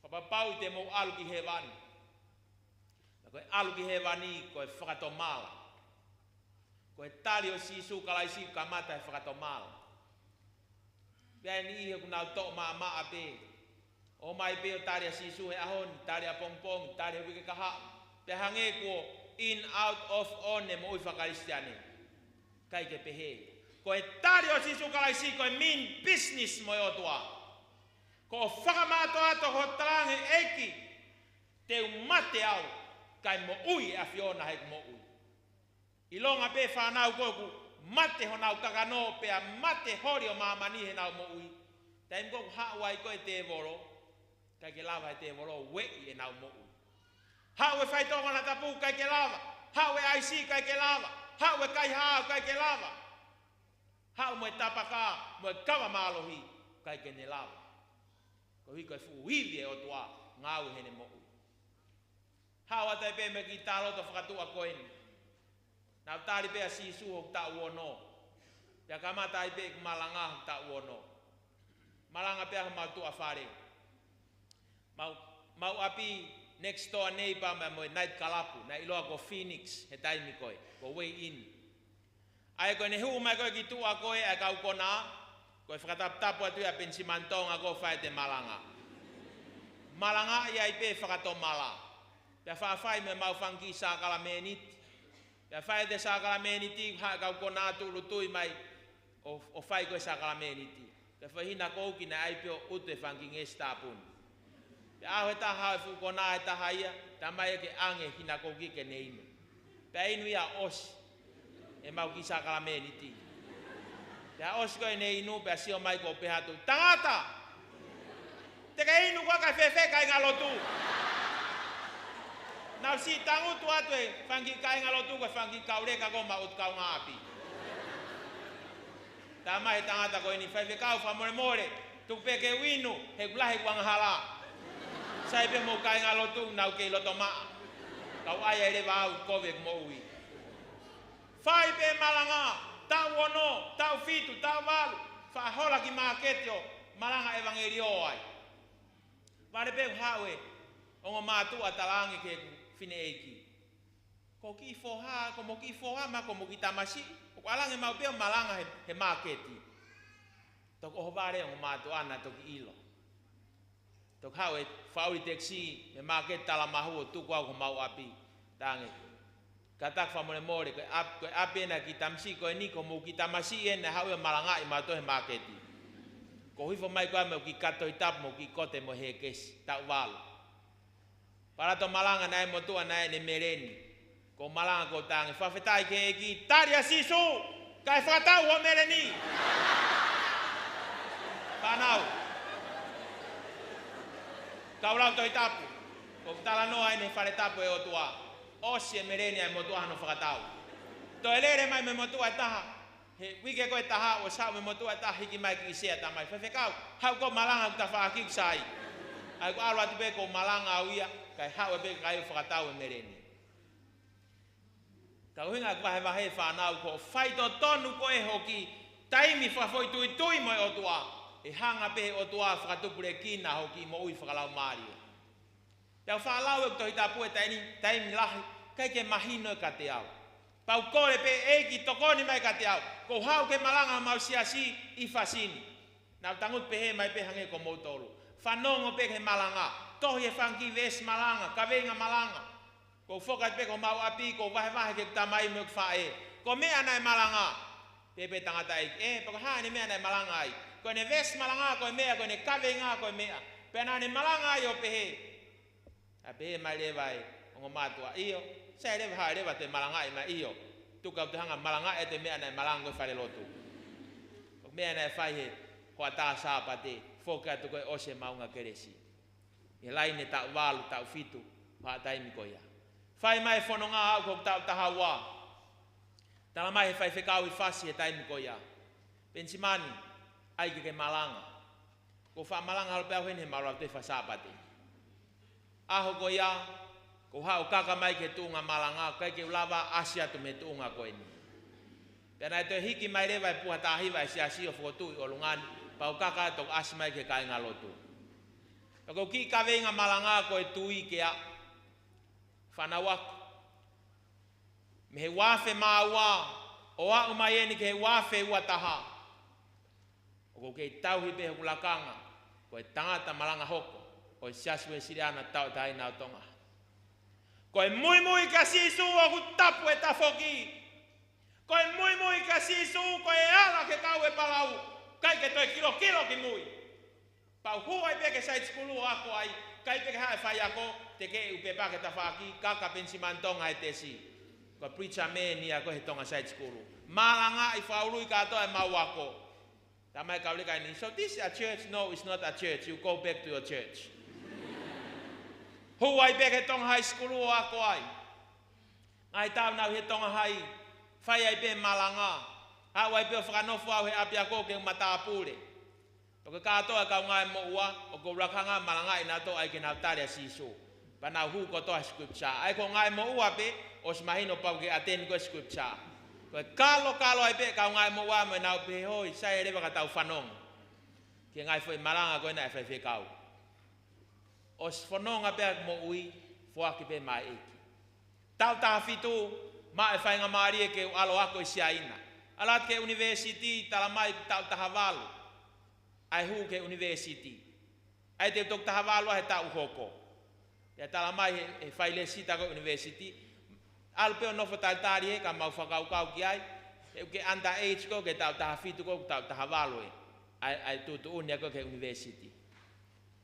fakapapauʻi te mou ʻalu ki hēvani. Ka ko e ʻalu ki hēvani ko e fakatomala. Ko e tali ʻo Sīsū Kalaisi ʻoku kamata he fakatomala. Pea ʻi ai e niʻihi ʻoku nau toʻo maʻamaʻa pē. ʻOmai pē ʻo tali ʻa Sīsū he ʻaho ni, tali ʻapongipongi, tali he uike kahaʻu. Pea hangē kuo in, out of, on e moʻui faka-Kalisitiane. ʻIkai ke pehē. Ko e tali ʻo Sīsū Kalaisi ko e mean business mo e ʻOtua. Ko hoʻo fakamātoato hoʻo talaange, ʻEiki, te u mate au, kae moʻui ʻa e ʻAfiona heʻeku moʻui. ʻIlonga pē fānau ko ē ʻoku mate honau kakano pea mate holi ʻo māmani heʻenau moʻui. Taimi ko ē ʻoku haʻu ai ko ē e tēvolo, ʻikai ke lava ʻe he tēvolo ʻo ueʻi ʻenau moʻui. Haʻu e faitoʻo konatapu, ʻikai ke lava. Haʻu e ʻaisi, ʻikai ke lava. Haʻu e kaihaʻa, ʻikai ke lava. Haʻu mo e tapaka, mo e kava mālohi, ʻikai ke ne lava. Koeʻuhi ko e fuʻu ivi ʻo e ʻOtua, ngāue heʻene moʻui. Haʻu atu ai pē mo e kiʻi talaloto fakatuʻa ko eni. Naʻa ku tali pē ʻa Sīsū hoku taʻu ono. Pea kamata ai pē ʻeku malanga hoku taʻu ono. Malanga pē ʻa homau tuʻa fale. Mau, mau ʻapi next door neighbor mo e, mo e night club, naʻe ʻiloa ko Phoenix, he taimi ko ē, ko Way Inn. ʻA ia ko ʻene hū mai ko ē ki tuʻa ko ē ʻa e kau konā, ko e fakataputapu atu ia ʻa Penisimantonga ko ē ʻo fai ʻete malanga. Malangaʻi ai pē fakatomala. Pea faʻa fai mo ʻemau fanga kiʻi sākalameniti. Pea fai ʻete sākalameniti, haʻu e kau konā tūʻulutui mai ʻo, ʻo fai ko ē sākalameniti. Pea fai hina kouki naʻe ʻai pē ʻo ʻutu e fanga kiʻi ngeʻesi tāpuni. Pea ʻaho ʻe taha ʻa e fuʻu konā ʻe taha ia, talamai ke ʻange hina kouki ke ne inu. Pea inu ia ʻosi ʻemau kiʻi sākalameniti. Pea ʻosi ko ē ʻene inu, pea sio mai ko ē pē atu, tangata! Te ke inu koe kae fēfē kāingalotu? Naʻe ʻosi tangutu atu e fanga kiʻi kāingalotu ko e fanga kiʻi kauleka ko ē maʻu ʻotu kaungāʻapi. Talamai ʻe he tangata ko eni, faifekau, fakamolemole, tuku pē ke u inu, he ʻoku lahi ʻeku angahala. Sai pē homou kāingalotu, nau kei loto maʻa. Kau ʻai ai leva au, kovi ʻeku moʻui. Fai pē malanga, taʻu ono, taʻu fitu, taʻu valu, faʻa hola ki māketi ʻo malanga ʻevangeliō ai. Vale pē ʻoku haʻu e ongo mātuʻa talaange ki heʻeku fineʻeiki, Ko e kiʻi foha, ko hoʻomo kiʻi foha mo hoʻomo kiʻi tamasiʻi, ʻoku ʻalu ange maʻu pē ʻo malanga he, he māketi. Toki ʻohovale ʻa e ongo mātuʻa naʻa toki ʻilo. Toki haʻu e fakaʻuli tekisi he māketi Talamahu ʻo tuku au ki homau ʻapi. Talaange, kātaki fakamolemole, ko e ʻap-, ko e ʻapi ena e kiʻi tamasiʻi ko eni, ko hoʻomo kiʻi tamasiʻi ena ʻe haʻu ia ʻo malangaʻi mautolu he māketi. Ko e hifo mai ko ia mo e kiʻi kato Tohitapu mo e kiʻi kote mo e hēkesi, taʻu valu. Pea ʻalu atu ʻo malanga, naʻe motuʻa naʻe ʻene meleni. Ko e malanga ko e talaange, fakafetaʻi ki he ʻEiki, tali ʻa Sīsū, kae fakatau hoʻo meleni. Fānau. Kau lau Tohitapu. Ko e talanoa eni he fale tapu ʻo e ʻOtua. ʻOsi e meleni ʻa e motuʻa hono fakatau. Toe lele mai mo e motuʻa ʻe taha. He uike ko ē ʻe taha ʻosi haʻu mo e motuʻa ʻe taha, hiki mai e kiʻi sea, tamai, faifekau, haʻu koe ʻo malanga ki he tafaʻaki ʻoku sai. ʻA ia ʻoku ʻalu atu pē ko e malanga au ia, kae haʻu pē kakai ʻo fakatau e meleni. Ka ko e ʻuhinga ʻeku vahevahe, fānau, ko e faitotonu ko ē hoʻo kiʻi taimi fakafoʻituitui mo e ʻOtua, ʻe hanga pē ʻe he ʻOtua ʻo fakatupulekina hoʻo kiʻi moʻui fakalaumālie. Pea u faʻa lau ʻeku Tohitapu he taimi, taimi lahi, ʻikai ke mahino ia kiate au. Pea u kole pē, ʻEiki, tokoni mai kiate au. Kuo u haʻu ke malanga homau siasi ʻi Fasini. Naʻa ku tangutu pehē mai pē hangē ko moutolu. Fanongo pē ki he malanga. Tohi e fanga kiʻi veesi malanga, kaveinga malanga. Kuo u foki atu pē ki homau ʻapi, kuo u vahevahe ki heʻeku tamai mo ʻeku faʻē. Ko e meʻa naʻe malanga. Pehē pē tangataʻeiki, ē, pea ko e hā ʻene meʻa naʻe malanga ai? Ko ʻene veesi malanga ko e meʻa, ko ʻene kaveinga ko e meʻa. Pea naʻa ne malanga ai ʻo pehē. Pea pehē mai leva e ongo mātuʻa, ʻio, sai leva, haʻu leva ʻo toe malangaʻi mai, ʻio. Tuku au toe hanga ʻo malangaʻi atu e meʻa naʻe malanga ko ē he falelotu. Ko e meʻa naʻe fai he hoʻatā Sāpate, foki atu ko ē ʻosi e maʻunga kelesi. ʻI he laine taʻu valu, taʻu fitu, ʻo e taimi ko ia. Fai mai e fononga au ko ʻeku taʻu taha ua. Talamai ʻe he faifekau ʻi Fasi he taimi ko ia, Penisimani, ʻai ke ke malanga. Kuo u faʻa malanga holo pē au heni he maʻulalo faka-Sāpate. ʻAho ko ia, kuo u haʻu ʻo kaka mai ki he tuʻunga malanga, ʻikai ke u lava ʻo ʻasi atu mei he tuʻunga ko eni. Pea naʻe toe hiki mai leva e puha taha hiva ʻa e siasi ʻo fokotuʻu ʻi ʻolunga ni, pea u kaka atu ʻo ʻasi mai ki he kāingalotu. Pea ko ʻeku kiʻi kaveinga malanga ko e Tui ke aʻu. Fānau ako. Mei he uaafe mā ua, ʻo aʻu mai eni ki he uaafe ua taha. ʻOku ou kei tauhi pē hoku lakanga, ko e tangata malanga hoko ʻo e Siasi Uēsiliana Tauʻatāina ʻo Tonga. Ko e muimui kia Sīsū ʻoku tapu e tafoki. Ko e muimui kia Sīsū ko e ala ki he kau ʻe palau, ʻikai ke toe kilokilo ki mui. Pea u hū ai pē ki he side school ʻo ako ai, ʻikai pē ke haʻu e faiako, tekeʻi e pepa ki he tafaʻaki, kaka Penisimani Tonga he tesi. Ko e preacher man ia ko ē he Tonga side school. Malangaʻi fakaului kātoa ʻemau ako. Talamai ʻe he kau leka ni, "So this is a church?" "No, it's not a church. You go back to your church." Hū ai pē ki he Tonga high school ʻo ako ai. Ngaahi taʻu naʻa ku ʻi he Tonga High, fai ai pē malanga. Haʻu ai pē ʻo fakanofo au he ʻapiako ke u matāpule. Pea ko e kātoa e kau ngāue moʻua, ʻoku ou lakanga malangaʻi nautolu ʻai ke nau tali ʻa Sīsū. Pea nau hū kotoa he scripture. ʻA ia ko e ngāue moʻua pē, ʻosi mahino pau ke attend ko ē scripture. Ko e kalokalo ai pē e kau ngāue moʻua mo ʻenau pehē, "Hoi, sai leva ka tau fanongo ki he ngaahi foʻi malanga ko ena ʻa e faifekau." ʻOsi fononga pē ʻeku moʻui, foaki pē maʻa e ʻEiki. Taʻu taha fitu, maʻu e faingamālie ke u ʻalu ʻo ako ʻi Siaina. ʻAlu atu ki he university, talamai taʻu taha valu ʻa e hū ki he university. ʻA ia te u toki taha valu ʻa e taʻu hoko. Pea talamai ʻe he, ʻe he fai lēsisita ko ē university, ʻalu pē ʻo nofo talitali hē ka mau fakakaukau ki ai, he ʻoku ke under age koe, ʻoku ke taʻu taha fitu koe, taʻu taha valu ē. ʻA e, ʻa e tuʻutuʻuni ia ko ē ki he university.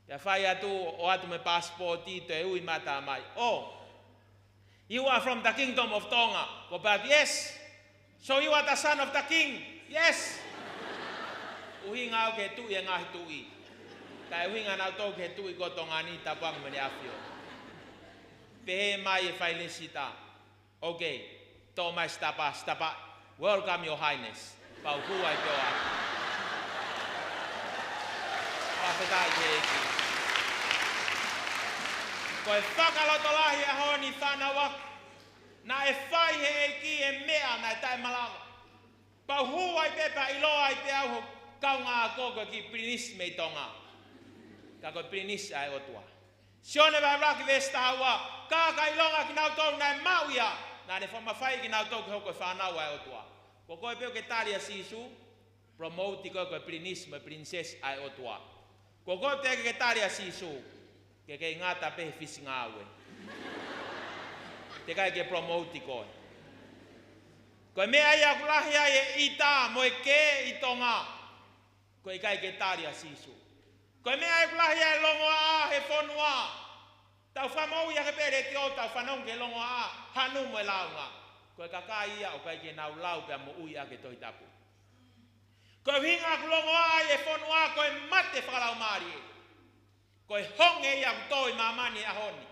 Pea fai atu, ʻoatu mo e passport, toe ui mai talamai, "Oh, you are from the Kingdom of Tonga." Ko e pehē, "Yes." "So you are the son of the king?" "Yes." ʻUhinga au ki he tuʻi ʻo e ngaahi tuʻi. Kae ʻuhinga nautolu ki he tuʻi ko Tonga ni, Tapuangi mo ʻEne ʻAfio. Pehē mai e fai lēsisita, "Okay, toʻo mai e sitapa, sitapa. Welcome, Your Highness." Pea u hū ai pē ʻo ako. Fakafetaʻi ki he ʻEiki. Ko e fakalotolahi ʻaho ni, fānau ako. Naʻe fai ʻe he ʻEiki e meʻa naʻe taʻemalava. Pea u hū ai pē, pea ʻiloa ai pē au ʻe hoku kaungā ako ko e kiʻi pilinisi mei Tonga. Ka ko e pilinisi ʻa e ʻOtua. Sione vahe ʻuluaki veesi taha ua, ka ka ʻilonga kinautolu naʻe maʻu ia, Naʻa ne fakamafaiʻi kinautolu ke hoko ko e fānau ʻa e ʻOtua. Ko koe pē ʻoku ke tali ʻa Sīsū, promote koe ko e pilinisi mo e pilinisesi ʻa e ʻOtua. Ko koe teʻeki ke tali ʻa Sīsū, ke ke ngata pē he fisingāue. Teʻeki ke promote koe. Ko e meʻa ia ʻoku lahi ai e ʻita mo e kē ʻi Tonga. Ko e ʻikai ke tali ʻa Sīsū. Ko e meʻa ia ʻoku lahi ai e longoaʻa he fonua. Tau fakamoʻui ʻaki pē letiō, tau fanongo ki he longoaʻa, hanu mo e lāunga. Ko e kakai ia ʻoku ʻikai ke nau lau pea moʻui ʻaki e Tohi Tapu. Ko e ʻuhinga ʻoku longoaʻa ai e fonua ko e mate fakalaumālie. Ko e honge ia ʻoku tō ʻi māmani he ʻaho ni.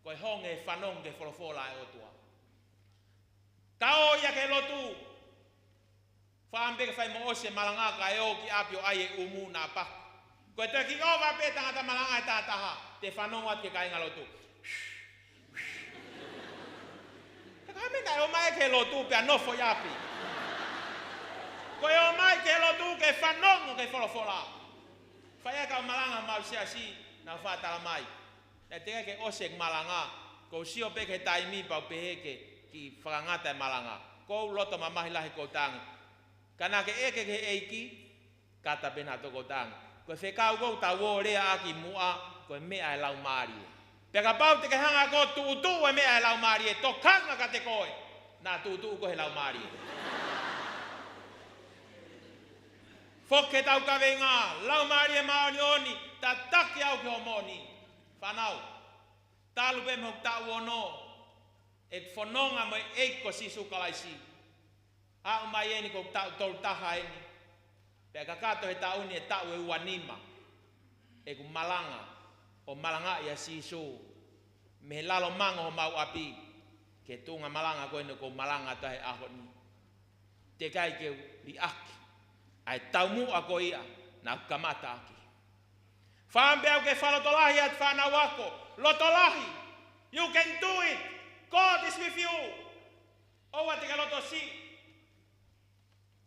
Ko e honge he fanongo ki he folofola ʻa e ʻOtua. Ka ō ia ki he lotu. Fakaʻamu pē ke fai mo ʻosi e malanga kae ō ki ʻapi ʻo ʻai e ʻumu naʻa paku. Ko e toki ʻova pē tangata malanga ʻe taha taha, te fanongo atu ki he kāingalotu. Ka ko e hā e meʻa naʻe ʻomai ki he lotu pea nofo ʻi ʻapi? Ko e ō mai ki he lotu ke fanongo ki he folofola. Fai ʻa e kau malanga homau siasi, nau fakatala mai. Naʻe teʻeki ke ʻosi e malanga, kou sio pē ki he taimi pea u pehē ke kiʻi fakangata e malanga. Kou loto mamahi lahi kou tangi. Ka naʻa ke ʻeke ki he ʻEiki, kata pē naʻa toki tangi. Ko e fekau kou tau ō lea ʻaki muʻa, ko e meʻa ʻa e Laumālie. Pea kapau te ke hanga ʻo tuʻutuʻu e meʻa ʻa e Laumālie, tokanga kiate koe, naʻa tuʻutuʻu koe he Laumālie. Foki he tau kaveinga, Laumālie Māʻoniʻoni, tataki au ki hoʻo moʻoni. Fānau, talu pē mei hoku taʻu ono, ʻeku fononga mo e ʻEiki ko Sīsū Kalaisi. Aʻu mai eni ko e taʻu tolu taha eni. Pea kakato he taʻu ni e taʻu ʻe ua nima. ʻEku malanga, ʻo malangaʻi ʻa Sīsū. Mei he lalo mango homau ʻapi. Ki he tuʻunga malanga ko eni ʻoku ou malanga atu he ʻaho ni. Teʻeki ke u liʻaki ʻa e taumuʻa ko ia naʻa ku kamata ʻaki. Fakaʻamu pē au ke fakalotolahi atu fānau ako. Lotolahi. You can do it. God is with you. ʻOua te ke loto siʻi.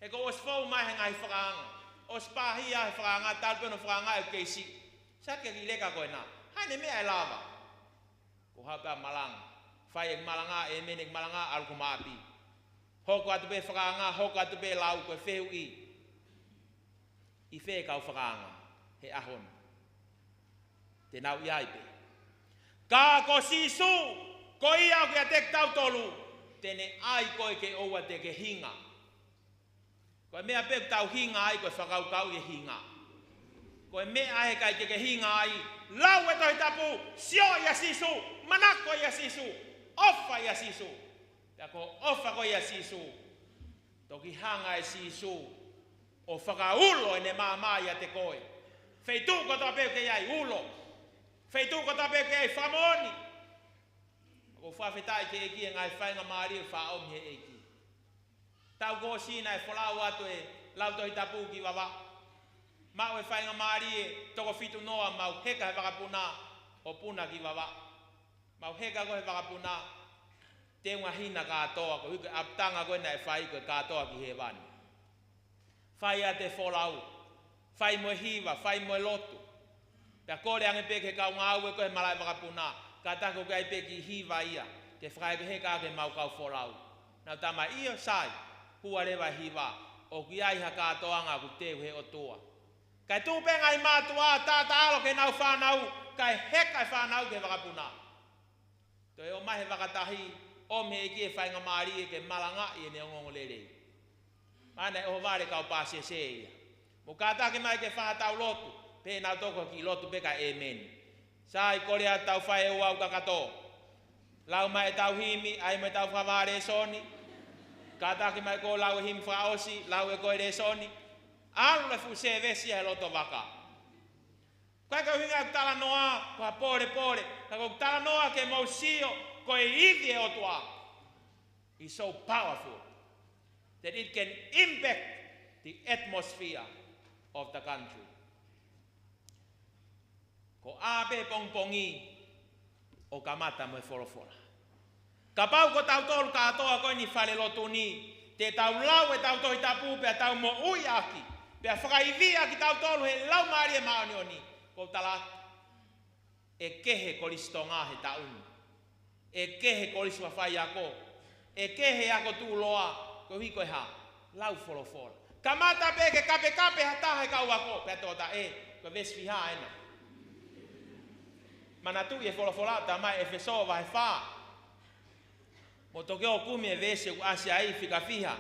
He kuo ʻosi fou mai he ngaahi fakaanga. ʻOsi pāhia he fakaanga, talu pē hono fakaanga ʻoku kei siʻi. Sai ke kiʻi leka ko ena. Hā ʻene meʻa ʻe lava? Ko e haʻu pē ʻo malanga. Fai e malanga, ʻēmeni e malanga, ʻalu ki homau ʻapi. Hoko atu pē fakaanga, hoko atu pē lau, ko e fehuʻi. ʻI fē kau fakaanga he ʻaho ni? Te nau ʻi ai pē. Ka ko Sīsū, ko ia ʻoku ʻiate kitautolu, te ne ʻai koe ke ʻoua te ke hinga. Ko e meʻa pē ʻoku tau hinga ai, ko e fakakaukau ʻi he hinga. Ko e meʻa ʻe ʻikai ke ke hinga ai, lau e Tohi Tapu, sio ʻia Sīsū, manako ʻia Sīsū, ʻofa ʻia Sīsū. Pea ko e ʻofa ko ia ʻia Sīsū, toki hanga ʻe Sīsū ʻo fakaulo ʻene maama ʻiate koe. Feituʻu kotoa pē ʻoku ke ʻi ai, ulo. Feituʻu kotoa pē ʻoku ke ʻi ai, fakamoʻoni. ʻOku ou fakafetaʻi ki he ʻEiki he ngaahi faingamālie ʻoku faʻa ʻomi ʻe he ʻEiki. Taʻu kuo ʻosi naʻe folau atu e lau Tohi Tapu ki Vavaʻu. Maʻu e faingamālie toko fitu noa mau heka he vakapuna ʻo puna ki Vavaʻu. Mau heka ko ē he vakapuna, teunga hina kātoa, koeʻuhi ko e ʻapitanga ko ē naʻe fai ko e kātoa ki hēvani. Fai atu e folau, fai mo e hiva, fai mo e lotu. Pea kole ange pē ki he kau ngāue ko ē he malaʻe vakapuna, kātaki ʻoku ʻi ai pē kiʻi hiva ia, ke fakahekeheka ʻaki ʻemau kau folau. Nau tala mai, ʻio sai, hua leva e hiva, ʻoku ʻi ai ha kātoanga ʻoku teu ʻe he ʻOtua. Kae tuʻu pē ngaahi mātuʻa, taʻataʻalo ki heʻenau fānau, kae heka e fānau ki he vakapuna. Toe ō mai he vakatahi, ʻomi ʻe he ʻEiki e faingamālie ke malangaʻi ʻene ongoongolelei. Mana e ʻohovale kau pāsese ia. Mou kātaki mai ke fai haʻatau lotu, pea nau toki kiʻi lotu pē kae ʻēmeni. Sai, kole atu tau fai e ouau kakato. Lau mai ʻetau himi, ʻai mai ʻetau fakavaha lēsoni. Kātaki mai ko e lau e himi fakaʻosi, lau ʻe koe lēsoni. ʻAlu e fuʻu sēvesi ia he loto vaka. ʻIkai ke ʻuhinga ʻeku talanoa ko ha polepole, ka ko ʻeku talanoa ke mou sio ko e ivi ʻo e ʻOtua is so powerful that it can impact the atmosphere of the country. Ko e ʻā pē pongipongi ʻo kamata mo e folofola. Kapau ko tautolu kātoa ko eni fale lotu ni, te tau lau ʻetau Tohi Tapu pea tau moʻui ʻaki, pea fakaivia kitautolu he Laumālie Māʻoniʻoni, kou tala atu, ʻe kehe Kolisi Tonga he taʻu ni. ʻE kehe Kolisi Faiako. ʻE kehe ako tuʻuloa, koeʻuhi ko e hā? Lau folofola. Kamata pē ke kapekape ha taha he kau ako, pea toʻo taʻe, ko e veesi fiha ena. Manatuʻi e folofola, talamai ʻEfesō vahe fā. Mou toki ō ʻo kumi e veesi ʻoku ʻasi ai, fika fiha.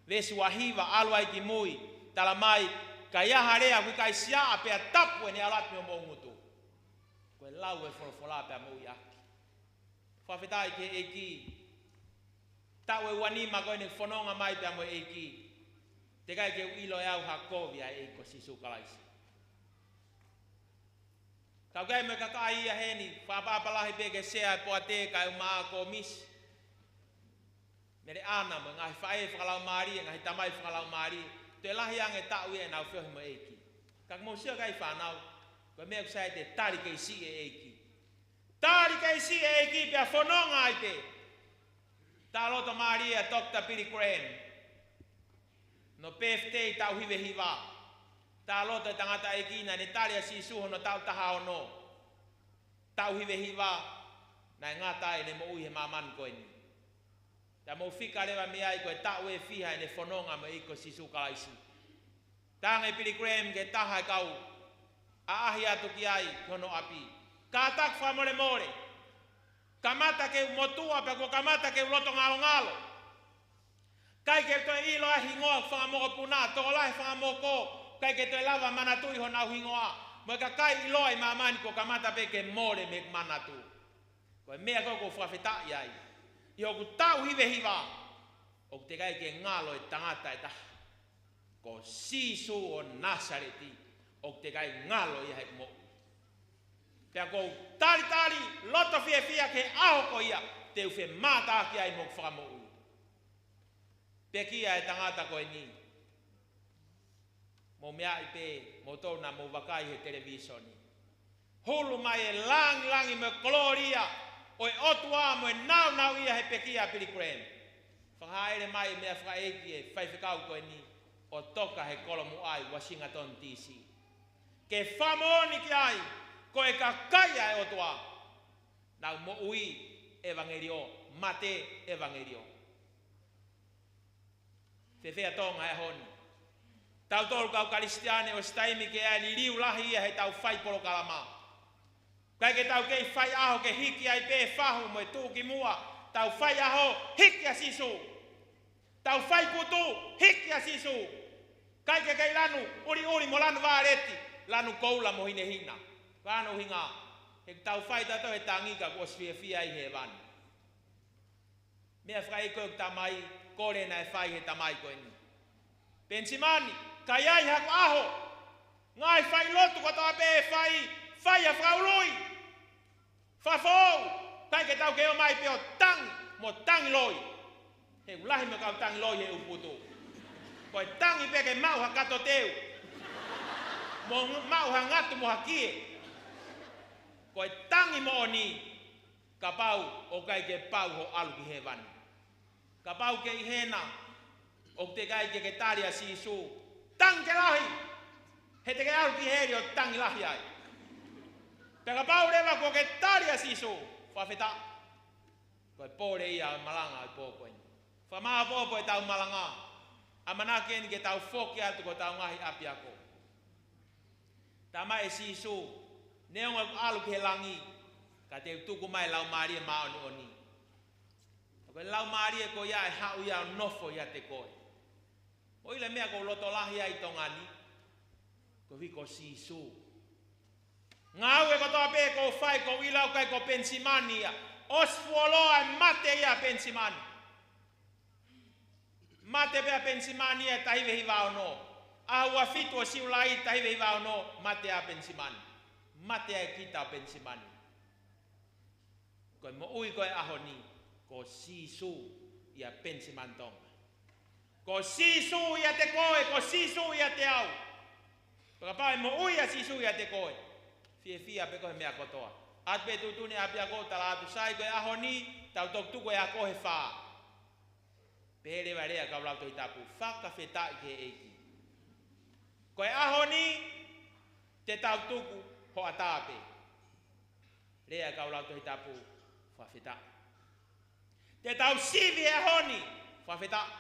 Veesi ua hiva, ʻalu ai ki mui, talamai, ka ʻi ai ha lea ʻoku ʻikai siaʻa pea tapu ʻene ʻalu atu mei homou ngutu. Ko e lau e folofola pea moʻui ʻaki. Fakafetaʻi ki he ʻEiki. Taʻu ʻe ua nima ko eni fononga mai pea mo e ʻEiki. Teʻeki ai ke u ʻilo ʻe au ha kovi ʻa e ʻEiki ko Sīsū Kalaisi. Kau ki ai mo e kakai ia heni, fakaʻapaʻapa lahi pē ke sea e poate kae ʻumaʻā ko Misi Meleʻana mo e ngaahi faʻē fakalaumālie, ngaahi tamai fakalaumālie. Toe lahi ange taʻu ia ʻenau feohi mo e ʻEiki. Ka mou sio ki ai fānau, ko e meʻa ʻoku sai ʻete tali kei siʻi e ʻEiki. Tali kei siʻi e ʻEiki pea fononga ai pē. Tala loto mālie ʻa Doctor Billy Graham. Hono birthday taʻu hiva hiva. Tala loto e tangataʻeiki naʻa ne tali ʻa Sīsū hono taʻu taha ono. Taʻu hiva hiva, naʻe ngata ai ʻene moʻui he māmani ko eni. Pea mou fika leva mei ai ko e taʻu ʻe fiha ʻene fononga mo e ʻEiki ko Sīsū Kalaisi. Talaange ʻe Billy Graham ki he taha e kau ʻaʻahi atu ki ai ki hono ʻapi. Kātaki fakamolemole. Kamata ke u motuʻa pea kuo kamata ke u loto ngalongalo. ʻIkai ke toe ʻilo ʻa e hingoa ʻo e fanga mokopuna, tokolahi e fanga moko, ʻikai ke toe lava manatuʻi honau hingoa. Mo e kakai ʻiloa ʻi māmani kuo kamata pē ke mole mei heʻeku manatu. Ko e meʻa ko ē ʻoku ou fakafetaʻi ai. ʻI hoku taʻu hiva hiva, ʻoku teʻeki ai ke ngalo e tangata ʻe taha. Ko Sīsū ʻo Nāsaleti, ʻoku teʻeki ai ngalo ia heʻeku moʻui. Pea ʻoku ou talitali, loto fiefia ki he ʻaho ko ia, te u femātaaki ai mo hoku fakamoʻui. Pekia e tangata ko eni. Mou meaʻi pē, moutolu naʻa mou vakai he televīsone. Hulu mai e langilangi mo e kolōlia ʻo e ʻOtua mo e nāunauʻia he pekia ʻa Billy Graham. Fakahāʻele mai e meʻafakaʻeiki e faifekau ko eni ʻo toka he kolomuʻa ʻi Washington D C. Ke fakamoʻoni ki ai, ko e kakai ʻa e ʻOtua. Nau moʻui ʻevangeliō, mate ʻevangeliō. Fēfē ʻa Tonga he ʻaho ni? Tautolu kau Kalisitiane ʻosi taimi ke ʻi ai e liliu lahi ia heʻetau fai polokalama. ʻIkai ke tau kei fai ʻaho ke hiki ai pē fahu mo e tuʻukimuʻa, tau fai ʻaho hiki ʻa Sīsū. Tau fai putu hiki ʻa Sīsū. ʻIkai ke kei lanu ʻuliʻuli mo lanu vāleti, lanu koula mo hinehina. Ko hono ʻuhinga, he ʻoku tau fai tautolu he tangi ka kuo ʻosi fiefia ai hēvani. Meʻafakaʻeiki ko e tamai, kole naʻe fai he tamai ko eni. Penisimani, ka ʻi ai haku ʻaho. Ngaahi fai lotu kotoa pē ʻe fai, fai ha fakaului. Fakafoʻou, ʻikai ke tau kei ō mai pē ʻo tangi, mo tangi loi. He ʻoku lahi mo e kau tangi loi he ʻū putu. Ko e tangi pē ke maʻu ha kato teu. Mo ng-, maʻu ha ngatu mo ha kie. Ko e tangi moʻoni, kapau ʻoku ʻikai ke pau hoʻo ʻalu ki hēvani. Kapau ke ʻi hena, ʻoku teʻeki ai ke ke tali ʻa Sīsū. Tangi ke lahi, he te ke ʻalu ki heli ʻo tangi lahi ai. Pea kapau leva kuo ke tali ʻa Sīsū, fakafetaʻi. Ko e pole ia ʻo e malanga ʻo e pō ko eni. Fakamāʻopoʻopo ʻetau malanga. ʻAmanaki eni ke tau foki atu ki hotau ngaahi ʻapiako. Talamai ʻe Sīsū, neongo ʻeku ʻalu ki he langi, ka te u tuku mai e Laumālie Māʻoniʻoni. Ko e Laumālie ko ia ʻe haʻu ia ʻo nofo ʻiate koe. Mou ʻilo e meʻa ʻoku ou loto lahi ai ʻi Tonga ni, koeʻuhi ko Sīsū. Ngāue kotoa pē ʻoku ou fai ʻoku ou ʻilo ʻoku ʻikai ko Penisimani ia. ʻOsi fuoloa e mate ia ʻa Penisimani. Mate pē ʻa Penisimani ia taha hiva hiva ono. ʻAho ua fitu ʻo Siulai taha hiva hiva ono, mate ʻa Penisimani. Mate ʻa e kita ʻo Penisimani. Ko e moʻui ko ē ʻaho ni, ko Sīsū ia Penisimani Tonga. Ko Sīsū ʻiate koe, ko Sīsū ʻiate au. Pea kapau ʻe moʻui ʻa Sīsū ʻiate koe, fiefia pē koe he meʻa kotoa. ʻAtu pē tuʻutuʻuni ʻapiako, tala atu, sai, ko e ʻaho ni, tau toki tuku e ako he fā. Pehē leva e lea ʻa e kau lau Tohi Tapu, fakafetaʻi ki he ʻEiki. Ko e ʻaho ni, te tau tuku hoʻatā pē. Lea ʻa e kau lau Tohi Tapu, fakafetaʻi. Te tau sivi he ʻaho ni, fakafetaʻi.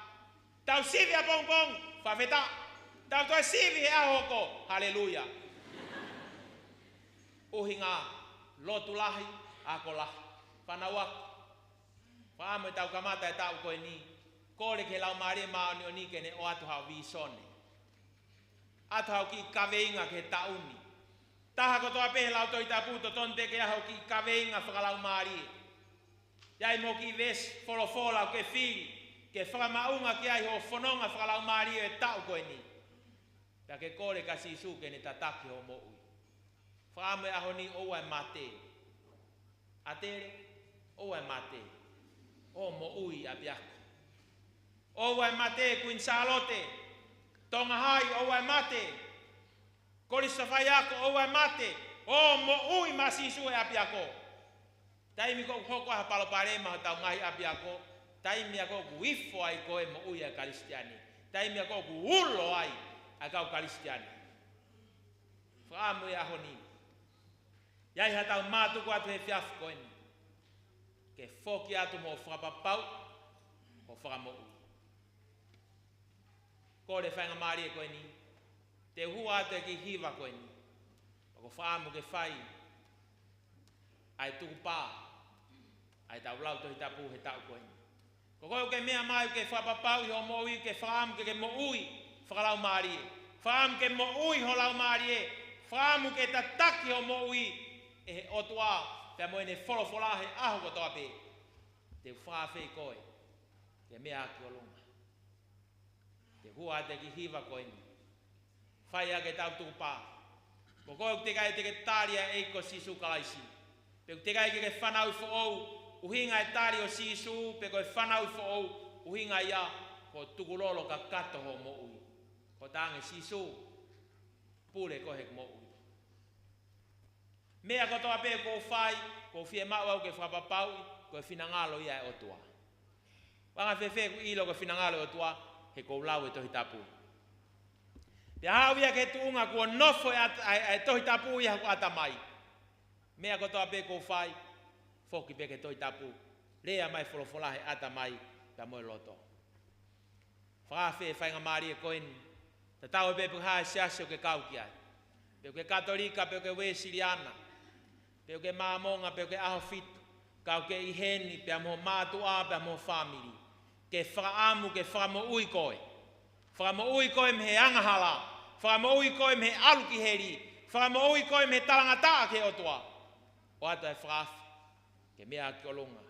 Tau sivi ʻapongipongi, fakafetaʻi. Tau toe sivi he ʻaho hoko, haleluia. ʻUhinga, lotu lahi, ako lahi. Fānau ako. Fakaʻamu ʻetau kamata e taʻu ko eni. Kole ki he Laumālie Māʻoniʻoni ke ne ʻoatu haʻo vīsone. ʻAtu haʻo kiʻi kaveinga ki he taʻu ni. Taha kotoa pē he lau Tohi Tapu, totonu pē ke ʻi ai haʻo kiʻi kaveinga fakalaumālie. ʻI ai mo e kiʻi veesi folofola ʻoku ke fili ke fakamaʻunga ki ai hoʻo fononga fakalaumālie e taʻu ko eni. Pea ke kole kia Sīsū ke ne tataki hoʻo moʻui. Fakaʻamu e ʻaho ni, ʻoua ʻe mate. ʻAtele, ʻoua ʻe mate. ʻO moʻui ʻapiako. ʻOua ʻe mate Kuini Sālote. Tonga Hai, ʻoua ʻe mate. Kolisi Faiako, ʻoua ʻe mate. ʻO moʻui maʻa Sīsū he ʻapiako. Taimi ʻoku hoko ai ha palopalema hotau ngaahi ʻapiako, taimi ia ʻoku ifo ai ko e moʻui ʻa e Kalisitiane. Taimi ia ʻoku ulo ai ʻa e kau Kalisitiane. Fakaʻamu e ʻaho ni, ʻi ai haʻatau mātuku atu he efiafi ko eni, ke foki atu mo fakapapauʻi hoʻo fakamoʻui. Kole faingamālie ko eni, te u hua atu e kiʻi hiva ko eni. ʻOku ou fakaʻamu ke fai ʻa e tukupā ʻa ʻetau lau Tohi Tapu he taʻu ko eni. Ko koe ʻoku ke meʻa mai ke fakapapauʻi hoʻo moʻui, ke fakaʻamu ke ke moʻui fakalaumālie. Fakaʻamu ke moʻui ho laumālie. Fakaʻamu ke tataki hoʻo moʻui ʻe he ʻOtua pea mo ʻene folofola he ʻaho kotoa pē. Te u fakaafeʻi koe ke meʻa hake ki ʻolunga. Te u hua atu e kiʻi hiva ko eni. Fai ʻaki ʻetau tukupā. Ko koe ʻoku teʻeki ai te ke tali ʻa e ʻEiki ko Sīsū Kalaisi, pe ʻoku teʻeki ai ke ke fanauʻi foʻou ʻuhinga e tali ʻo Sīsū, pe ko e fanauʻi foʻou ʻuhinga ia ko e tukulolo kakato hoʻo moʻui. Ko e talaange ʻe Sīsū, pule koe he moʻui. Meʻa kotoa pē ʻoku ou fai, ʻoku ou fiemaʻu au ke fakapapauʻi ko e finangalo ia ʻo e ʻOtua. Anga fēfē ʻeku ʻilo ko e finangalo ʻo e ʻOtua? He ʻoku ou lau e Tohi Tapu. Pea haʻu ia ki he tuʻunga kuo nofo e ʻat-, ʻa e, ʻa e Tohi Tapu ʻi hoku ʻatamai. Meʻa kotoa pē ʻoku ou fai, foki pē ki he Tohi Tapu. Lea mai folofola he ʻatamai pea mo e loto. Fakaafeʻi e faingamālie ko eni. Tatau ai pē pe ko e hā e siasi ʻoku ke kau ki ai. Pe ʻoku ke Katolika, pe ʻoku ke Uēsiliana, pe ʻoku ke Māmonga, pe ʻoku ke ʻAho Fitu, ka ʻoku ke ʻi heni pea mo e mātuʻa, pea mo e fāmili. Ke fakaʻamu ke fakamoʻui koe. Fakamoʻui koe mei he angahala. Fakamoʻui koe mei he ʻalu ki heli. Fakamoʻui koe mei he talangataʻa ki he ʻOtua. ʻOatu e fakaafe ke meʻa hake ki ʻolunga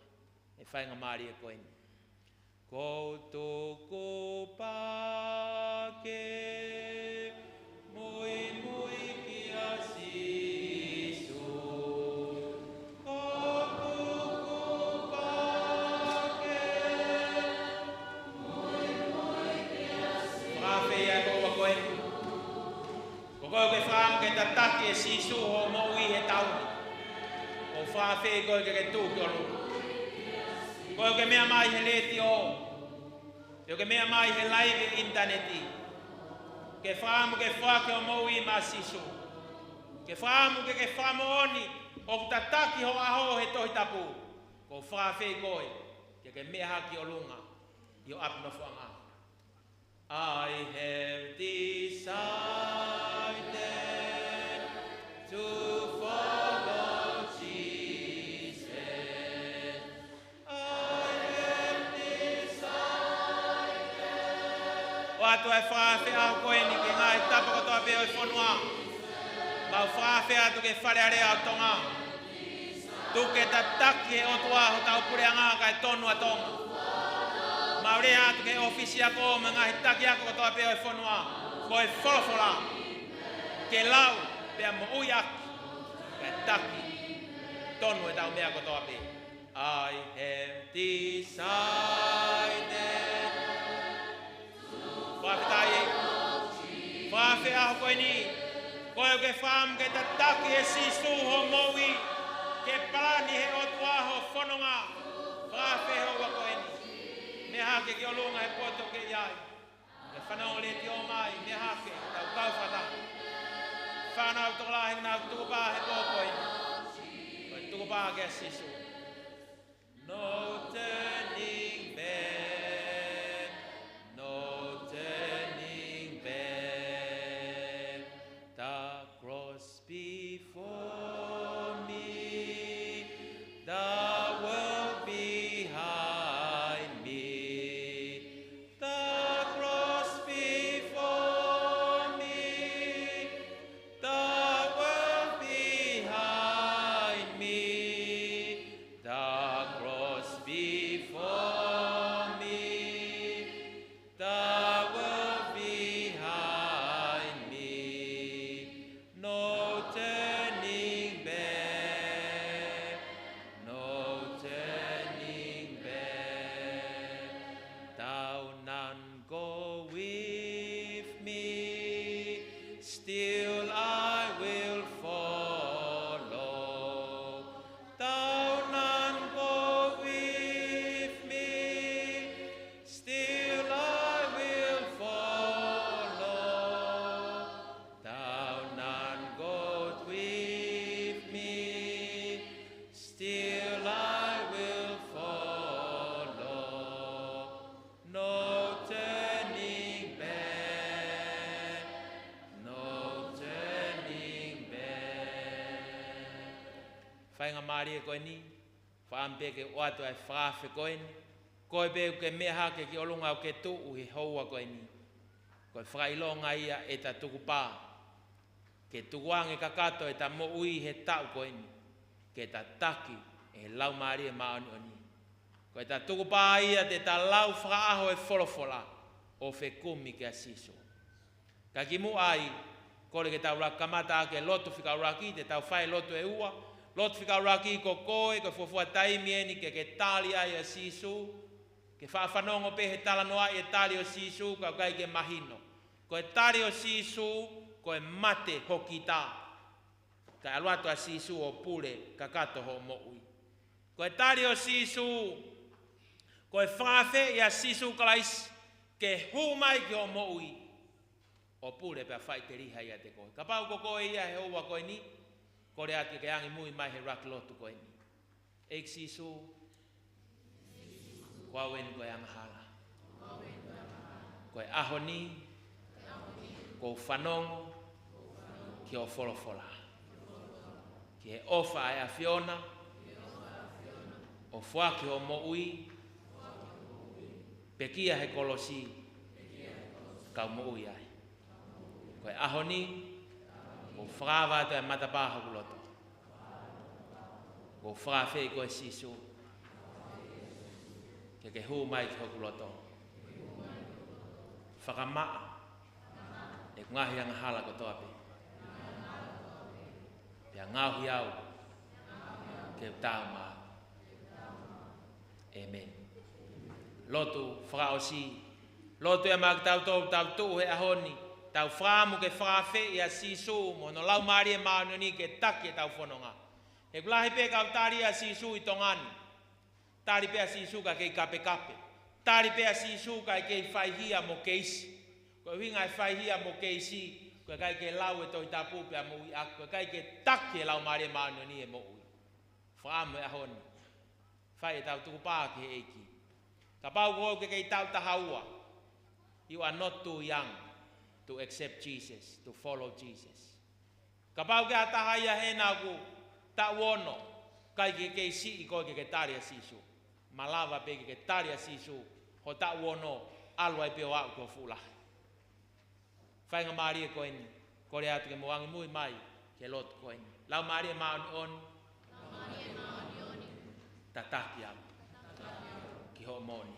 e faingamālie ko eni. ʻOku ou tukupā ke muimui kia Sīsū. ʻOku ou tukupā ke muimui kia Sīsū. Fakaafeʻi ʻa e koloa ko eni. Ko koe ʻoku ke fakaʻamu ke tataki ʻe Sīsū hoʻo moʻui he taʻu ni, ʻoku ou fakaafeʻi koe ke ke tuʻu ki ʻolunga. Ko koe ʻoku ke meʻa mai he letiō, pe ʻoku ke meʻa mai he laivi ʻinitaneti, ke fakaʻamu ke foaki hoʻo moʻui maʻa Sīsū, ke fakaʻamu ke ke fakamoʻoni ʻoku tataki ho ʻaho he Tohi Tapu, ʻoku ou fakaafeʻi koe ke ke meʻa hake ki ʻolunga ʻi ho ʻapi nofoʻanga. I have decided to follow Jesus. I have decided. ʻOatu e fakaafe ʻaho ko eni ki he ngaahi tapa kotoa pē ʻo e fonua. Mau fakaafe atu ki he Fale Alea ʻo Tonga. Tuku ke tataki ʻe he ʻOtua hotau puleʻanga kae tonu ʻa Tonga. Mau lea atu ki he ʻōfisi ako mo e ngaahi taki ako kotoa pē ʻo e fonua. Ko e folofola ke lau pea moʻui ʻaki, kae taki, tonu ʻetau meʻa kotoa pē. I have decided. Fakafetaʻi. Fakaafe ʻaho ko eni. Ko koe ʻoku ke fakaʻamu ke tataki ʻe Sīsū hoʻo moʻui, ke palani ʻe he ʻOtua hoʻo fononga. Fakaafe he houa ko eni. Meʻa hake ki ʻolunga he potu ʻoku ke ʻi ai. Ke fanongo letiō mai, meʻa hake, tau kau fakataha. Fānau tokolahi, nau tukupā he pō ko eni. Ko e tukupā kia Sīsū. No turning Faingamālie ko eni, fakaʻamu pē ke ʻoatu ʻa e fakaafe ko eni, koeʻuhi pē ke meʻa hake ki ʻolunga ʻo ke tuʻu he houa ko eni. Ko e fakaʻilonga ia ʻeta tukupā, ke tukuange kakato ʻeta moʻui he taʻu ko eni, ke tataki ʻe he Laumālie Māʻoniʻoni. Ko ʻeta tukupā ia te ta lau fakaʻaho e folofola ʻo fekumi kia Sīsū. Ka kimuʻa ai, kole ke tau laka kamata ʻaki e lotu fika ʻuluaki, te tau fai lotu ʻe ua. Lotu fika ʻuluaki ko koe, ko e fuofua taimi eni ke ke tali ai ʻa Sīsū, ke faʻa fanongo pē he talanoaʻi e tali ʻo Sīsū, ka ʻoku ʻikai ke mahino. Ko e tali ʻo Sīsū, ko e mate ho kita. Kae ʻalu atu ʻa Sīsū ʻo pule kakato hoʻo moʻui. Ko e tali ʻo Sīsū, ko e fakaafeʻi ʻa Sīsū Kalaisi ke hū mai ki hoʻo moʻui ʻo pule pea faʻiteliha ʻiate koe. Kapau ko koe ia he houa ko eni, kole atu ke ke angimui mai he ʻuluaki lotu ko eni. ʻEiki Sīsū, ko au eni ko e angahala. Ko e ʻaho ni, ʻoku ou fanongo ki hoʻo folofola, ki he ʻofa ʻa e ʻAfiona ʻo foaki hoʻo moʻui, pekia he kolosi, kau moʻui ai. Ko e ʻaho ni, ʻoku ou fakaava atu e matapā hoku loto. ʻOku ou fakaafeʻi koe Sīsū, ke ke hū mai ki hoku loto. Fakamaʻa ʻeku ngaahi angahala kotoa pē, pea ngaohi au ke u taau maʻau. ʻĒmeni. Lotu fakaʻosi. Lotu ia maʻa kitautolu, tau tuʻu he ʻaho ni, tau fakaʻamu ke fakaafeʻi ʻa Sīsū mo hono Laumālie Māʻoniʻoni ke taki ʻetau fononga. He ʻoku lahi pē kau tali ʻa Sīsū ʻi Tonga ni. Tali pē ʻa Sīsū kae kei kapekape. Tali pē ʻa Sīsū kae kei faihia mo keisi. Ko e ʻuhinga e faihia mo keisi, ko e ʻikai ke lau e Tohi Tapu pea moʻui ʻaki, ko e ʻikai ke taki e Laumālie Māʻoniʻoni e moʻui. Fakaʻamu he ʻaho ni, fai ʻetau tukupā ki he ʻEiki. Kapau ko koe ʻoku ke kei taʻu taha ua, you are not too young to accept Jesus, to follow Jesus. Kapau ko ha taha ia hena ʻoku taʻu ono, ʻikai ke kei siʻi koe ke ke tali ʻa Sīsū. Malava pē ke ke tali ʻa Sīsū, ho taʻu ono, ʻalu ai pē ʻo aʻu ki ho fuʻu lahi. Faingamālie ko eni, kole atu ke mou angimui mai ki he lotu ko eni. Laumālie Māʻoniʻoni, tataki au ki hoʻo moʻoni.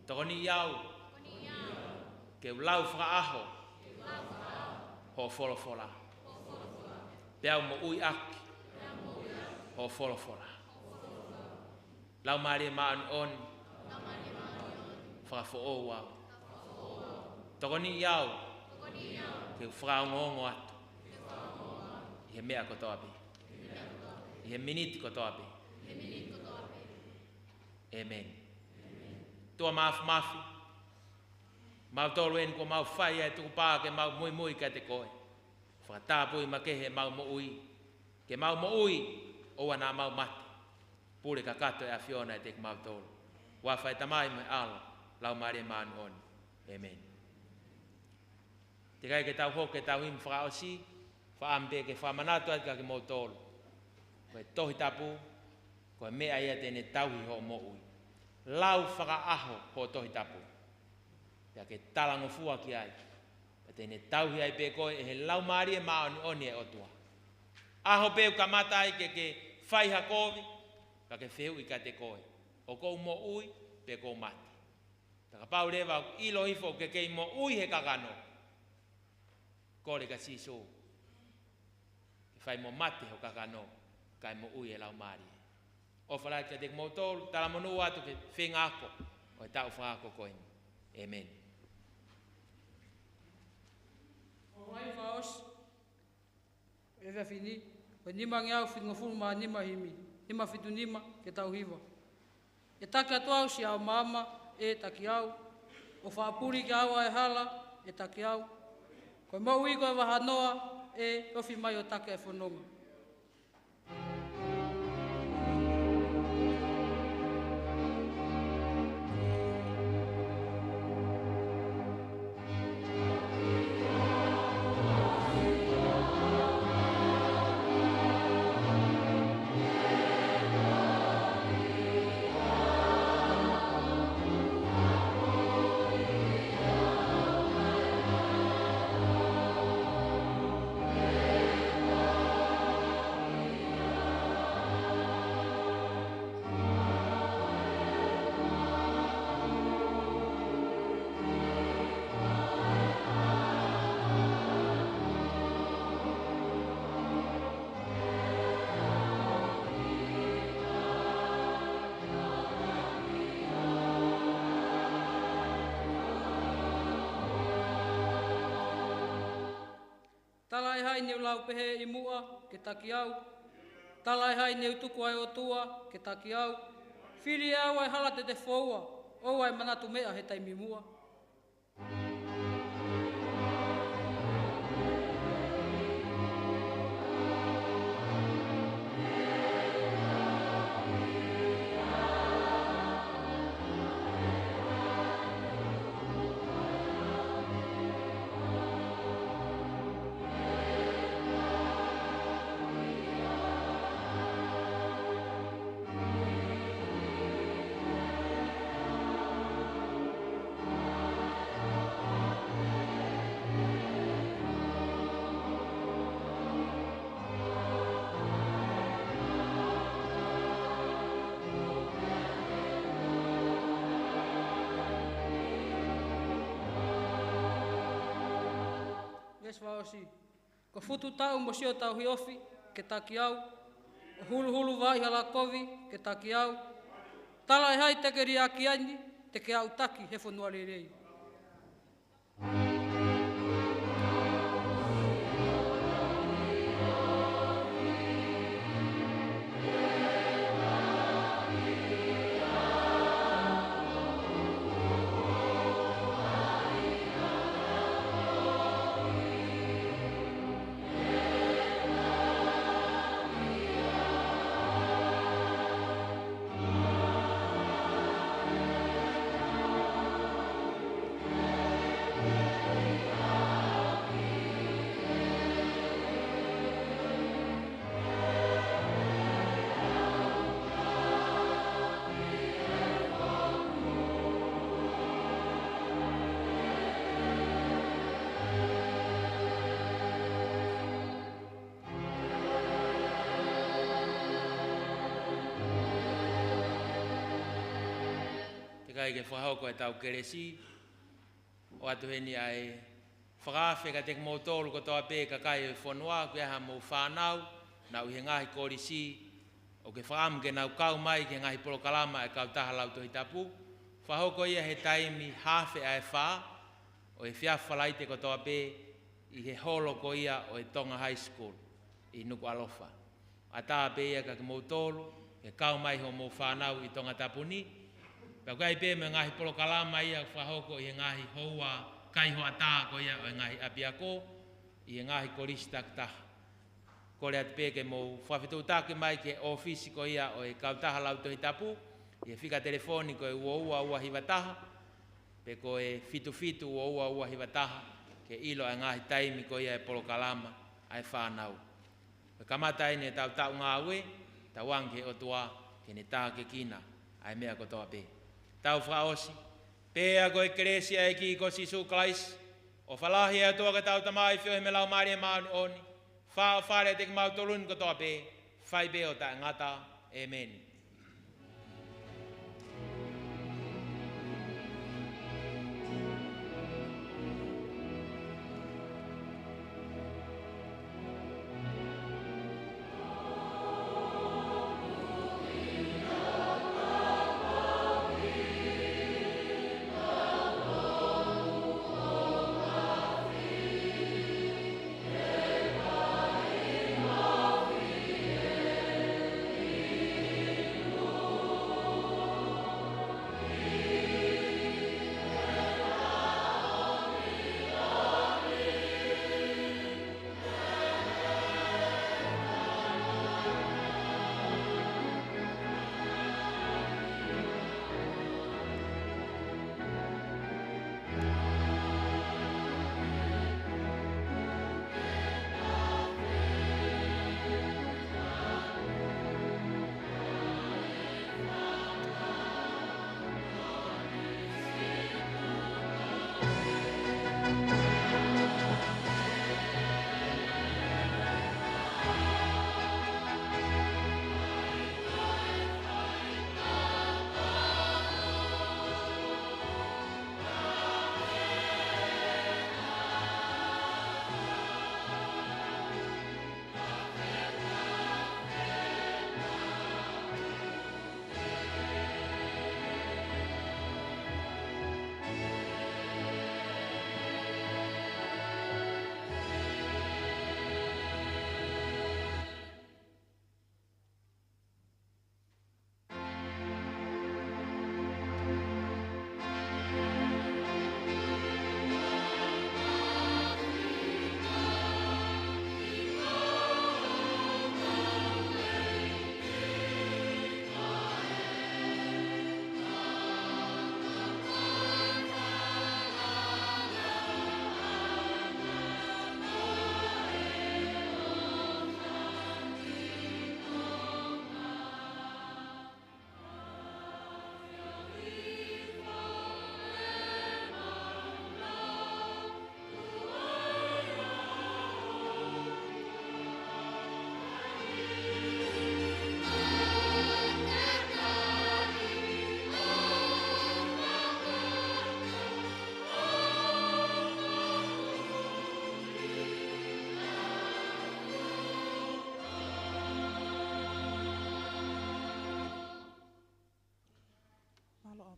Tokoniʻi au ke u lau fakaʻaho hoʻo folofola, pea u moʻui ʻaki hoʻo folofola. Laumālie Māʻoniʻoni, fakafoʻou au. Tokoniʻi au ke u fakaongoongo atu ʻi he meʻa kotoa pē, ʻi he miniti kotoa pē. ʻĒmeni. ʻOtua Māfimafi, mautolu eni kuo mau fai ʻa e tukupā ke mau muimui kiate koe. Fakatapui makehe ʻemau moʻui, ke mau moʻui ʻoua naʻa mau mate. Pule kakato e ʻAfiona ʻiate kimautolu. Huafa e Tamai mo e ʻAlo, Laumālie Māʻoniʻoni. ʻĒmeni. Teʻeki ai ke tau hoko ki heʻetau himi fakaʻosi, fakaʻamu pē ke fakamanatu atu kiate kimoutolu, ko e Tohi Tapu, ko e meʻa ia te ne tauhi hoʻo moʻui. Lau fakaʻaho hoʻo Tohi Tapu, pea ke talangofua ki ai, pea te ne tauhi ai pē koe ʻe he Laumālie Māʻoniʻoni e ʻOtua. ʻAho pē ʻoku kamata ai ke ke fai ha kovi, ka ke fehuʻi kiate koe, ʻoku ou moʻui pe ʻoku ou mate? Ka kapau leva ʻoku ʻilo hifo ʻoku ke kei moʻui he kakano, kole kia Sīsū ke fai mo mate ho kakano, kae moʻui e laumālie. ʻOfa lahi kiate kimoutolu, talamonū atu ki he feinga ako ʻo e taʻu fakaako ko eni. ʻĒmeni. ʻOku ou fakaʻosi e efiafi ni, ko e nimangeau fitungofulu mā nima himi, nima fitu nima, ke tau hiva. ʻE taki atu au siʻa maama, ʻe taki au. ʻO fakapuli kiate au ʻa e hala, ʻe taki au. Ko e moʻui ko e vahanoa, ʻe ofi mai ʻo taki e fononga. Ne u lau pehē ʻi muʻa, ke taki au. Tala ʻe hai ne u tuku ʻa e ʻOtua, ke taki au. Fili ʻe au ʻa e hala te te foua, ʻoua ʻe manatu meʻa he taimi muʻa. Veesi fakaʻosi. Ko futu taʻu mo sio tauhi ofi, ke taki au. ʻO huluhulu vaʻi hala kovi, ke taki au. Tala ʻe hai te ke liʻaki ai ni, te ke aʻutaki he fonua lelei. Teʻeki ai ke fakahoko ʻetau kelesi, ʻoatu heni ʻa e fakaafe kiate kimoutolu kotoa pē kakai ʻo e fonua, ʻoku ʻi ai haʻamou fānau, nau ʻi he ngaahi kolisi, ʻoku ke fakaʻamu ke nau kau mai ki he ngaahi polokalama ʻa e Kautaha Lautohi Tapu, fakahoko ia he taimi haafe ʻa e fā, ʻo e efiafi Falaite kotoa pē, ʻi he holo ko ia ʻo e Tonga High School, ʻi Nukuʻalofa. ʻAtā pē ia kiate kimoutolu, ke kau mai hoʻomou fānau ʻi Tongatapu ni. Pea ʻoku ʻi ai pē mo e ngaahi polokalama ia fakahoko ʻi he ngaahi houa kai hoʻatā ko ia ʻo e ngaahi ʻapiako, ʻi he ngaahi kolisi takitaha. Kole atu pē ke mou fakafetuʻutaki mai ki he ʻōfisi ko ia ʻo e Kautaha Lautohi Tapu, ʻi he fika telefoni ko e ua ua ua hiva taha, pe ko e fitu fitu ua ua ua hiva taha, ke ʻilo ʻa e ngaahi taimi ko ia e polokalama ʻa e fānau. Ko e kamata eni ʻetau taʻu ngāue, tauange ki he ʻOtua ke ne tākiekina ʻa e meʻa kotoa pē. Tau fakaʻosi. Pea ko e kelesi ʻa e ʻEiki ko Sīsū Kalaisi, ʻofa lahi ʻa e ʻOtua ko ʻetau Tamai, feohi mo e Laumālie Māʻoniʻoni, fāʻofale ʻiate kimautolu ni kotoa pē, fai pē ʻo taʻengata. ʻĒmeni.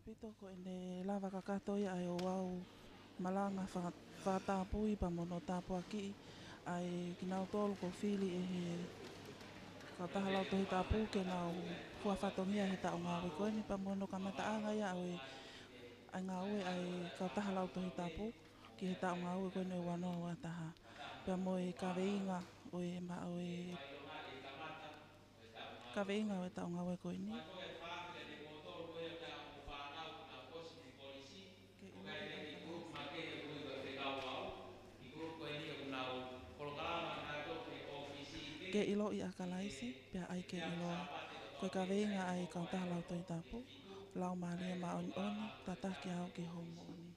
ʻAupito ko ʻene lava kakato ia ʻa e ouau malanga faka-, fakatapui pea mo hono tāpuakiʻi ʻa kinautolu kuo fili ʻe he kautaha Lautohi Tapu ke nau fua fatongia he taʻu ngāue ko eni, pea mo hono kamataʻanga ia ʻo e, ʻa e ngāue ʻa e kautaha Lautohi Tapu ki he taʻu ngāue ko eni ʻo e ua noa ua taha. Pea mo e kaveinga ʻo e ma-, ʻo e kaveinga ʻo e taʻu ngāue ko eni. Ke ʻiloʻi ʻa Kalaisi. Ke ʻiloʻi ʻa Kalaisi, pea ʻai ke ʻiloa. Ko e kaveinga ʻa e kautaha Lautohi Tapu, Laumālie Māʻoniʻoni, tataki au ki hoʻo moʻoni.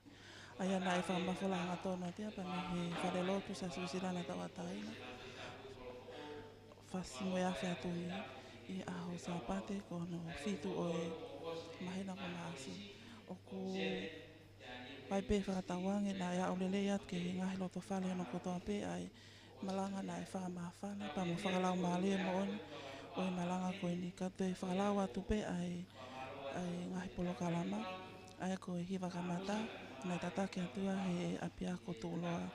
ʻA ia naʻe fakamafola hangatonu atu ia pea mei he falelotu Siasi Uēsiliana Tauʻatāina, fasi mo e afe atu ni ʻi he ʻaho Sāpate ko hono fitu ʻo e māhina ko Maʻasi. ʻOku ʻai pē fakatauange naʻe aʻu lelei atu ki he ngaahi loto fale hono kotoa pē ʻa e malanga naʻe fakamāfana pea mo fakalaumālie moʻoni ʻo e malanga ko eni. Ka u toe fakalau atu pē ʻa e, ʻa e ngaahi polokalama, ʻa ia ko e hiva kamata, naʻe tataki atu ia he ʻapiako Tuʻuloa.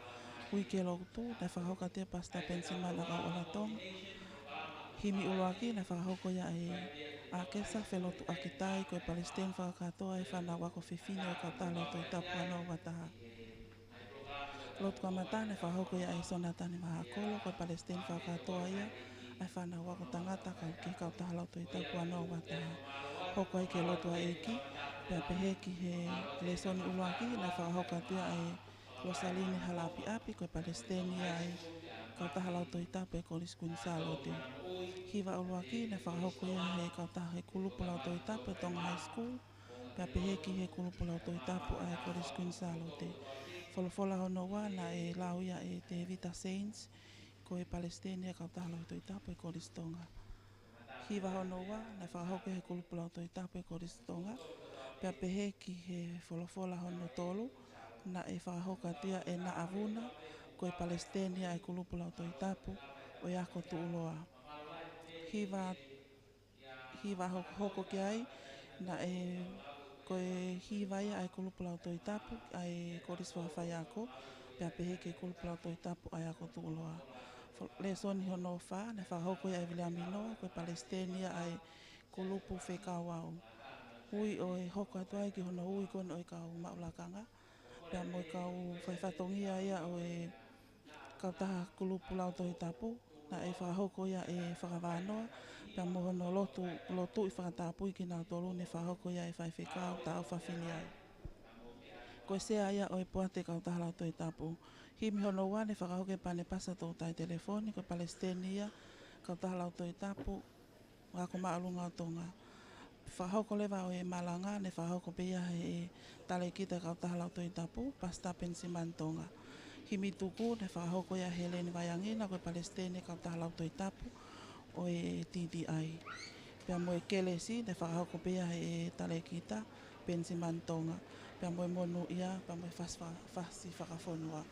Uike Lotu, naʻe fakahoko atu ia ʻe Pasita Penisimani ʻAkauʻola Tonga. Himi ʻuluaki, naʻe fakahoko ia ʻe ʻAkesa Felotuʻakitai, ko e palesiteni fakakātoa ʻa e fānau ako fefine ʻo e kautaha Lautohi Tapu ua noa ua taha. Lotu kamata, naʻe fakahoko ia ʻe Sonatani Vahakolo, ko e palesiteni fakakātoa ia ʻa e fānau ako tangata ka-, ki he kautaha Lautohi Tapu ua noa ua taha. Hoko ai ki he lotu ʻa e ʻEiki, pea pehē ki he lēsoni ʻuluaki, naʻe fakahoko atu ia ʻe Losaline Halaʻapiʻapi, ko e palesiteni ia ʻa e kautaha Lautohi Tapu ʻa e Kolisi Kuini Sālote. Hiva ʻuluaki, naʻe fakahoko ia he kautaha he kulupu Lautohi Tapu ʻa e Tonga High School, pea pehē ki he kulupu Lautohi Tapu ʻa e Kolisi Kuini Sālote. Folofola hono ua, naʻe lau ia ʻe Tēvita Saints, ko e palesiteni ʻa e kautaha Lautohi Tapu ʻa e Kolisi Tonga. Hiva hono ua, naʻe fakahoko he kulupu Lautohi Tapu ʻa e Kolisi Tonga. Pea pehē ki he folofola hono tolu, naʻe fakahoko atu ia ʻe Naʻa Vuna, ko e palesiteni ʻa e kulupu Lautohi Tapu ʻo e Ako Tuʻuloa. Hiva, hiva hokohoko ki ai, naʻe ko e hiva ia ʻa e kulupu Lautohi Tapu ʻa e Kolisi Fakafaiako, pea pehē ki he kulupu Lautohi Tapu ʻa e Ako Tuʻuloa. Fo-, lēsoni hono fā, naʻe fakahoko ia ʻe Viliami Noa, ko e palesiteni ia ʻa e kulupu Fekau Au. Ui ʻo e hoko atu ai ki hono ui ko eni ʻo e kau maʻu lakanga, pea mo e kau faifatongia ia ʻo e kautaha kulupu Lautohi Tapu, naʻe fakahoko ia ʻe Fakavānoa, pea mo hono lotu, lotuʻi fakatapui kinautolu, naʻe fakahoko ia ʻe Faifekau Taufafiliai. Ko e sea ia ʻo e poate kautaha Lautohi Tapu. Himi hono ua, naʻe fakahoko ʻe Panepasa Toutai Telefoni, ko e palesiteni ia kautaha Lautohi Tapu, Ako Māʻolunga ʻo Tonga. Fakahoko leva ʻo e malanga, naʻe fakahoko pē ia he talēkita kautaha Lautohi Tapu, Pasita Penisimani Tonga. Himi tuku, naʻe fakahoko ia ʻe Heleni Vaiangina, ko e palesiteni kautaha Lautohi Tapu ʻo e T T I. Pea mo e kelesi, naʻe fakahoko pē ia he talēkita Penisimani Tonga, pea mo e monūʻia, pea mo e fasi fa-, fasi fakafonua.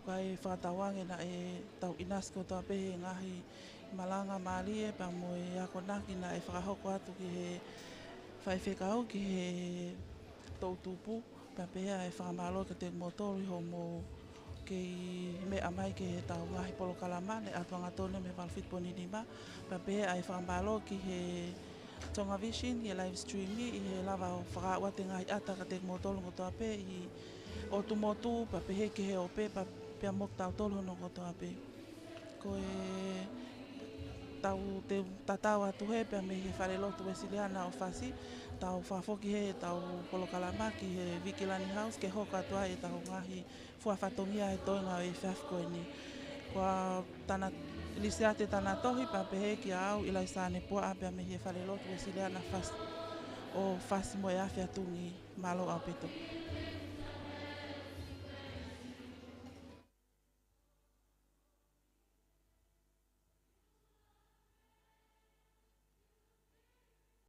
Ko e fakatauange naʻe tau ʻinasi kotoa pē he ngaahi malanga mālie, pea mo e akonaki naʻe fakahoko atu ki he faifekau, ki he toʻutupu, pea pehē ʻa e fakamālō kiate kimoutolu ʻi hoʻomou kei meʻa mai ki heʻetau ngaahi polokalama, naʻe ʻoatu hangatonu mei he valu fitu poini nima, pea pehē ʻa e fakamālō ki he Tonga Vision, ki he live stream ni, ʻi he lava ʻo fakaaʻu atu e ngaahi ʻata kiate kimoutolu kotoa pē ʻi ʻotu motu, pea pehē ki he ope, pea, pea mo kitautolu hono kotoa pē. Ko e tau te-, tatau atu hē pea mei he falelotu Uēsiliana ʻo fasi, tau fakafoki hē ʻetau polokalama ki he Vikilani House, ke hoko atu ai ʻetau ngaahi fua fatongia he toenga ʻo e efiafi ko eni. Ko Tana-, Lisiate Tanatohi pea pehē kia au, ʻIlaisa Nepuaʻa, pea mei he falelotu Uēsiliana fasi, ʻo fasi mo e afe atu ni. Mālō ʻaupito.